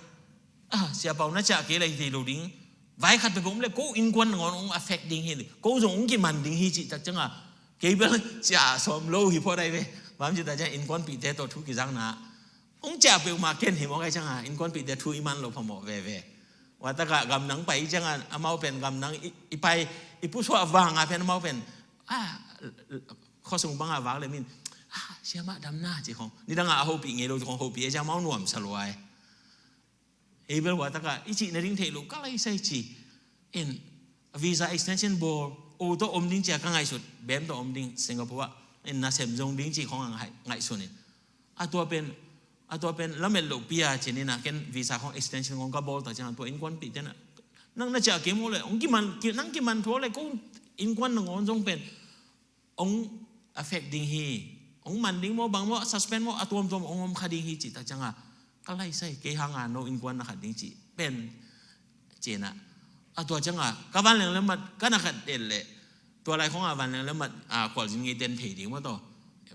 ah, Sia Pau, na ciah kei leh hi thei lo ding. Vai khat peuh om leh ko innkuan nangawn hong affect ding hi, ko zong hong kiman ding hi cih tak ciang a, kei bel ciah sawm lo hi phot ai ve. Bang ci ta ciang innkuanpihte tawh thu kizakna, hong ciah peuhmah ken hi mawk ai ciang a, innkuanpihte thu i man loh phamawh veve. Ua tak a gamdang pai ciang a, amau pen gamdang i, i pai, i pusuah vang a pen amau pen, a, khuasung bang a vak leh min, a, siamah damna ci khawng, nidang a a hopih ngei lo ci khawng hopih ai ciang amau nuamsa lua ai. Ei bel ua tak a i cih nading theih lo ka lai sai ci. In, visa extension bawl, o tawh om ding ci a ka ngaihsut, bem tawh om ding Singapore ah, in, nasem zong ding ci khawng a ngai, ngaihsun in. A tua pen, a tua pen lamet loh pi a ci-in ah, ken visa khawng extension khawng ka bawl tak ciang a, tua innkuanpihte in ah, nang na ciah kei maw leh, hong kiman, ki, nang kiman thua leh ko innkuan nangawn zong pen hong, a fek ding hi. Hong man ding maw, bang maw, suspend maw, a tuamtuam hong om kha ding hi cih tak cianga, ka laisai, kei hanga no innkuan na khat ding cih pen, ci-in ah, a tua cianga ka vanleng le mat ka na khat del leh, tua lai khonga vanleng le mat, a, khualzin ngeiten thei ding maw taw.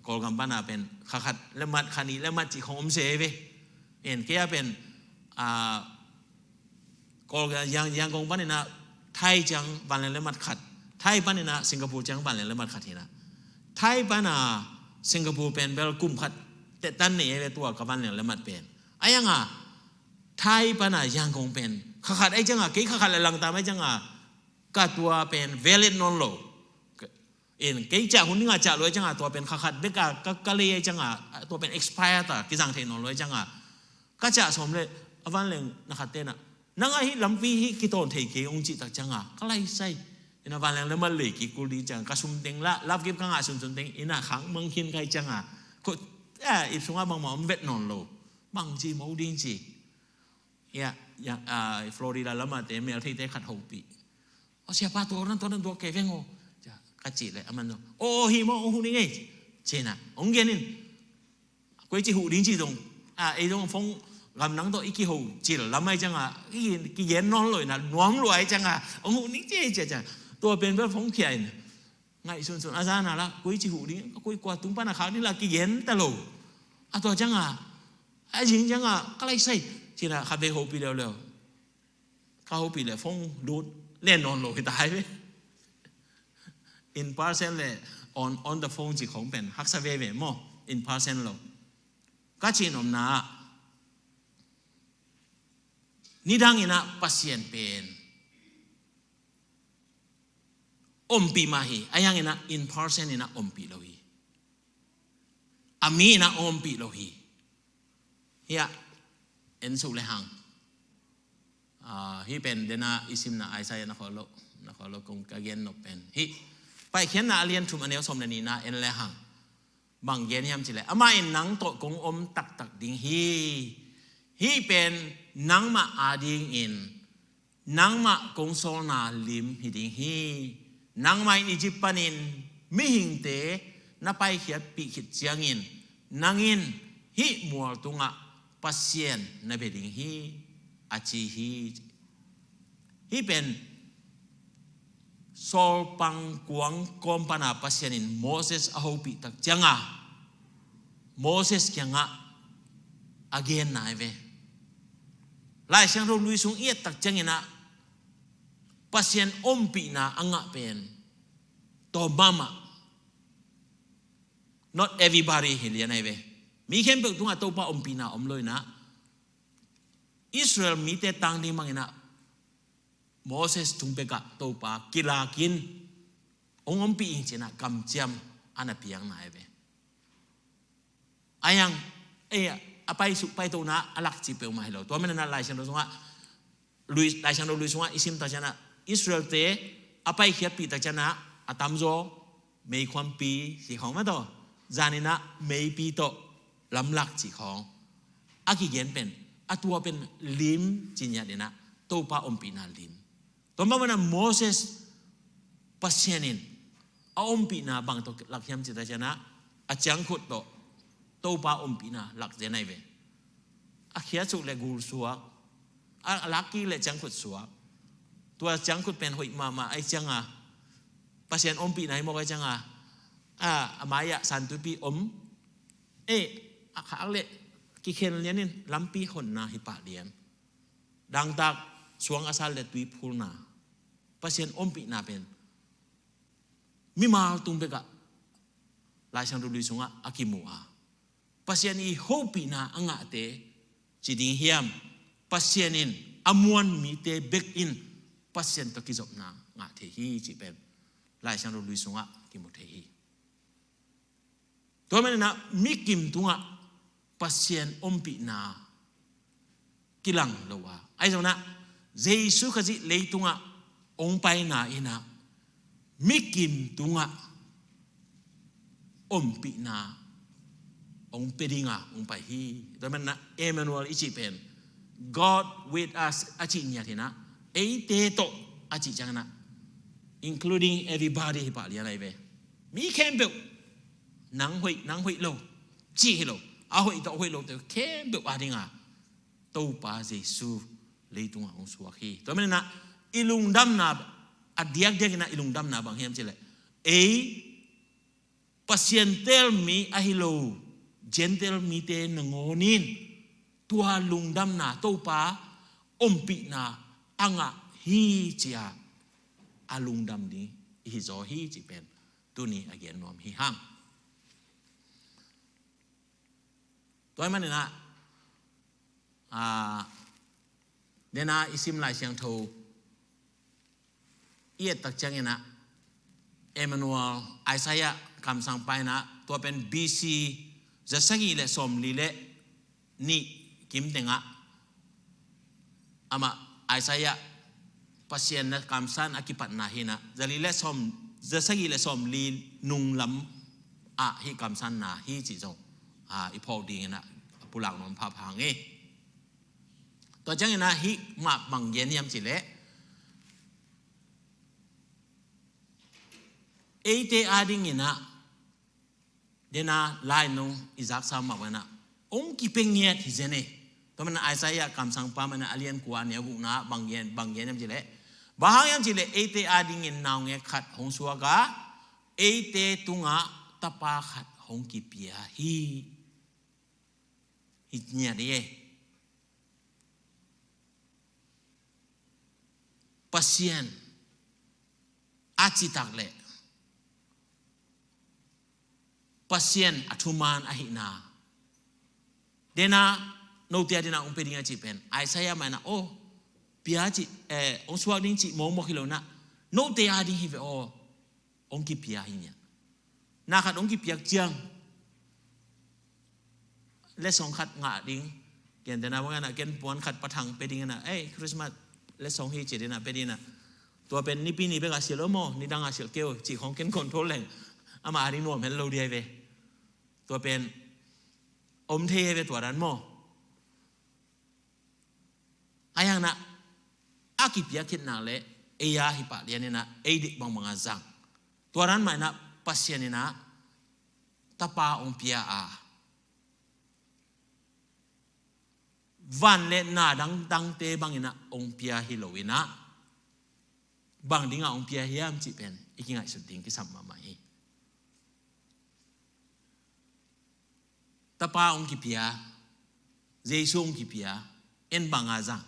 Kawlgam pana pen kha khat le mat, kha nih le mat cih khong om se ve. En kei a pen, a, Kawl, Yang, Yangon panin ah Thai ciang vanleng le mat khat, Thai panin ah Singapore ciang vanleng le mat khat hi-in ah, Thai pana Singapore pen bel kum khat tehtan nei e ve, tua ka vanleng le mat pen. A yanga Thai pana Yangon pen kha khat ai cianga, kei kha khat le langtam ai cianga, ka tua pen valid nawn lo. In kei ciah hun dinga ciah lo ai cianga, tua pen kha khat bek a ka, ka lei ai cianga, tua pen expire ta, kizang thei nawn lo ai cianga, ka ciah sawm le a vanleng na khat tenah, nang ahi lampi hi kitawn thei kei, hong cih tak cianga ka laisai. In a vanleng le mat lei kikul ding cianga, ka sum teng la, love gift ka ngah sunsun teng in a khang mang khin kai cianga, ko, a, ip sunga bangmah om vet nawn lo. Bang ci mo ding ci. Ya, ya, a, Florida lama te mel theite khat hopih. O siapa, tua nan, tua nan, tua kei veng o. Ka cih le aman zong, o hi maw, hong huh ning ei, ci-in ah hong gen in. Koi ci huh ding ci zong, a, ei zong phone gam nang tawh i kiho cil lam ai cianga, i kigen nawn lo in ah, nuam lua ai cianga, hong huh ning ci ei, ci-a cianga, tua pen bel phone khia in. Ngaihsunsun a zana la koi ci huh ding, koi kua tung pana khak ding la kigen ta lo. A tua cianga, a zing cianga ka laisai, ci-in ah kha vei hopih leuleu. Ka hopih le phone lut len nawn lo hi ta hai ve. In person le on, on the phone ci khong pen haksa veve maw, in person lo. Ka cih nopna ah, nidang in ah Pasian pen ompih mah hi, a yang in ah in person in ah ompih lo hi. A mi in ah ompih lo hi. Hiah en suk le hang. A, hih pen dena i simna Isaiah na kholo, na kholo kong ka gen nop pen. Hih Paikhiatna a lian thum a neu sawm le nihna en le hang. Bang gen hiam cih leh, amah in nang tawh kong om taktak ding hi. Hih pen nangmah adingin nangmah kong sawlna lim hi ding hi. Nangmah in Egypt panin mihingte na paikhiatpih khit ciangin, nang in hih mual tungah Pasian na bia ding hi, a ci hi. Hih pen sawlpang kuang kawm pana Pasian in Moses a hopih tak cianga, Moses kiangah a genna hi ve. Lai Siangtho Lui sung i et tak ciangin ah Pasian ompihna a ngah pen tawm mahmah. Not everybody hi lian ahi ve. Mi khempeuh tungah Topa ompihna om lo in ah, Israel mite tang ding bangin ah Moses tung bekah Topa kilakin hong ompih ing ci-in ah kamciam a na piakna ahi ve. A yang, eh, a paisuk paitona a lakci peuhmah hi lo. Tua manin ah Lai Siangtho sungah, Lui, Lai Siangtho Lui sungah i sim tak ciangin ah Israelte a paikhiatpih tak ciangin ah a tamzaw meikhuampi cih khawng mah tawh, zanin ah meipi tawh lamlak cih khawng a kigen pen, a tua pen lim ci ngiat in ah, Topa ompihna lim. Tua mah bangin ah Moses Pasian in a ompihna bang tawh lak hiam cih tak ciangin ah, a ciangkhut tawh Topa ompihna lak zen ahi ve. A khiatsuk le gul suak, a, a lak kik le ciangkhut suak. Tua ciangkhut pen hoih mahmah ahi cianga, Pasian ompihna hi mawk ahi cianga, a, a mai-ah santuipi om. Eh, a khak le kikhen lianin lampi honna hi pah lian. Dangtak suang a sal le tui phulna. Pasian ompihna pen mimal tung bekah Lai Siangtho Lui sungah a kimu a, Pasian i hopihna a ngahte ci ding hiam, Pasian in a muan mite bek in Pasian tawh kizopna ngah thei hi cih pen Lai Siangtho Lui sungah kimu thei hi. Tua manin ah mikim tungah Pasian ompihna kilang lo a, ahi zongin ah Jesu Khazih leitungah hong paina in ah mikim tungah ompihna hong pia dinga hong pai hi. Tua manin ah Emmanuel i cih pen God with us a cih ngiat hi-in ah, eite tawh a cih ciangin ah, including everybody hi pah lian ahi ve. Mi khempeuh Nang hoih, nang hoih lo, cih hi lo. A hoih tawh a hoih lo te khempeuh a dinga Topa Jesu leitungah hong suak hi. Tua maninah i lungdamna, a diakdiakinah i lungdamna bang hiam cihleh, ei Pasian teelmi ahi lo Gentile mite nangawn in tua lungdamna, Topa ompihna a ngah hi ci-a a lungdam ding i hi zaw hi cih pen tuni a gen nuam hi hang. Tua ahih maninah, ah, dena i sim Lai Siangtho i et tak cianginah Emmanuel, Isaiah kamsangpa inah tua pen B C zasagih le sawmli le nih kim tengah amah Isaiah Pasian na kamsan a kipatna hinah zali le sawm, zasagih le sawmli nunglam ah hih kamsanna hi cih zong, ah, i phawk dinginah a pulak nuam phapha hi. Tua cianginah hih mah bang gen hiam cihleh, eite adinginah dena lai nung i zaksa mah banah hong kipia ngiat hi zen e. Tua mana Isaiah kamsangpa mana a lian kua a neu gukna bang gen, bang gen hiam cihleh, bang hang hiam cihleh eite adingin naungek khat hong suak a, eite tungah tapa khat hong kipia hi. Hi ngiat hi e. Pasian a citak le Pasian a thuman ahihna dena note adinah hong pia ding a cih pen Isaiah mah inah aw pia cih, eh, hong suak ding cih mawkmawk hi lo inah note ading hi ve aw. Hong kipia hi ngiat. Na khat hong kipiak ciang letsong khat ngah ding. Gentehna bang inah ken puan khat pathang pia ding inah, ei, Christmas letsong hi ci dinah pia ding inah, tua pen nipi ni bek a silh o maw, nidang a silh kei o cih khong ken control leng amah ading nuam het lo ding hi ve. Tua pen om thei hi ve tua dan maw. Ahi hangin ah a kipiak khit nak leh ei a hi pah lian in ah ei deih bangbang a zang. Tua dan mah in ah Pasian in ah Tapa hong pia a, van le na dangdangte bangin ah hong pia hi lo in ah bang dingah hong pia hiam cih pen i kingaihsut ding kisam mahmah hi. Tapa hong kipia, Jesu hong kipia, en bang a zang.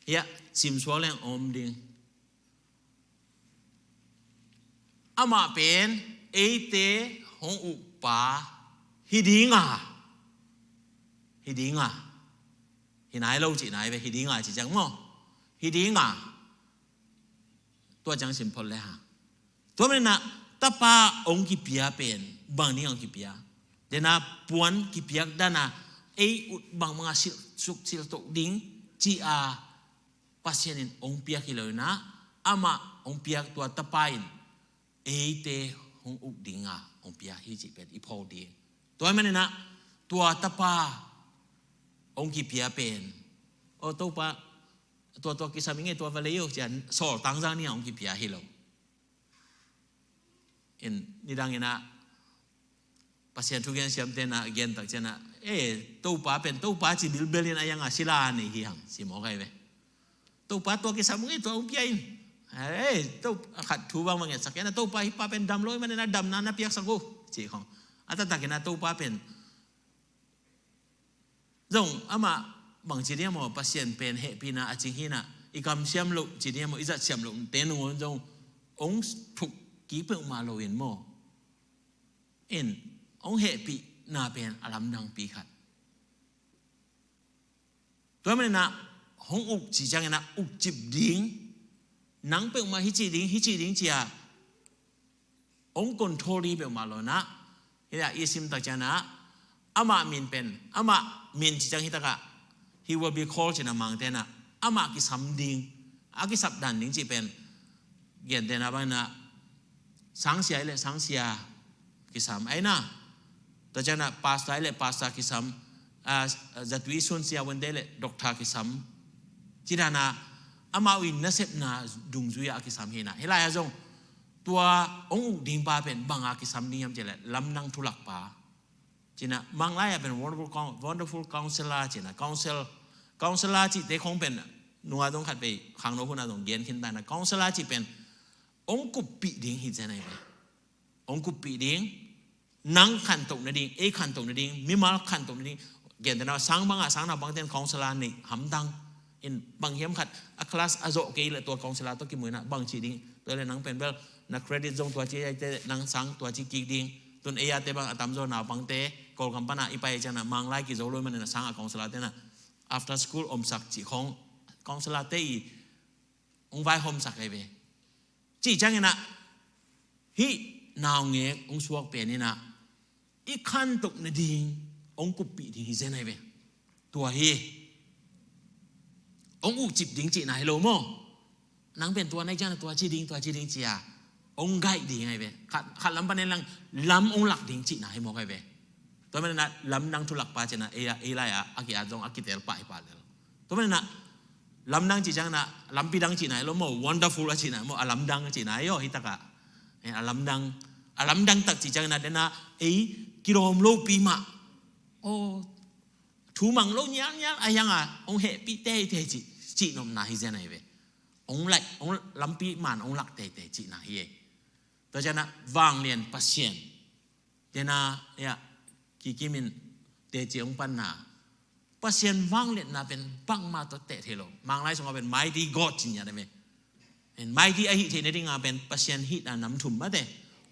Hiah simsuak leng om ding. Amah pen eite hong ukpa hi ding a, hi ding a, hi nai lo cih nai ve, hi ding a cih ciang maw, hi ding a. Tua ciang sim phot le hang. Tua manin ah Tapa hong kipia pen bang ding hong kipia? Dena puan kipiak dan a ei ut bangbang a silh suk silh toh ding ci a Pasian in hong piak hi lo in ah amah hong piak tua Tapa in eite hong uk ding a hong pia hi cih pen i phawk ding. Tua manin ah tua Tapa hong kipia pen, aw Topa, tua tua kisam i ngei tua va lei uh ci a sawl tangzang ni a hong kipia hi lo. In nidang in ah Pasian thugen siamte in ah gen tak ciang ah, eh, Topa pen Topa ci bilbel in a yang a sila a nei hi hang ci mawk ahi ve. Topa tua kisam uh ngei tua hong pia in. Eh, to, a khat thu bangbang ngetsak in ah Topa hih pa pen dam lo ahih manin ah damna na piaksak uh ci khong. A taktak in ah Topa pen zong amah bang ci ding a maw, Pasian pen hehpihna a cing hi in ah i kamsiam loh ci ding a maw, i zatsiam loh te nangawn zong hong thuk kik peuhmah lo in maw, in hong hehpihna pen a lamdangpi khat. Tua manin ah hong uk cih ciangin ah ukcip ding, nang peuhmah hih ci ding, hih ci ding ci a hong control ding peuhmah lo in ah, hih ah i sim tak ciang ah amah min pen, amah min cih ciang hih tak ah he will be called ci in ah Mangte in ah amah kisam ding, a kisap dan ding cih pen gentehna bang in ah sangsia ahih leh sangsia kisam, ahih in ah tua ciang ah pastor ahih leh pastor kisam, ah, zatui sunsia wente leh doctor kisam. Ci dan ah amau in nasepna dungzui ah a kisam hi in ah, hih lai ah zong Tua hong uk ding pa pen banga kisam ding hiam cih leh lamdang thulak pa. Ci-in ah Manglai ah pen wonderful coun-, wonderful counselor ci-in ah, counsel, counselor cihte khong pen nunga zong khat vei khangno hun ah zong gen khin ta in ah, counselor cih pen hong kuppih ding hi zen ahi ve. Hong kuppih ding, nang khantoh nading, ei khantoh nading, mimal khantoh nading. Gentehna sang bangah, sang naupangte in counselor neih hamtang in, bang hiam khat a class a zawh kei leh tua counselor tawh kimu in ah bang ci ding, tua leh nang pen bel na credit zong tua ci, eite nang sang tua ci kik ding. Tun ei a te bang a tamzaw naupangte Kawlgam pan ah i pai ciang ah Manglai kizo lo ahih manin ah sang a counselor te in ah after school omsak cih khong counselor te i hong vaihawmsak ahi ve. Cih ciangin ah hih naungek hong suak pen in ah i khantoh nading hong kuppih ding hi zen ahi ve. Tua hi. Hong ukcip ding cihna hi lo maw. Nang pen tua na hih ciang ah tua ci ding, tua ci ding ci-a hong guide ding ahi ve. Khat, khat lam panin lang lam hong lak ding cihna hi mawk ahi ve. Tua manin ah lamdang thulak pa ci-in ah ei, ei lai-ah a ki-at zong a kitel pah hi pah lel. Tua manin ah lamdang cih ciangin ah lampi dang cihna hi lo maw, wonderful a cihna hi maw, a lamdang cihna hi aw, hih takah. Eh, a lamdang, a lamdang tak cih ciangin ah den ah ei kilawm lopi mah. Oh, thu mang lo nyialnyial a hiang a hong hehpih teitei cih, cih nopna hi zen ahi ve. Hong laih, hong lampi man hong lak teitei cihna hi e. Tua ciangin ah vanglian Pasian. Tena, ya, kikim in teci hong panna. Pasian vangliatna pen bangmah tawh teh thei lo. Manglai sungah pen mighty God ci-in ngiat ahi ve. And mighty ahih theih nadingah pen Pasian hihna nam thum mate.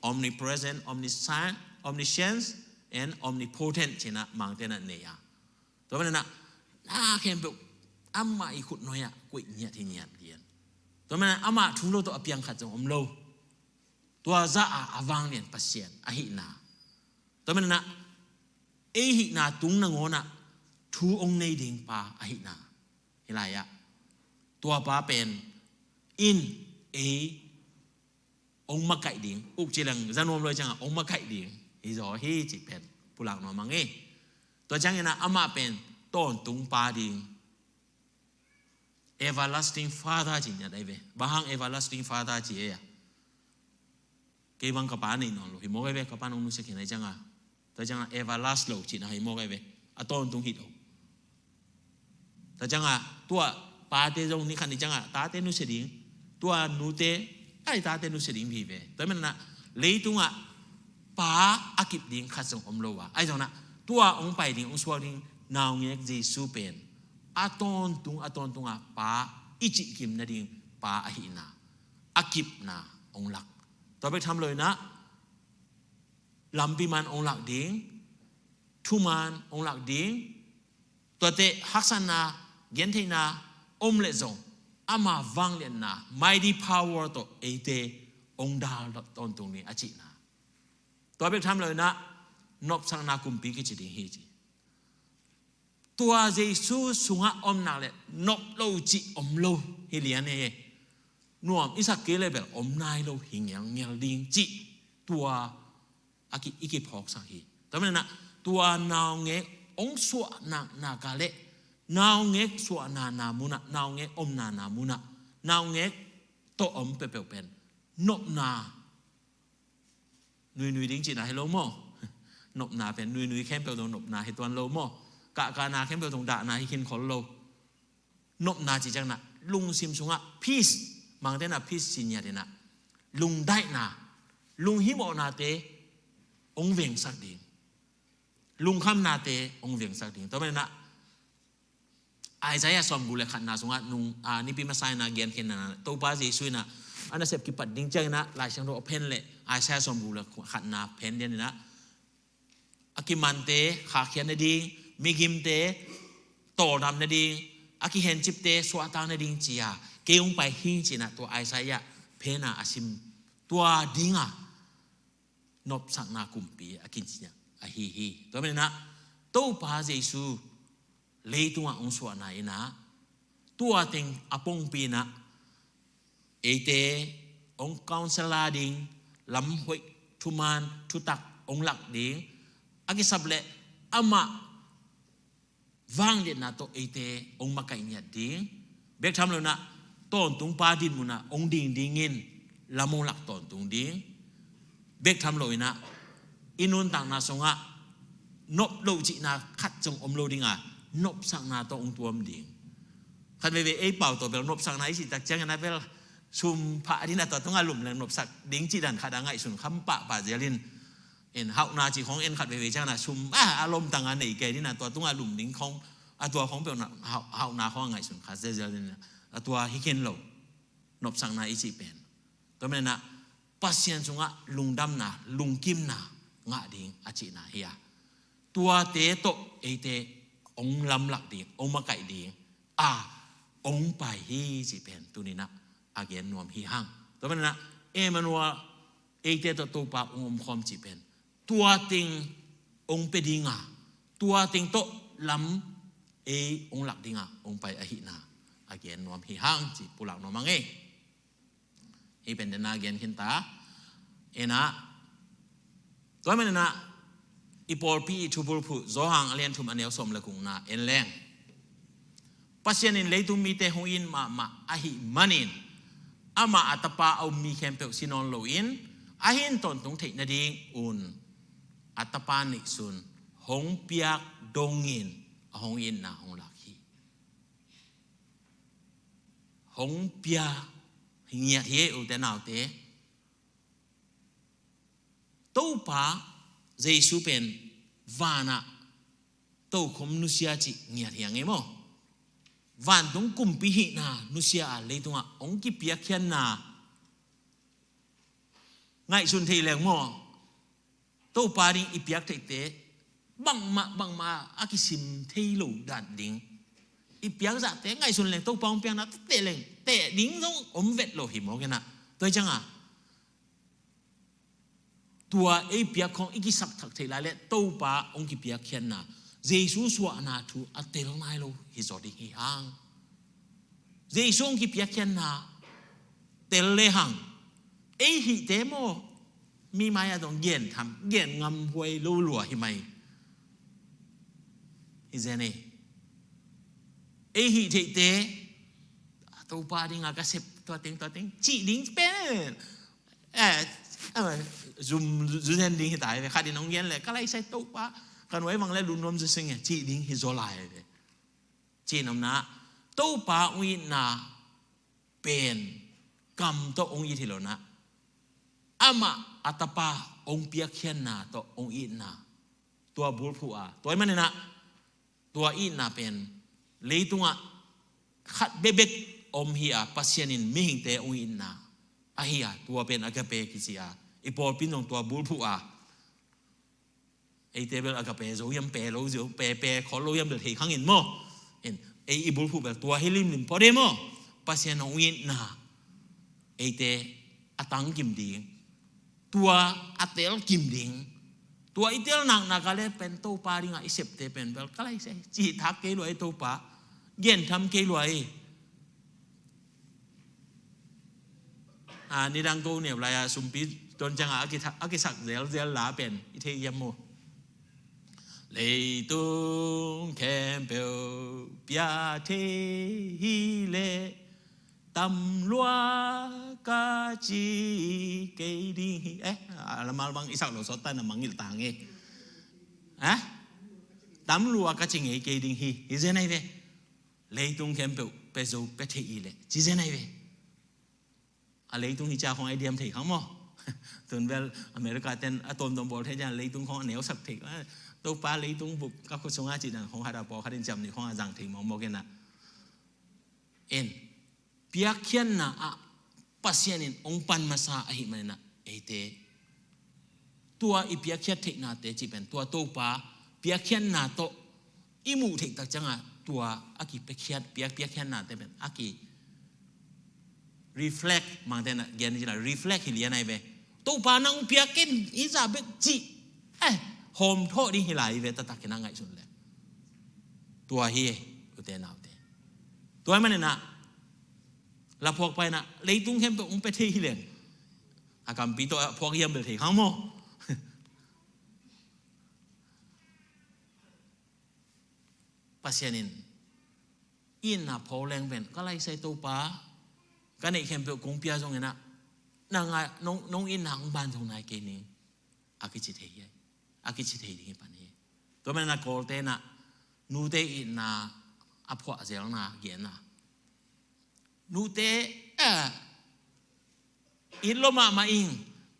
Omnipresent, omniscient, omniscience, and omnipotent ci-in ah Mangte in ah nei a. Tua manin ah na khempeuh amah i khutnuai ah koih ngiat hi ngiat lian. Tua manin ah amah thu lo tawh a piang khat zong om lo. Tua zah a a vanglian Pasian ahihna. Tua manin ah ei hihna tung nangawn ah thu hong nei ding pa ahihna. Hih lai-ah tua pa pen in ei hong makaih ding, uk ci leng za nuam lo hi ciangah hong makaih ding hi zaw hi cih pen pulak nuam ing e. Tua ciangin ah amah pen tawntung pa ding. Everlasting Father ci-in ngiat ahi ve. Bang hang Everlasting Father ci ei a? Kei bang ka pa nei nawn lo hi mawk ahi ve, ka pa nong nusia khin ahi ciangah. Tua ciangah everlast lo cihna hi mawk ahi ve. A tawntung hi lo. Tua ciangah tua pate zong ni khat ni ciangah tate nusia ding. Tua nute, ai tate nusia ding hi ve. Tua manin ah leitungah pa a kip ding khat zong om lo a. Ahi zongin ah tua hong pai ding, hong suak ding naungek Jesu pen a tawntung, a tawntung a pa i cihkim nading pa ahihna, a kipna hong lak. Tua bek tham loin ah lampi man hong lak ding, thuman hong lak ding, tuate haksatna, gentheihna om leh zong ama vangliatna, mighty power tawh eite hong dal tawntung ni a cihna. Tua bek tham loin ah nopsakna kumpi kici ding hi ci. Tua Jesu sungah om nak leh nop lo cih om lo hi lian e. Nuam i sak kei leh bel om nai lo hi ngelngel ding cih tua a ki, i kiphawksak hi. Tua manin ah tua naungek hong suah nak nak a leh naungek suahna na munah, naungek omna na munah, naungek tawh om peuhpeuh pen nopna nuinui ding cihna hi lo maw? Nopna pen nuinui khempeuh zong nopna hi tuan lo maw? Kahkahna khempeuh zong dahna hi khin khol lo. Nopna cih ciangin ah lungsim sungah peace, Mangte in ah peace ci ngiat in ah lungdaihna, lunghimawhnate hong vengsak ding, lungkhamnate hong vengsak ding. Tua manin ah Isaiah sawmguk le khatna sungah nung, a, nipi masa in ah genkhiatna, Topa Jesu in ah a nasep kipat ding ciangin ah Lai Siangtho a phen leh Isaiah sawmguk le khatna phen lian in ah a kimante khahkhiat nading, migimte tawldam nading, a kihencipte suahtak nading ci-a kei hong pai hing ci-in ah tua Isaiah phen a a sim tua dingah nopsakna kumpi a kici ahi hi. Tua manin ah Topa Jesu leitungah hong suahna in ah tua teng a pongpi in ah eite hong counsel ding, lam hoih, thuman, thutak hong lak ding, a kisap leh amah vangliatna tawh eite hong makaih ngiat ding. Bek tham loin ah tawntung pa dinmun ah hong ding dingin lam hong lak tawntung ding. Bek tham lo in ah i nuntakna sungah nop loh cihna khat zong om lo ding a, nopsakna tawh hong tuam ding. Khat veivei ei pau tawh bel nopsakna i cih tak ciangin ah bel sum phah ding a, tua tungah lum leng nopsak ding cih dan khat a ngaihsun kham pahpah zel in, in hauhna cih khawng en khat veivei ciangin ah sum a, a lomtang a nei kei ding a, tua tungah lum ding khawng, a tua khawng peuh na, hauh, hauhna khawng a ngaihsun kha zelzel ding a, a tua hi khin lo. Nopsakna i cih pen, tua manin ah Pasian sungah lungdamna, lungkimna ngah ding a cihna hi a, tuate tawh eite hong lamlak ding, hong makaih ding a hong pai hi cih pen tuni-in ah a gen nuam hi hang. Tua manin ah Emmanuel, eite tawh Topa hong omkhawm cih pen tua teng hong pia ding a, tua teng tawh lam ei hong lak ding a hong pai ahihna a gen nuam hi hang cih pulak nuam hang ei. Hih pen den a gen khin ta. En ah, tua manin ah i pawlpi i thubulphuh Johan a lian thum a neu sawm le gukna en leng, Pasian in leitung mite hong it mahmah ahih manin, amah a Tapa a um mi khempeuh si nawn loin a hin tawntung theih nadingun a Tapa neihsun hong piak dongin a hong itna hong lak hi. Hong pia hi ngiat hi ei, ute naute. Topa Jesu pen vanah tokhom nusia cih ngiat hi hang ei maw? Vantung kumpi hihna nusia a leitungah hong kipiakkhiatna ngaihsun thei leng maw? Topa ding i piak theihte bangmah bangmah a kisim thei lo dan ding. I piak zahte ngaihsun leng Topa hong piakna teh leng teh ding zong om vet lo hi mawk in ah. Tua hi ciangah tua ei piak khawng i kisakthak theih lai leh Topa hong kipiakkhiatna, Jesu suahna thu a tel nai lo hi zaw ding hi hang. Jesu hong kipiakkhiatna tel le hang, ei hihte maw, mi mai-ah dong gen tham, gen ngamhuai lo lua hi mai. Hi zen ei. Ei hih theihte, Topa dingah ka sep tua teng tua teng cih ding pen, eh, eh, zum, zu zen ding hi ta hi ve. Khat in hong gen leh, ka laisai Topa, ka nuai vang leh lungnuam zu sing e, cih ding hi zaw lai ve. Cih nopna, Topa hong itna pen kam tawh hong it hi lo-in ah, amah a Tapa hong piakkhiatna tawh hong itna, tua bulphuh a, tua ahih manin ah tua itna pen leitungah khat bekbek om hi a, Pasian in mihingte hong itna ahi a, tua pen agape kici a, i pawlpi in zong tua bulphuh a, eite bel agape zo hiam, pe lo zo, pe, pe khol lo hiam bel thei khang in maw? In, ei i bulphuh bel tua hi limlim phot e maw? Pasian hong itna eite a tangkim ding, tua a telkim ding, tua i tel naknak a leh pen Topa dingah i septe pen bel ka laisai, cih thak kei lua ei Topa, gen tham kei lua ei. A, nidang ko neu lai-a sumpi ton ciangah a kitha-, a kisak zelzel la pen i thei hiam maw? Leitung khempeuh pia thei hi leh tam lua ka ci kei ding hi. Eh, a lamal bang i sak lo sawt ta na mangngilh ta nge. Eh? Tam lua ka ci ngei kei ding hi. Hi zen ahi ve. Leitung khempeuh pia zo pia thei hi leh ci zen ahi ve. A leitung hi ciang khawng a i diam thei khang maw? Tun bel America ten a tuamtuam bawl thei ciang leitung khawng a neusak thei. Topa leitung bup ka khut sungah cih dan khawng khat a pawlkhat in ciam nih khawng a zang thei mawkmawk in ah. En, piakkhiatna ah Pasian in hong pan masa ahih manin ah eite tua i piakkhiat theihnate cih pen tua Topa piakkhiatna tawh i muh theih tak ciangah tua a kipiakkhiat, piak, piakkhiatnate pen a ki reflect, Mangte in a gen cih lah reflect hi lian ahi ve. Topa nang piak ken i za bek cih, eh, hawm thawh ding hi lai hi ve, taktak in a ngaihsun leh. Tua hi, ute naute. Tua ahih manin ah laphuakpa in ah leitung khempeuh hong pia thei hi leng a kampi tawh a phuak hiam bel thei khang maw? Pasian in itna pho leng pen ka laisai Topa, ka neih khempeuh kong pia zongin ah Nang a, nong, nong itna hong ban zong nai kei ning. A kici thei hi. A kici thei ding hi pan hi. Tua manin a Kawlte in ah nute itna a phuah zelna genna. Nute, eh, it lo mahmah ing.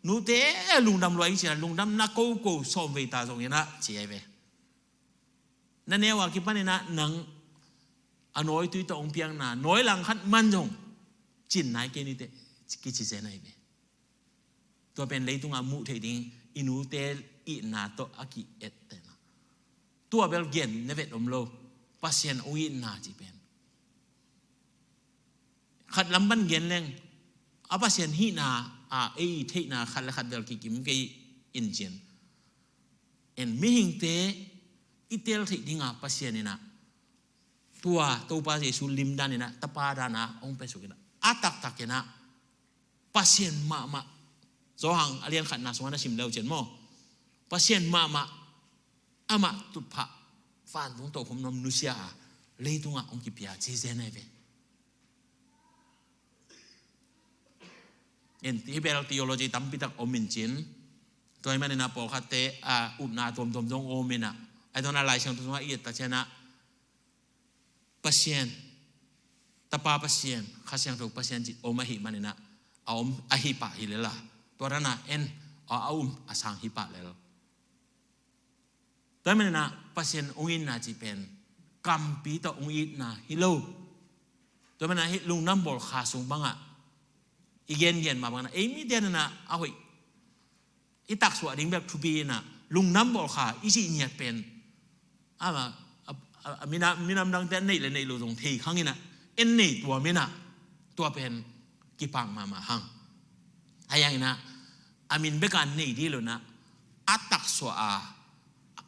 Nute, eh, lungdam lua ing ci-in ah lungdamna koko sawm vei ta zong in ah ci ahi ve. Na neu a kipan in ah nang a nawitui tawh hong piakna nawi langkhat man zong cin nai kei ni teh kici zen ahi ve. Tua pen leitungah muh theih ding i nute itna tawh a ki-ettehna. Tua bel gen na vet om lo. Pasian hong itna cih pen khat lam pan gen leng a Pasian hihna a ei theihna khat le khat bel kikim kei in cin. En mihingte i tel theih dinga Pasian in ah tua Topa Jesu lim dan in ah Tapa dan a hong pia suk in ah a taktak in ah Pasian mahmah. Zawhang a lian khatna sungah na sim leu cin maw? Pasian mahmah amah tutphah vantung tokhom nuam nusia a leitungah hong kipia ci zen ahi ve. In hih bel theology tampi tak om in cin. Tua ahih manin ah pawlkhatte a utna tuamtuam zong om in ah. Ahi zongin ah Lai Siangtho sungah i et tak ciangin ah Pasian, Tapa Pasian, Kha Siangtho Pasian cih om ahih manin ah a om ahi pah hi lel a. Tua dan a en a, a um a sang hi pah lel. Tua ahih manin ah Pasian hong itna cih pen kampi tawh hong itna hi lo. Tua ahih manin ah hih lungdam bawl kha sung bangah i gengen mah bangin ah ei mite in ah a hoih i taksuah ding bek thupi in ah lungdam bawl kha i cih ngiat pen a, a, a, a minam, minam dangte a neih le neih lo zong thei khang in ah en nei tuam in ah tua pen kipak mahmah hang. A yang in ah a min bek a nei dih lo in ah a taksuah a,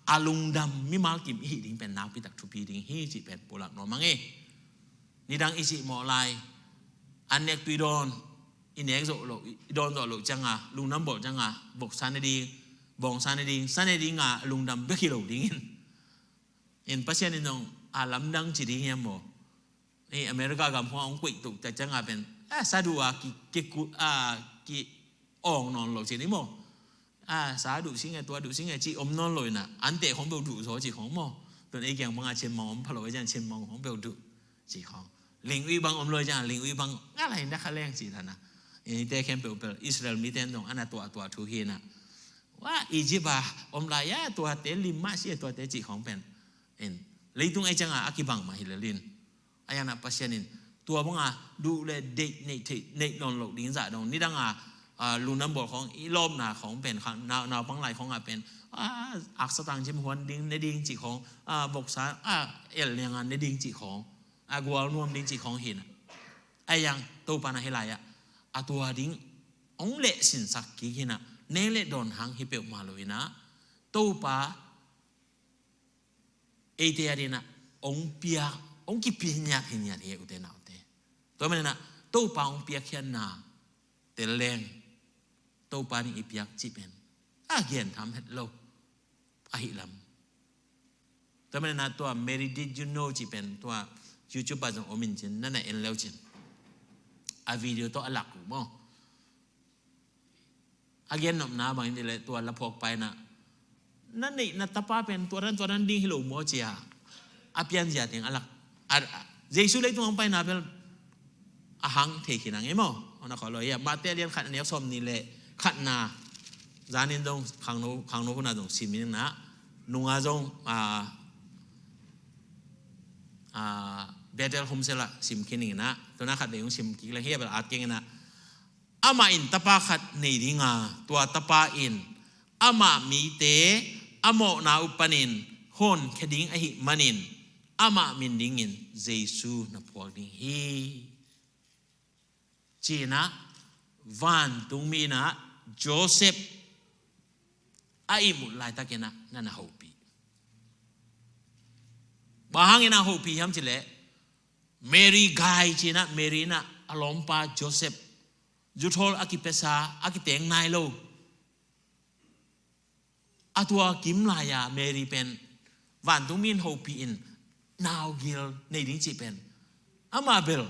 a lungdam mimal kim i hih ding pen nakpi tak thupi ding hi cih pen pulak nuam hang e. Nidang i cih mawh lai an nek tui dawn i nek zawh loh, i dawn zawh loh cianga lungdam bawl cianga voksa ne ding, bawngsa ne ding, sa ne dinga lungdam bek hi lo dingin. In Pasian in zong a lamdang ci ding hiam maw? Ni America gam khong a hong koih tuk ta cianga pen a sa duh a ki, ki, ku, a ki awng nawn lo ci ni maw? A sa duh sing e, tua duh sing e ci om nawn lo in ah ante khong beuh duh zaw ci khong maw? Tun ei kiang banga cin mang om pha lo ei cian cin mang khong beuh duh ci khong. Ling ui bang om lo ei cian ling ui bang nga lai na kha leng ci ta na. Ei te khempeuh pel Israel mite in zong ana tuahtuah thu hi na. Wa Egypt a om lai a tuate lim mah si a tuate ci khong pen. In leitung ei cianga a kibang mah hi lel in. A yang ah Pasian in tua banga duh le deih neih theih neih nawn loh ding zah dong nidang a, a, lungdam bawl khong i lawpna khong pen khang nau, naupang lai khong a pen a, aksa tang cim huan ding ne ding cih khong a, voksa a, el lianga ne ding cih khong a, gual nuam ding cih khong hi na. A yang Topa na hi lai ah a tua ding hong leh sinsak kik hi na. Nek le dawn hang hi peuhmah lo hi na. Topa eite a dingin ah hong piak, hong kipia ngiat hi ngiat hi ute naute. Tua manin ah Topa hong piakkhiatna tel leng Topa nih i piak cih pen a gen tham het lo ahi lam. Tua manin ah tua Mary Did You Know cih pen tua YouTube ah zong om in cin na na en leu cin a video tawh a lak uh maw? A gen nopna bangin i le tua la phuak paina na neih na tapa pen tua dan tua dan ding hi lo maw cia a pianzia teng a lak a, a, Jesu leitung ang paina bel a hang thei khin ang i maw? Ona kholoi a Mate lian khat a neu sawm ni le khatna zanin zong khangno, khangno huna zong simin na nunga zong a, a, Bethel homsela sim khin ing na tuna khat dei hong sim kik leng hi a bel at keng ina Amah in tapa khat nei dinga, tua tapa in amah mite a mawhna uh panin honkhia ding ahih manin amah min dingin Jesu na phuak ding hi. Cinah vantungmi inah Joseph a ihmut laitakinah na na hopih. Bang hangin a hopih hiam cileh Mary gai cinah Mary inah a lawmpa Joseph zuthawl a kipiasa a kiteng nai lo. A tua kim lai-a Mary pen vantungmi in hopih in naugil nei ding cih pen amah bel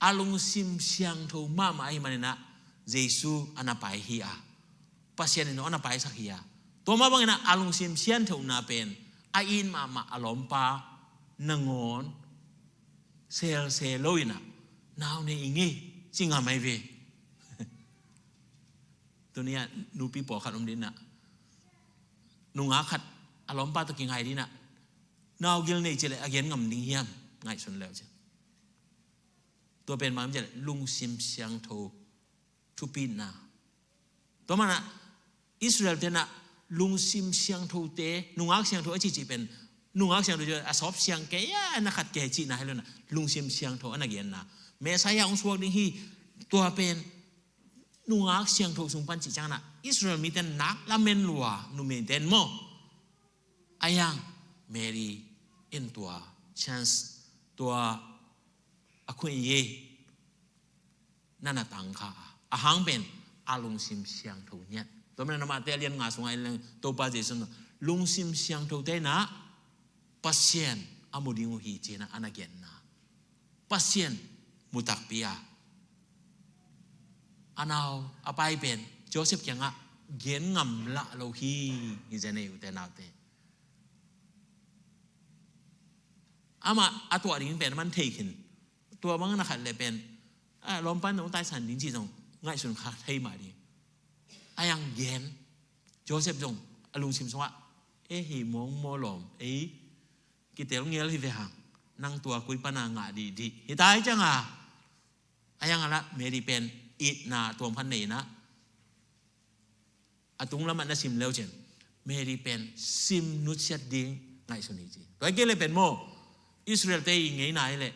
A lungsim siangtho mahmah ahih manin ah Jesu a na pai hi a, Pasian in a na paisak hi a, tua mah bangin ah a lungsim siangthona pen a it mahmah a lawmpa nangawn selsel lo in ah, nau nei ing ei, ci ngam ahi ve. Tuni-ah nupi pawlkhat om ding in ah, nungak khat a lawmpa tawh kingai ding in ah, nau gil nei ci leh a gen ngam ding hiam? Ngaihsun le uh ci. Tua pen bang hiam ci leh lungsim siangtho thupitna. Tua manin ah Israel-te in ah lungsim siangthote, nungak siangtho a cihcih pen, nungak siangtho a sawp siang kei a, na khat kei cihna hi lo in ah, lungsim siangtho a na genna. Messiah hong suak ding hi, tua pen nungak siangtho sung pan cih ciangin ah Israel mite in nak lamen lua, numeite in maw. Ahi hang Mary in tua chance, tua a khuih ei, na na tangkha a, a hang pen a lungsim siangtho ngiat. Tua manin ah Mate a lian nga sungah en leng Topa Jesu in lungsim siangthote in ah Pasian a mu ding uh hi ci-in ah a na genna. Pasian mu takpi a, a nau a pai pen Joseph kiangah gen ngam lah lo hi, hi zen ei, ute naute. Amah a tuah ding pen man thei khin. Tua bang na khat le pen, a, lawmpa in hong taisan ding cih zong ngaihsun kha thei mah ding. Ahi hang gen, Joseph zong a lungsim sungah, e, hih mawngmawng lawm, ei, kitel ngel hi ve hang, nang tua koi pan a ngah dihdih hi ta hi ciang a. Ahi hang a lah Mary pen itna tuam khat nei in ah, a tung lamah na sim le uh cin, Mary pen sim nutsiat ding ngaihsun hi ci. Tua hi kei leh pen maw, Israel-te i ngeina hi leh,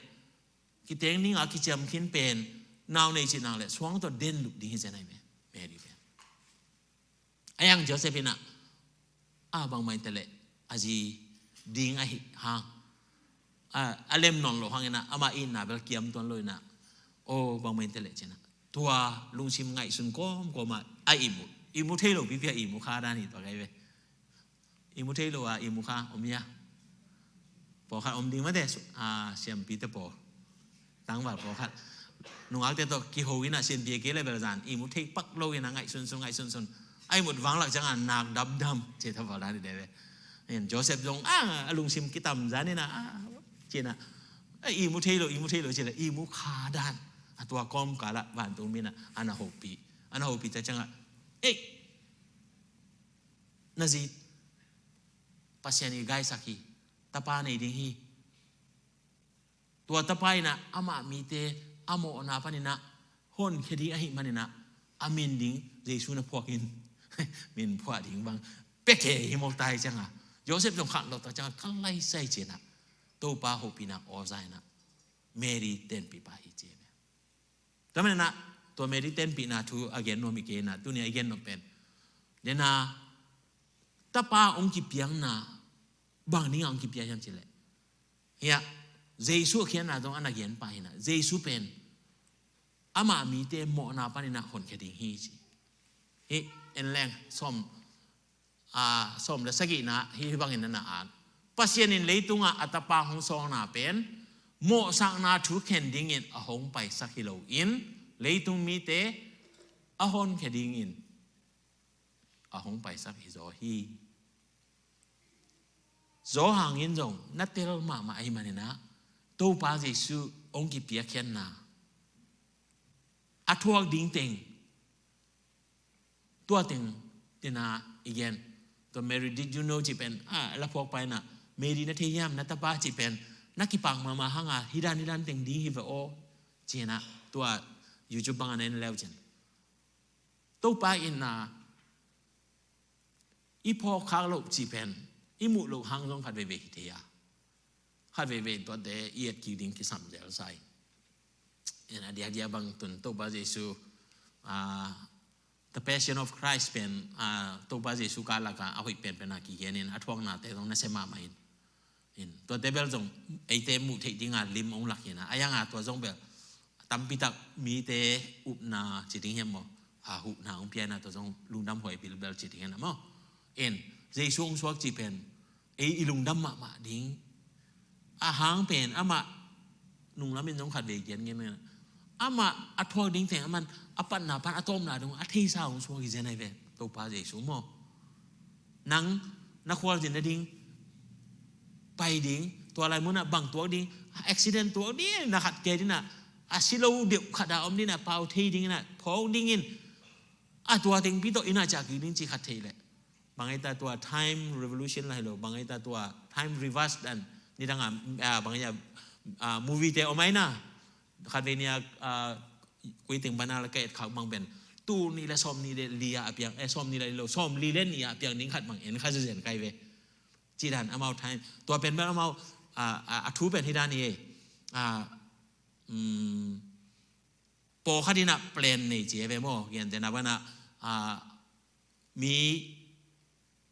kiteng ding a kiciam khin pen, nau nei cih nang leh suang tawh den lup ding hi zen ahi ve, Mary pen. Ahi hang Joseph in ah, a, bangmah in teh leh a zi ding ahih hang, a, a lem nawn loh hangin ah, amah itna bel kiam tuan lo in ah, aw, bangmah in teh leh ci-in ah, tua lungsim ngaihsun kawmkawm ah a ihmu, ihmu thei lo pipi a ihmu kha dan hi tua kai ve. Ihmu thei lo a ihmu kha om hia? Pawlkhat om ding mate, a, siampite pawl. Tangval pawlkhat. Nungakte tawh kiho in ah siampi a kei leh bel zan ihmu thei pak lo in ah ngaihsunsun, ngaihsunsun. A ihmut vanglak ciang a nak damdam ci ta pawl dan hi de ve. Joseph zong a, a lungsim kitam zan in ah, a, ci-in ah, a, ihmu thei lo, ihmu thei lo ci leh ihmu kha dan. A tua kawmkal ah vantung mi in ah a na hopih. A na hopih ta ciang a, ei, na zi Pasian in gaisak hi, tapa nei ding hi. Tua tapa in ah amah mite a mawhna panin ah honkhia ding ahih manin ah a min ding Jesu na phuak in, min phuah ding bang pia kei hi mawk ta hi ciang a, Joseph zong khanglawh ta ciang a, ka laisai ci-in ah Topa hopihna aw za in ah Mary tenpih pah hi ci hi ve. Tua manin ah tua Mary tenpihna thu a gen nuam hi kei in ah, tuni a i gen nuam pen, den a, tapa hong kipiakna bang ding a hong kipia hiam ci leh, hiah Jesu a khiatna zong a na gen pah hi in ah, Jesu pen amah mite mawhna panin ah honkhia ding hi ci. Hih en leng sawm, a, sawm le sagihna hih bangin a na at. Pasian in leitungah a tapa hong sawlna pen mawhsakna thu khen dingin a hong paisak hi loin, leitung mite a honkhia dingin a hong paisak hi zaw hi. Johan in zong na tel mahmah ahih manin ah Topa Jesu hong kipiakkhiatna a thuak ding teng, tua teng, tena i gen. Tua Mary, did you know cih pen, a, la phuak pa in ah, Mary na thei hiam, na tapa cih pen na kipak mahmah hang a, hih dan hih dan teng ding hi ve aw, ci-in ah tua YouTube bang a na en le uh cin. Topa in ah i phawk khak loh cih pen i muh loh hang zong khat veivei hi thei a, khat veivei in tuate i et kik ding kisam zel sa hi. In a diakdiak bang tun Topa Jesu, a, The Passion of Christ pen, a, Topa Jesu kah lak a a hoih penpen a kigen in, a thuaknate zong nasia mahmah in. In, tuate bel zong eite muh theih ding a lim hong lak hi in a, a yang a tua zong bel tampi tak mite upna ci ding hiam maw, a, huhna hong pia in a, tua zong lungdam huai bilbel ci ding hiam maw. In, Jesu hong suak cih pen ei i lungdam mahmah ding. A hang pen amah nunglam in zong khat vei gen ngen ngen. amah a thuak ding teng aman a patna pan a tawpna dong a theisa hong suak hi zen ahi ve. Topa Jesu maw, nang na khualzin nading pai ding, tua lai munah bang tuak ding, accident tuak ding, na khat kei ding ah, a si lo deuh khat a om ding ah, pau thei ding ah, phawk ding in, a tua tengpi tawh inn ah ciah kik ding ci khat thei leh. Bang ei ta tua time revolution la hi lo, bang ei ta tua time reverse dan, nidang a, a, bang ei a, a, movie te om ai na, khat vei ni a, a, kui teng bana la ka et khak bang pen, tul nih le sawm nih le li a piang, eh, sawm nih le li lo, sawm li le nih a piang ding khat bang en kha zenzen kai ve. Ci dan amau time. Tua pen bel amau, a, a, a thu pen hi dan hi e. A, um, pawlkhat in ah plan nei ci e ve maw. Gentehna banah, a, mi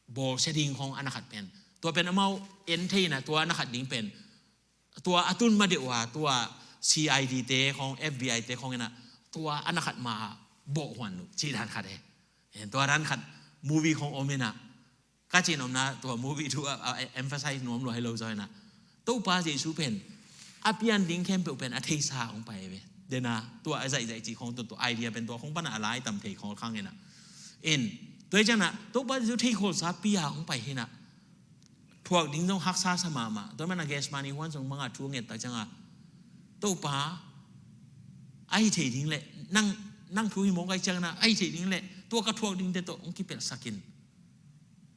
bawlsia ding khong a na khat pen. Tua pen amau en thei in ah tua a na khat ding pen. Tua a tun ma deuh a, tua C I D te khong, F B I te khong in ah, tua a na khat ma bawh huan uh, ci dan khat e. En tua dan khat movie khong om in ah. Ka cin omna tua movie thu a, a, emphasize nuam lua hi lo zaw in ah. Topa Jesu pen, a pian ding khempeuh pen, a theisa hong pai ve. Dena, tua a zaihzaih cih khong tua, tua idea pen tua khong pana a lai tam thei khong khang in ah. In, tua hi ciang ah, Topa Jesu thei kholsa pia hong pai hi in ah. Thuak ding zong haksa sa mahmah. Tua mana Gethsemane huan zong manga thu nget tak ciang ah. Topa, a hi thei ding leh, nang, nang thu hi mawk ai ciang in ah, a hi thei ding leh, tua ka thuak ding te tawh, hong kipelhsak in.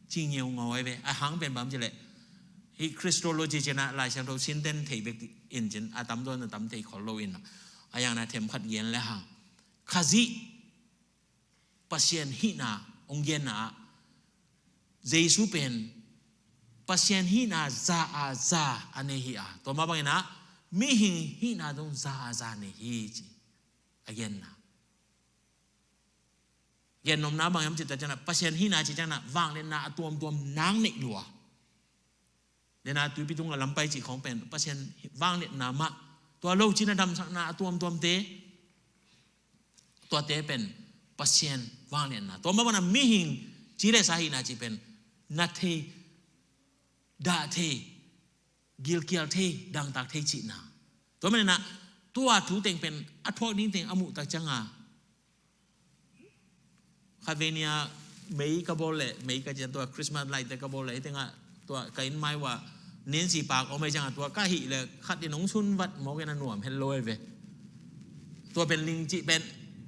Ci ngeungau ai ve, a hang pen bang ci leh. Hih Christology ci in ah Lai Siangtho sinten thei bek in cin, a tamzaw in a tam thei khol lo in. A yang na them khat gen le hang. Khazih Pasian hihna hong genna ah. Jesu pen Pasian hihna za a za a nei hi a. Tua mah bang in ah mihing hihna zong za a za nei hi ci. A genna. Gen nopna bang hiam cih tak ciang ah, Pasian hihna cih ciang ah, vangliatna a tuamtuam nang neih lua. Dena tuipi tung a lampai cih khong pen, Pasian vangliatna mah. Tua lo cih na damsakna a tuamtuamte. Tuate pen, Pasian vangliatna. Tua mah bang a mihing, cih le sa hihna cih pen, na thei, dah thei, gilkial thei, dangtak thei cihna. Tua manin ah, tua thu teng pen, a thuak ding teng a muh tak ciang a. Khat vei ni a mei ka bawl leh, mei ka cian tua Christmas light te ka bawl leh, hih teng ah tua ka inn mai uah nensi pak om ei ciang a tua ka hih leh khat in hong sun vat mawk in a nuam het lo ei ve. Tua pen ling cih pen,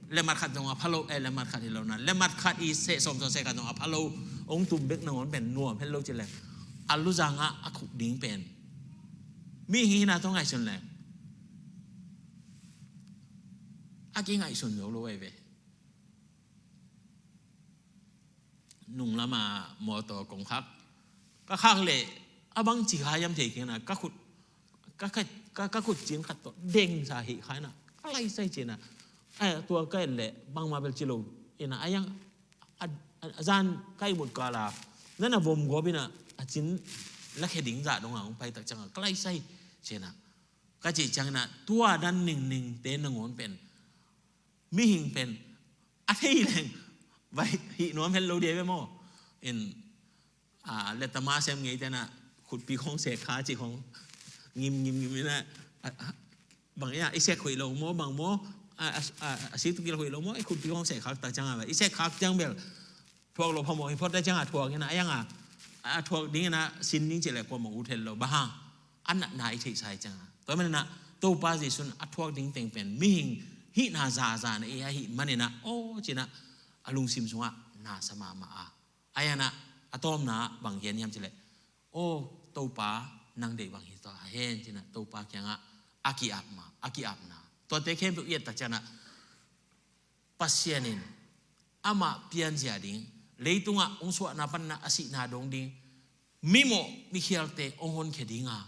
lemmat khat zong a pha lo, eh, lemmat khat hi lo na. Lemmat khat i seh sawm sawm seh khat zong a pha lo, hong tum bek nangawn pen nuam het lo ci leng. A luzang ah a khuk ding pen. Mihing hihna tawh ngaihsun leng. A kingaihsun zo lo ei ve. Nung lama mawtaw kong khak. Ka khak leh, a bang ci kha hiam thei kei na, ka khut, ka, ka, ka, ka khut cin khat tawh, deng sa hi kha na, ka lai sai cin na. Ai, tua ka et leh, bangmah bel ci lo, ina, a yang, a, a, a zan ka ihmut kal a, zan a vom gawp ina, a cin la khe ding zah dong a, hong pai tak ciang a, ka lai sai cin na. Ka cih ciang ina, tua dan ningning te nangawn pen, mihing pen, a thei leng, vai, hih nuam het lo dia ve maw. In, a, leh tama sem ngei tena, khutpi khong sek kha cih khong, ngim, ngim, ngim ina, a, a, bang ia, i sek hoih lo maw, bang maw, a, a, a, a sik tukil hoih lo maw, i khutpi khong sek khak tak ciang a, i sek khak ciang bel, thuak lo phamawh hi phot a ciang a thuak ina, a yang a, a thuak ding ina, sin ding cih leh kuamah ut het lo, bang hang, a natna i theihsa hi ciang a. Tua manin ah, Topa Jesu in a thuak ding teng pen, mihing hihna zaza na ei ahih manin ah, aw, ci-in ah, a lungsim sungah na sa mahmah a. A yang ah, a tawpna ah bang gen hiam cih leh, aw, Topa, nang deih bang hi ta hen, ci-in ah, Topa kiangah, a ki-ap ma, a ki-apna. Tuate khempeuh i et tak ciang ah, Pasian in amah pianzia ding, leitungah hong suahna panna a sihna dong ding, mimawh mikhialte hong honkhia dinga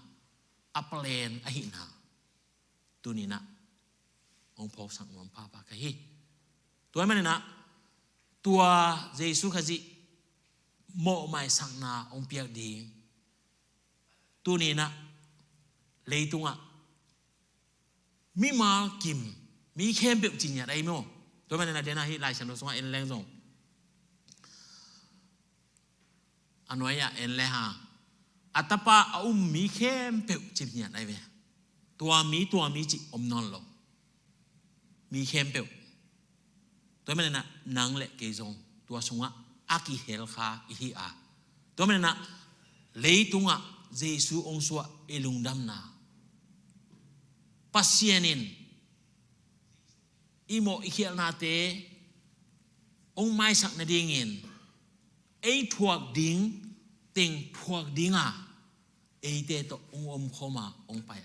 a plan ahihna tuni-in ah hong phawksak nuam pahpah ka hi. Tua ahih manin ah tua Jesu Khazih mawhmaisakna hong piak ding tuni-in ah leitungah mimal kim, mi khempeuh ci ngiat ahi maw. Tua manin ah dena hih Lai Siangtho sungah en leng zong, a nuai-ah en le hang, a tapa a um mi khempeuh ci ngiat ahi ve. Tua mi, tua mi cih om nawn lo. mi khempeuh. Tua maninah nang le kei zong tua sungah a kihel kha i hi a. Tua maninah leitungah Jesu hong suah i lungdamna, Pasian in i mawh i khialhnate hong maisak nadingin ei thuak ding teng thuak dinga eite tawh hong omkhawma hong pai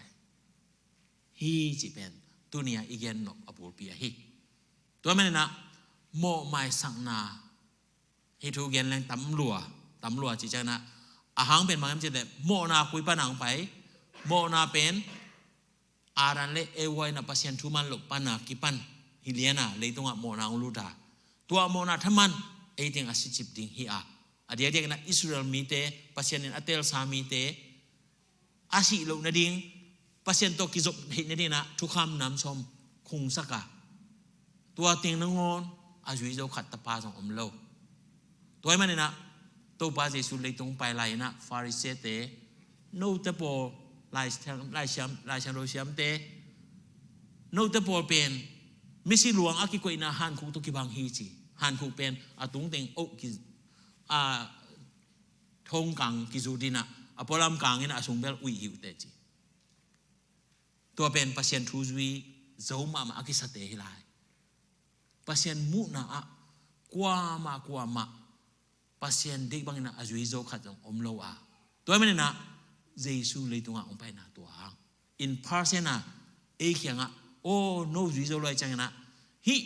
hi cih pen tuni-a i gen nop a bulpi ahi. Tua maninah mawh maisakna, hih thu gen leng tam lua, tam lua cih cianginah a hang pen bang hiam cih leh mawhna koi pana hong pai. Mawhna pen Adam le Eva inah Pasian thu man loh pana kipan hi liana leitungah mawhna hong lut a, tua mawhna thaman ei teng a sicip ding hi a. A diakdiakinah Israel mite, Pasian in a telsa mite a sih loh nading, Pasian tawh kizop theih nadinginah thukham nam sawm khungsak a, tua teng nangawn a zui zo khat tapa zong om lo. Tua ahih maninah Topa Jesu leitung pai lai-inah Pharisee-te, note pawl, Lai Siang, Lai Siam, Lai Siangtho siamte, note pawl pen misi luang a kikoihna hankhuk tawh kibang hi ci. Hankhuk pen a tungteng oh ki, a, thong kang kizu dinah a pualam kangin a sung bel uih hi uh teh ci. Tua pen Pasian thu zui zo mahmah a kisate hi lai. Pasian muhna ah kuamah kuamah Pasian deih banginah a zui zo khat zong om lo a. Tua ahih maninah Jesu leitungah hong paina tua hang in person a ei kiangah, aw, no zui zo lo ahih cianginah hih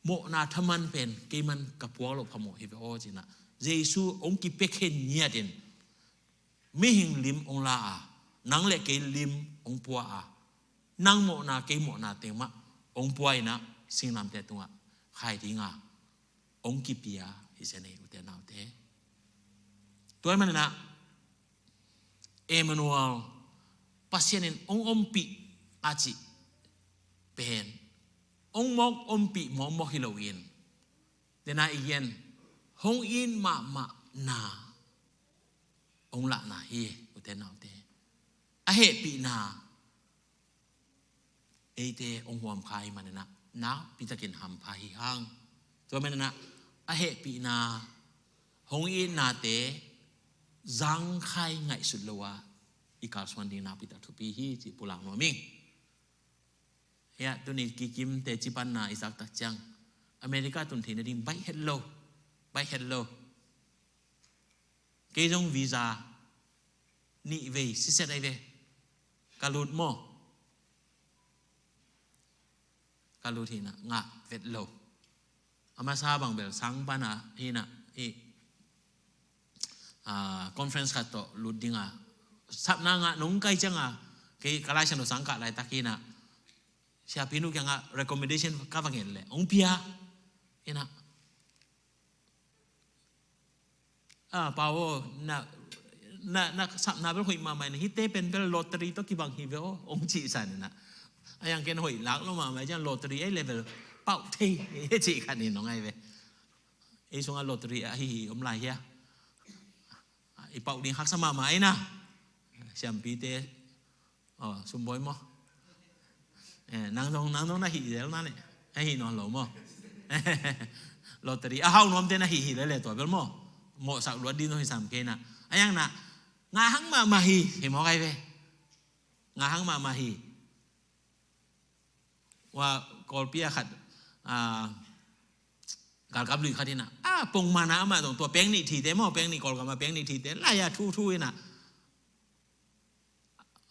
mawhna thaman pen keiman ka puak loh phamawh hi ve aw cinah Jesu hong kipia khen ngiatin mihing lim hong la a, nang le kei lim hong pua a, nang mawhna kei mawhna teng mah hong pua inah singlamteh tungah khai dinga hong kipia hi zen ei, ute naute. Tua ahih maninah Emmanuel, Pasian in hong ompih a cih pen hong mawk ompih mawkmawk hi loin, dena i gen, hong it mahmahna hong lahna hi, ute naute. A hehpihna eite hong huam kha hi maninah nakpitakin hampha hi hang. Tua maninah a hehpihna, hong itnate zangkhai ngaihsut lo a i kalsuan ding nakpitak thupi hi cih pulak nuam ing. Hiah tuni kikim teci panna i zak tak ciang America tun theih nading baih het lo, baih het lo. Kei zong visa nih vei siset ahi ve. Ka lut maw? Ka lut hinah ngah vet lo. A masa bang bel sang pana hinah i, ah, conference khat tawh lut dinga sapna ngah nong kai cianga kei ka Lai Siangtho sang kah laitak hinah Siapi nu kiangah recommendation ka va ngen leh hong pia hinah. Ah, Pau aw, na, na, na sapna bel hoih mahmah inah, hihte pen bel lottery tawh kibang hi ve aw, hong cihsan inah. A yang ken hoih lak lo mahmah ciang lottery ahi level pauh thei hi cih khat in hong ahi ve. Ei sungah lottery ahi hi om lai hia? I pauh ding haksa mahmah ahi na. Siampite, aw, sumbawi maw? Eh, nang zong, nang zong na hih zel na leh. A hih nawn lo maw? Lottery a hau nuamte na hih hi lele tua bel maw? Mawhsak luat ding zong hi sam kei na. A yang na ngah hang mahmah hi, hi maw kai ve? Ngah hang mahmah hi. Wa Kawlpi a khat, ah, galkap lui khat hi na. Ah, pongmana amah zong tua peng nih thite maw, peng nih Kawlgam a peng nih thite lai a thu thu hi na.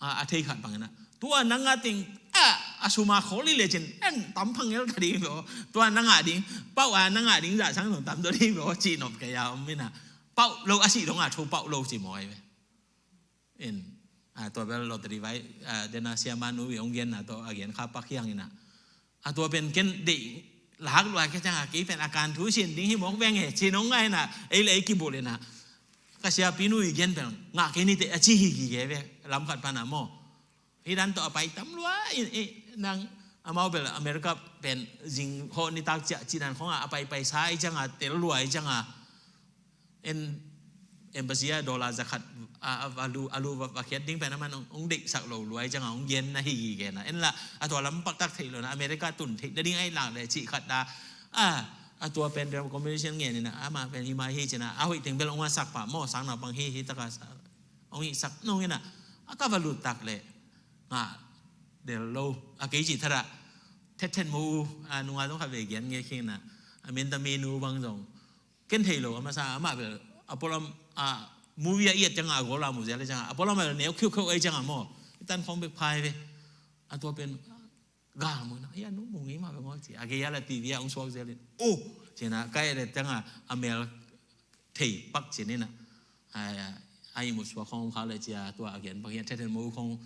A, a thei khat bang inah tua na ngah teng a, a sum a khawl hi lecin en tam phang ngel ta ding hi ve aw. Tua na ngah ding, pauh a na ngah ding zah sang zong tam zaw ding hi ve aw, cih nop kei a om inah. Pauh lo a sih dong a thu pauh lo ci maw ai ve. In, a, tua bel lottery vai, a, dena siamanu i hong genna tawh a gen kha pak hiang inah. A tua pen ken deih lahak luai ka cianga kei pen a kan thu sin ding hi mawk veng he ci nong ngai na, ei le ei kibulh inah. Ka siapi nu i gen pen ngah kei nite a ci hi gige ve lam khat pana maw? Hi dan tawh a pai tam luai in, i, nang amau bel America pen zing hawh nitak ciah ci dan khonga a pai pai sa i cianga tel luai i cianga. En embassy ah dollar zakhat a, a, a lu, a lu va, va khiat ding pen a man hong, hong deihsak lo luai ciangah hong gen na hi hi gen a. En lah a tua lam paktak theih lo na America tun theih nading a i lak leh cih khat a, a, a tua pen tua communication ngen in a, amah pen hi mah hi ci-in a, a hoih teng bel hong a sak pah maw, sang naupang hi hi tak a sa, hong hih sak nung in a, a ka va lut tak leh ngah del lo a, kei cih thadah Thet Thet Mo U, a, nunga zong khat vei gen nge khin a, a min ta mi nu bang zong ken thei lo, a masa amah bel a pualam a movie a i et ciangah a gol a mu zel ciangah a pualam a bel neu khiukheu ei ciangah maw, i tan khawng bek phai ve. A tua pen gal mu na, hia nu mu ngei mah bek maw ci a, kei a la T V ah hong suak zel in, oh ci-in a ka et et ciangah a mel thei pak ci-in a, a, a i mu suak khawng khak leh ci a, tua a gen pak hi a, Thet Thet Mo U khawng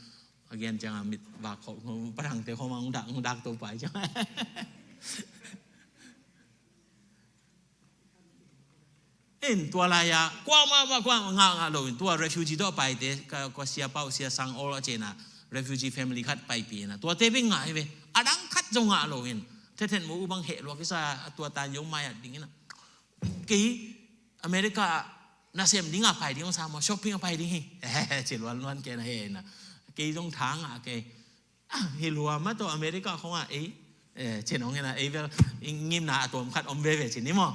a gen ciangah mit vak khawng, khawng padangte khawng hong dak, hong dak to pai ciangah. In tua lai-a kuamah mah kuamah ngah, ngah lo in, tua refugee tawh a paite, ka, ka sia pau sia sang awl a ci-in a, refugee family khat paipih in a, tuate bek ngah hi ve. A dang khat zong ngah lo in, Thet Thet Mo U bang heh lua kisa a, tua tan zong mai-at ding in a, kei America ah nasem ding a pai ding hong sa maw, shopping a pai ding hi ci luan luan kei na he in a, kei zong tha ngah kei. Ah, hi lua mah tawh America khawng ah ei, eh, ci-in hong hi na, ei bel i ngimna a tuam khat om veve ci ni maw.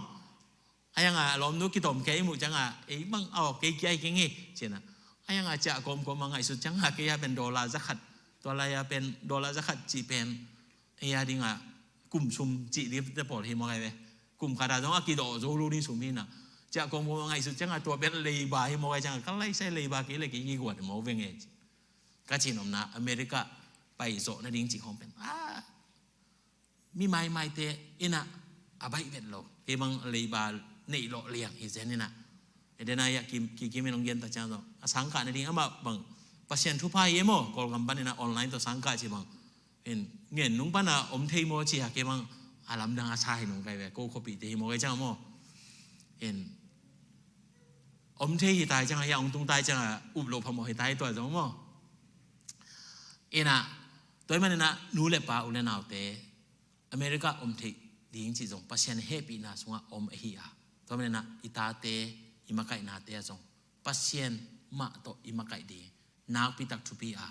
A hiangah a lawmnu kitawm kei i muh ciangah ei bang a aw kei kia i keng hi ci-in a. A hiangah ciah kawmkawm a ngaihsut ciangah kei a pen dollar zakhat, tua lai-a pen dollar zakhat cih pen ei a dingah kum sum cih dingte pawl hi mawk ai ve. Kum khat a zong a kidawh zo lo ding sum hi na. Ciah kawmkawm a ngaihsut ciangah tua pen leiba hi mawk ai ciangah ka laisai leiba kei le kei kiguan hi mawk veng e ci. Ka cih nopna America pai zawh nading cih khawng pen, ah, mi maimaite in a, a baih vet lo. Kei bang leiba neih lawh liang hi zen in a. Eden a ia kim, ki kim in hong gen ta ciang zong a sangkah nading amah bang Pasian thupha hi e maw, Kawlgam pan in a online tawh sangkah ci bang. In ngen nung pan a om thei maw ci a, kei bang a lamdang a sa hi nung kai ve, ko khuapihte hi maw kai ciang maw. In om thei hi tai ciang a, ia hong tung tai ciang a, up loh phamawh hi tai tua zong maw. In a, tua ahih manin a nu le pa u le naute America om theih ding cih zong Pasian hehpihna sungah om ahi a, tua ahih manin a i tate i makaihnate ah zong Pasian mah tawh i makaih ding nakpi tak thupi a,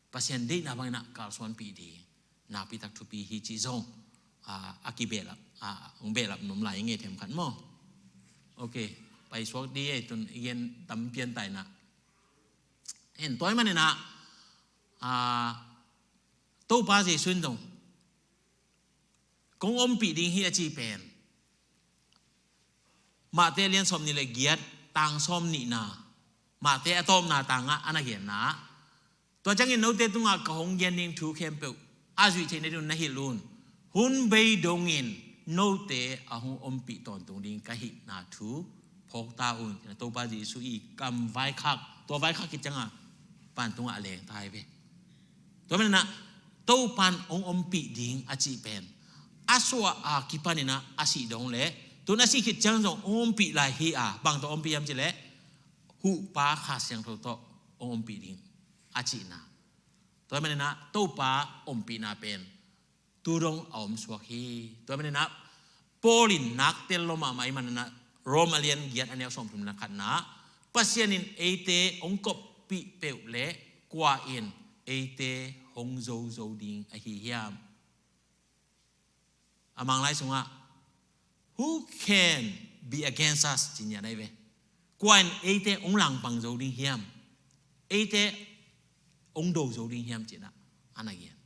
Pasian deihna bangin a kalsuanpih ding nakpi tak thupi hi cih zong, a, a kibehlap, a, hong behlap nuam lai i ngei themkhat maw. Ok, paisuak dih ei, tun i gen tam pian ta in a. Hen, tua ahih manin a, a, Topa Jesuh in zong kong ompih ding hi a cih pen Matthai lian sawmnih le giat, tang sawmnihna, Matthai a tawpna tangah a na genna. Tua ciangin note tungah ka hong gen ding thu khempeuh a zuih theih nading un na hilh un. Hun bei dongin note a hong ompih tawntung ding ka hihna thu phawk ta un. Topa Jesuh i kam vaikhak, tua vaikhak khit ciangah pan tungah a leng ta hi ve. Tua manin a Topan hong ompih ding a cih pen a suah a kipanin a, a sih dong leh tun a sih khit ciang zong hong ompih lai hi a, bang tawh ompih hiam cih leh Huhpa Kha Siangtho tawh hong ompih ding a cihna. Tua manin a Topa ompihna pen tu dong a om suak hi. Tua manin a Paul in nak tel lo mahmah ahih manin a Rom a lian giat a neu sawmthum le khatna, Pasian in eite hong koppih peuh leh kua in eite hong zo zo ding ahi hiam? A Manglai sungah, "Who can be against us?" ci-in a hi ve. Kua in eite hong langpang zo ding hiam? Eite hong do zo ding hiam ci-in a na gen.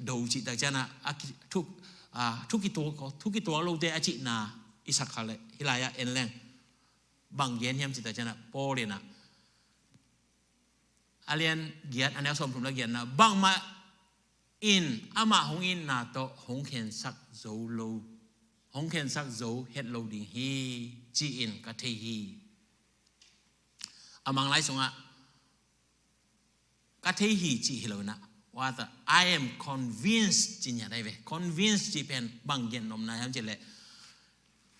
Do cih tak ciangin a, a ki, thu, a, thu kituak, thu kituak lote a cihna i sak kha leh hih lai-ah en leng bang gen hiam cih tak ciangin a Paul in a, a lian giat a neu sawmthum le giatna, "Bangmah in amah hong itna tawh hong khensak zo lo, hong khensak zo het lo ding hi, ci-in ka thei hi." A Manglai sungah, "Ka thei hi," cih hi lo in a, what a, "I am convinced," ci-in a hi ve. Convinced cih pen bang gen nopna hiam cih leh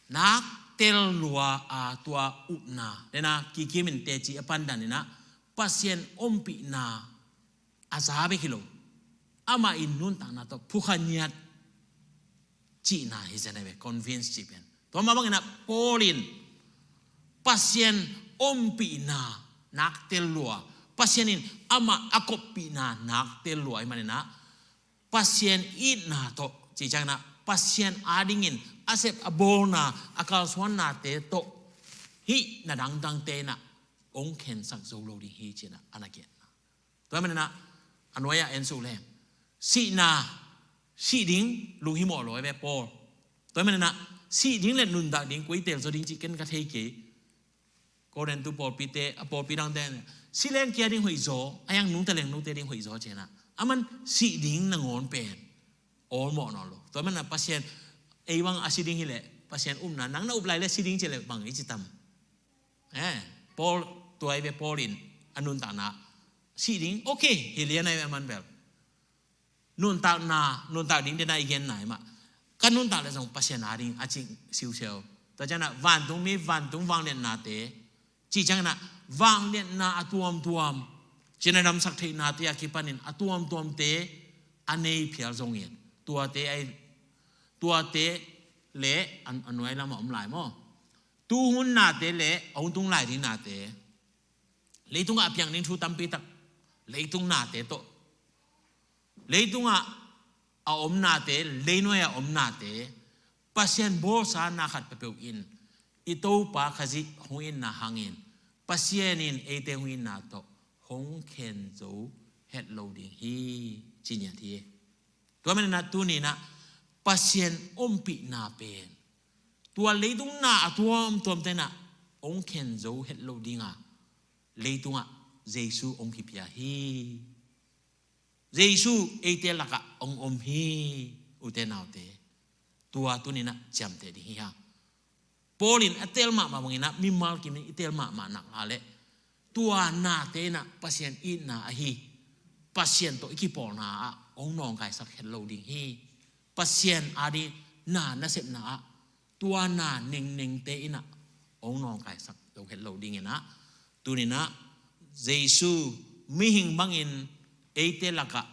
nak tel lua a tua upna, den a kikim in teci a pandan in a Pasian ompihna a za bek hi lo, amah in nuntakna tawh phukha ngiat cihna hi zen a hi ve, convince cih pen. Tua mah bangin a Paul in Pasian ompihna nak tel lua, Pasian in amah a koppihna nak tel lua ahih manin ah, Pasian itna tawh, cih ciangin ah Pasian adingin a sep a bawlna, a kalsuannate tawh hih na dangdangte in ah hong khensak zo lo ding hi, ci-in ah a na gen. Tua ahih manin ah a nuai-ah en suk leng, sihna, sih ding lunghimawh lo hi ve, Paul. Tua ahih manin ah sih ding le nuntak ding koi teel zaw ding cih ken ka thei kei. Korintu pawlpite, a pawlpi dangte in, si leng kia ding hoih zaw, a hiang nungta leng nungta ding hoih zaw, ci-in ah. Aman sih ding nangawn pen awlmawh nawn lo. Tua ahih manin ah Pasian, ei bang a si ding hi leh, Pasian upna, nang na up lai leh si ding ci leh bang i ci tam? Eh, Paul, tua hi ve, Paul in a nuntakna, sih ding, okay, hi lian ahi ve aman bel. Nuntakna, nuntak ding den a i genna hi mah. Ka nuntak leh zong Pasian ading a cing siusiau. Tua ciangin ah vantung mi, vantung vangliatnate, cih ciangin ah vangliatna a tuamtuam, cina damsak theihnate a kipanin a tuamtuamte a nei phial zongin, tuate a, tuate le a, a nuai lamah om lai maw? Tuhun nate le a hong tung lai ding nate, leitungah a piang ding thu tampi tak, leitung nate tawh, leitungah a om nate, leinuai-ah a om nate, Pasian bawlsa na khat peuhpeuh in i Topa Khazih hong itna hangin, Pasian in eite hong itna tawh hong khen zo het lo ding hi, ci ngiat hi. Tua ahih manin ah tuni-in ah Pasian ompihna pen, tua leitung na a tuamtuamte in ah hong khen zo het lo ding a, leitungah Jesu hong kipia hi. Jesu eite lakah hong om hi, ute naute. Tua tuni-in ah ciamteh ding hi hang. Paul in a teel mahmah bangin ah, mimal kimin i teel mahmah nak leh, tua nate in ah Pasian itna ahi, Pasian tawh i kipawlna ah hong nawngkaisak het lo ding hi. Pasian ading na nasepna ah, tua na nengnengte in ah hong nawngkaisak zo het lo dingin ah, tuni-in ah Jesu mihing bangin eite lakah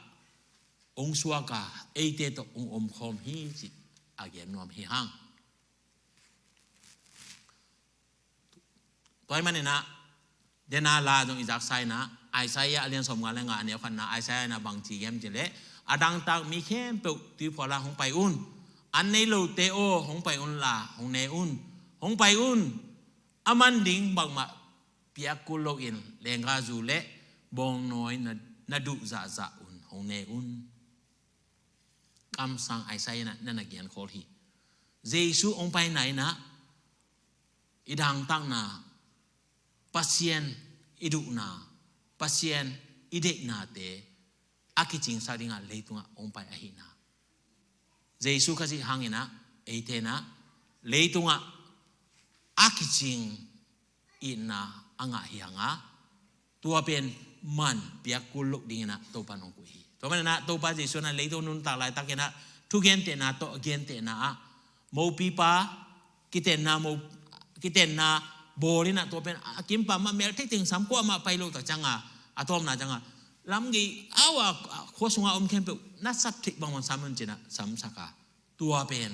hong suak a, eite tawh hong omkhawm hi, cih a gen nuam hi hang. Tua ahih manin ah, dena la zong i zaksa in ah, Isaiah a lian sawmnga le nga, a neu khatna, Isaiah in ah bang ci hiam cih leh, a dangtak mi khempeuh tuiphual ah hong pai un. An nei lote aw, hong pai unla, hong ne un. Hong pai un. A man ding bangmah piak kul loin, leenggahzu le bawngnawi na, na duh zahzah un, hong ne un. Kamsang Isaiah in ah na na gen khol hi. Jesu hong paina in ah, i dangtakna, Pasian i duhna, Pasian i deihnate a kicingsak dingah leitungah hong pai ahihna. Jesu Khazih hangin ah, eite in ah leitungah a kicing itna a ngah hi hang a, tua pen man piak kul loh dingin ah Topa in hong koih hi. Tua manin ah Topa Jesu in ah leitung nuntak laitakin ah thugentehna tawh a gentehna ah, mopipa kitenna, mo, kitenna bawl in ah, tua pen a kimpa mah, mel thei teng sam, kuamah pai loh tak ciangin, a tawpna ciangin, lamgei au a, a khua sungah om khempeuh na sap theih bangbang sam un, ci-in ah samsak a, tua pen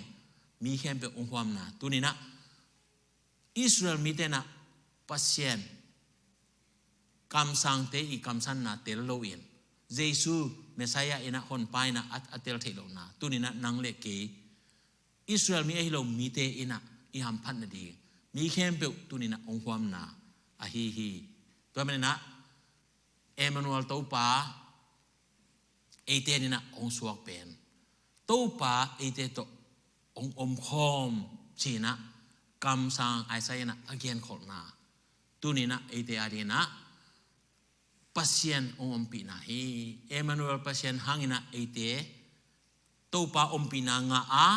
mi khempeuh hong huamna. Tuni-in ah Israel mite in ah Pasian kamsangte i kamsanna tel loin, Jesu Messiah in ah, Honpa in ah a, a tel theih lohna, tuni-in ah nang le kei, Israel mi ahi lo mite in ah i hamphat nading, mi khempeuh tuni-in ah hong huamna ahi hi. Tua manin ah Emmanuel, Topa eite adingin ah hong suak pen, Topa eite tawh hong omkhawm, ci-in ah kamsang Isaiah in ah a genkholhna, tuni-in ah eite adingin ah Pasian hong ompihna hi. Emmanuel, Pasian hangin ah eite Topa ompihna ngah a,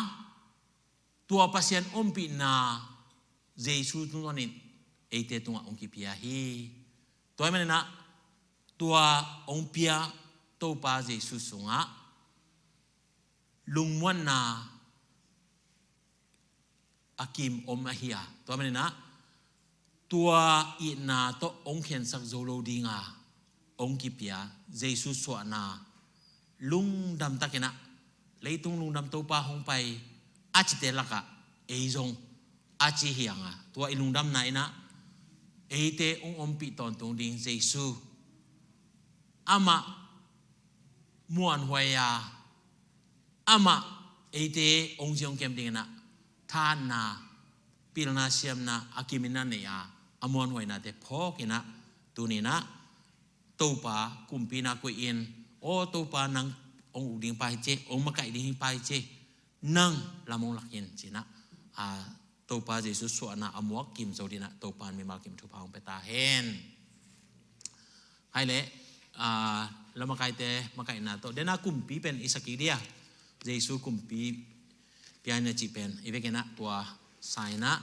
tua Pasian ompihna Jesu tungtawnin eite tungah hong kipia hi. Tua ahih manin ah tua hong pia Topa Jesu sungah lungmuanna a kim om ahi a, tua manin ah tua itna tawh hong khensak zo lo dinga hong kipia Jesu suahna, lungdam takin ah, leitung lungdam Topa hong pai a cite lakah ei zong a ci hi hang a, tua i lungdamna in ah eite hong ompih tawntung ding Jesu, amah muanhuai a, amah eite hong zong kem dingin ah thahatna, pilna, siamna a kimin a nei a, a muanhuainate phawkin ah tuni-in ah Topa kumpina koih in, aw Topa, nang hong uk ding pa hi ci, hong makaih ding hi pa hi ci, nang lam hong lak in ci-in ah, a, Topa Jesu suahna a muak kim zo dingin ah Topa in mimal kim thupha hong pia ta hen. Hai leh, a, lamakaite makaihna tawh, den a kumpi pen i sa kik ding a, Jesu kumpi pia in a cih pen i vekin ah tua sa-in ah,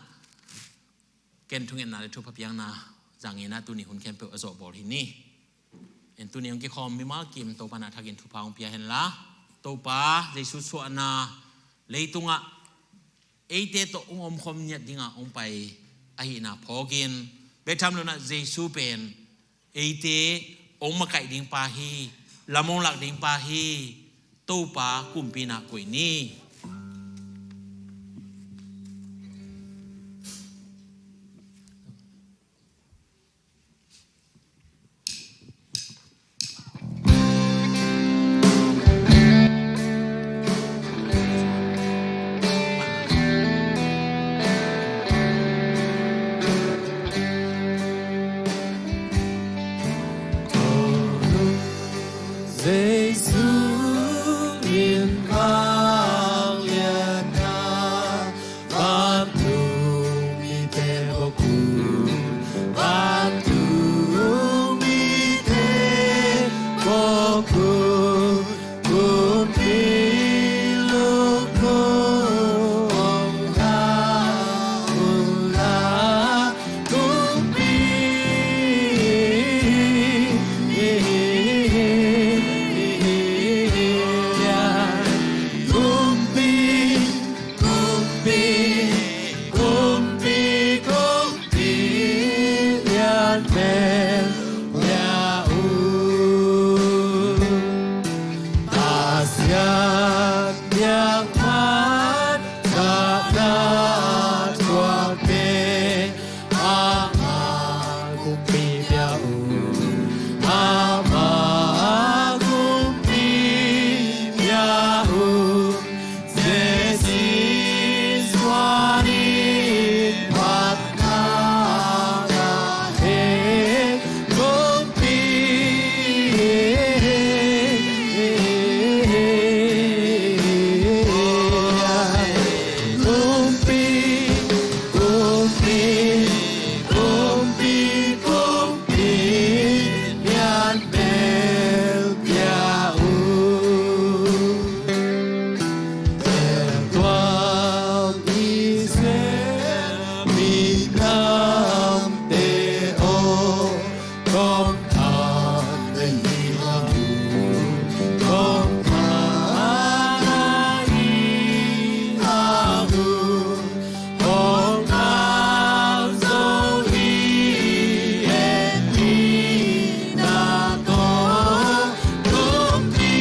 ken thungetna le thupha piakna zangin ah tuni hun khempeuh a zawh bawl hi ni. En, tuni hong kikhawm mimal kim Topa in a thakin thupha hong pia hen la, Topa Jesu suahna leitungah eite tawh hong omkhawm ngiat dingah hong pai ahihna phawkin, bek tham loin ah Jesu pen eite hong makaih ding pa hi, lam hong lak ding pa hi, Topa kumpina koih ni. Jesu min vangliatna, vantung mite bawk un, vantung mite bawk un, kumpi lukhu hong la un la, kumpi, kumpi, kumpi, kumpi, kumpi lian bel pia un. A siat biakman, sa na tuak te, ama kumpi pia un, ama kumpi pia un. Jesu suan in phatna na he, kumpi, kumpi, kumpi, kumpi, kumpi lian bel pia un. Tel tuam Israel minamte aw, kong tha na hi a hun, kong tha na hi a hun, hong kau zo hi e, mi na tawh kumpi,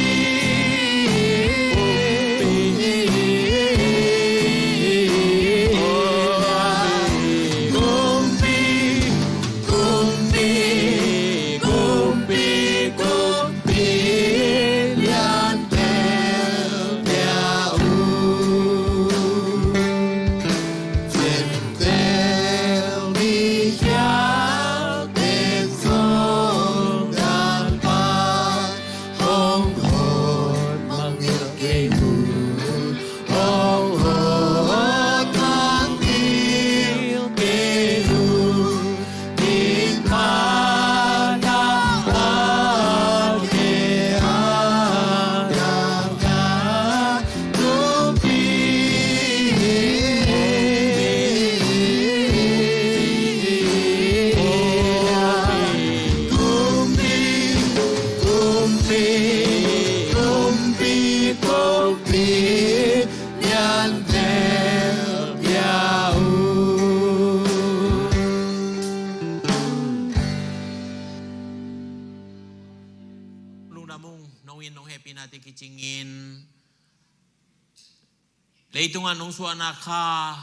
kumpi, kumpi, kumpi, kumpi lian bel pia un. Gentile mikhial tek zong dan pan, hong hawt mangngilh kei un, hong hawt mangngilh kei un. Lungdam ung, nong in nong hehpihnate kicingin leitungah nong suahna kha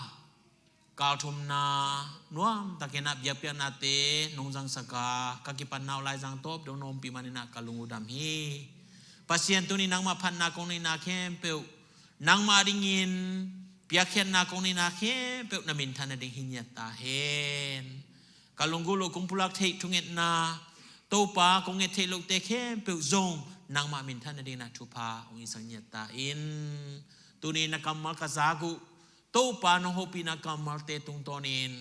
Kal thumna nuamtakin ah biakpiaknate nong zangsak a, ka kipatna uh Laizang tawp dong nong ompih manin ah ka lung uh dam hi. Pasian, tuni nangmah phatna kong neihna khempeuh, nangmah dingin piakkhiatna kong neihna khempeuh na minthan nading hi ngiat ta hen. Ka lunggulh uh kong pulak theih thungetna, Topa, kong nget theih lohte khempeuh zong nangmah minthan nadingin ah thupha hong hisak ngiat ta in. Tuni na kammal ka zak uh, Topa, nong hopihna kammalte tungtawnin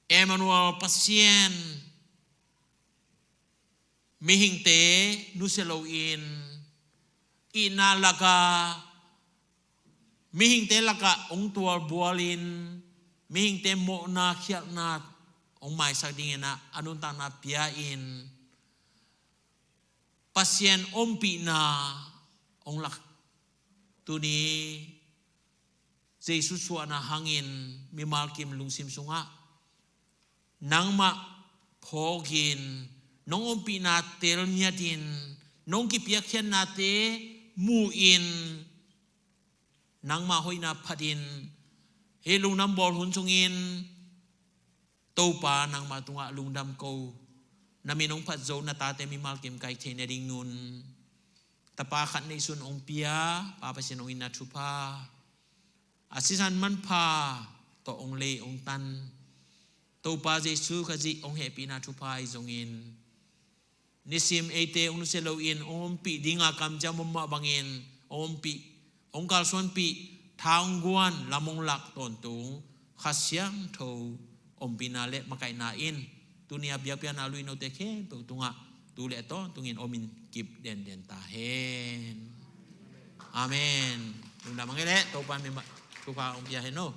Emmanuel, Pasian mihingte nusia loin, itna lakah, mihingte lakah hong tualbualin, mihingte mawhna khialhna hong maisak dingin ah a nuntakna pia-in, Pasian ompihna hong lak. Tuni Jesu suahna hangin mimal kim lungsim sungah nangmah phawkin, nong ompihna tel ngiatin, nong kipiakkhiatnate mu-in, nangmah hoihna phatin, hih lungdam bawl hun sungin Topa, nangmah tungah lungdam ko. Na min hong phat zo na tate mimal kim kaih theih nadingun Tapa khat neihsun hong pia Pa Pasian, hong itna thupha, a sisan manpha tawh hong lei hong tan Topa Jesu Khazih hong hehpihna thupha ahi zongin, nisim eite hong nusia loin hong ompih dinga kamciam om mah bangin hong ompih, hong kalsuanpih, tha hong guan, lam hong lak tawntung Kha Siangtho ompihna le makaihna in tuni a biakpiakna a luinote khempeuh tungah tu le tawntungin omin kip denden ta hen. Amen. Lungdam hang ei leh, Topa in mi mah thupha hong pia hen aw.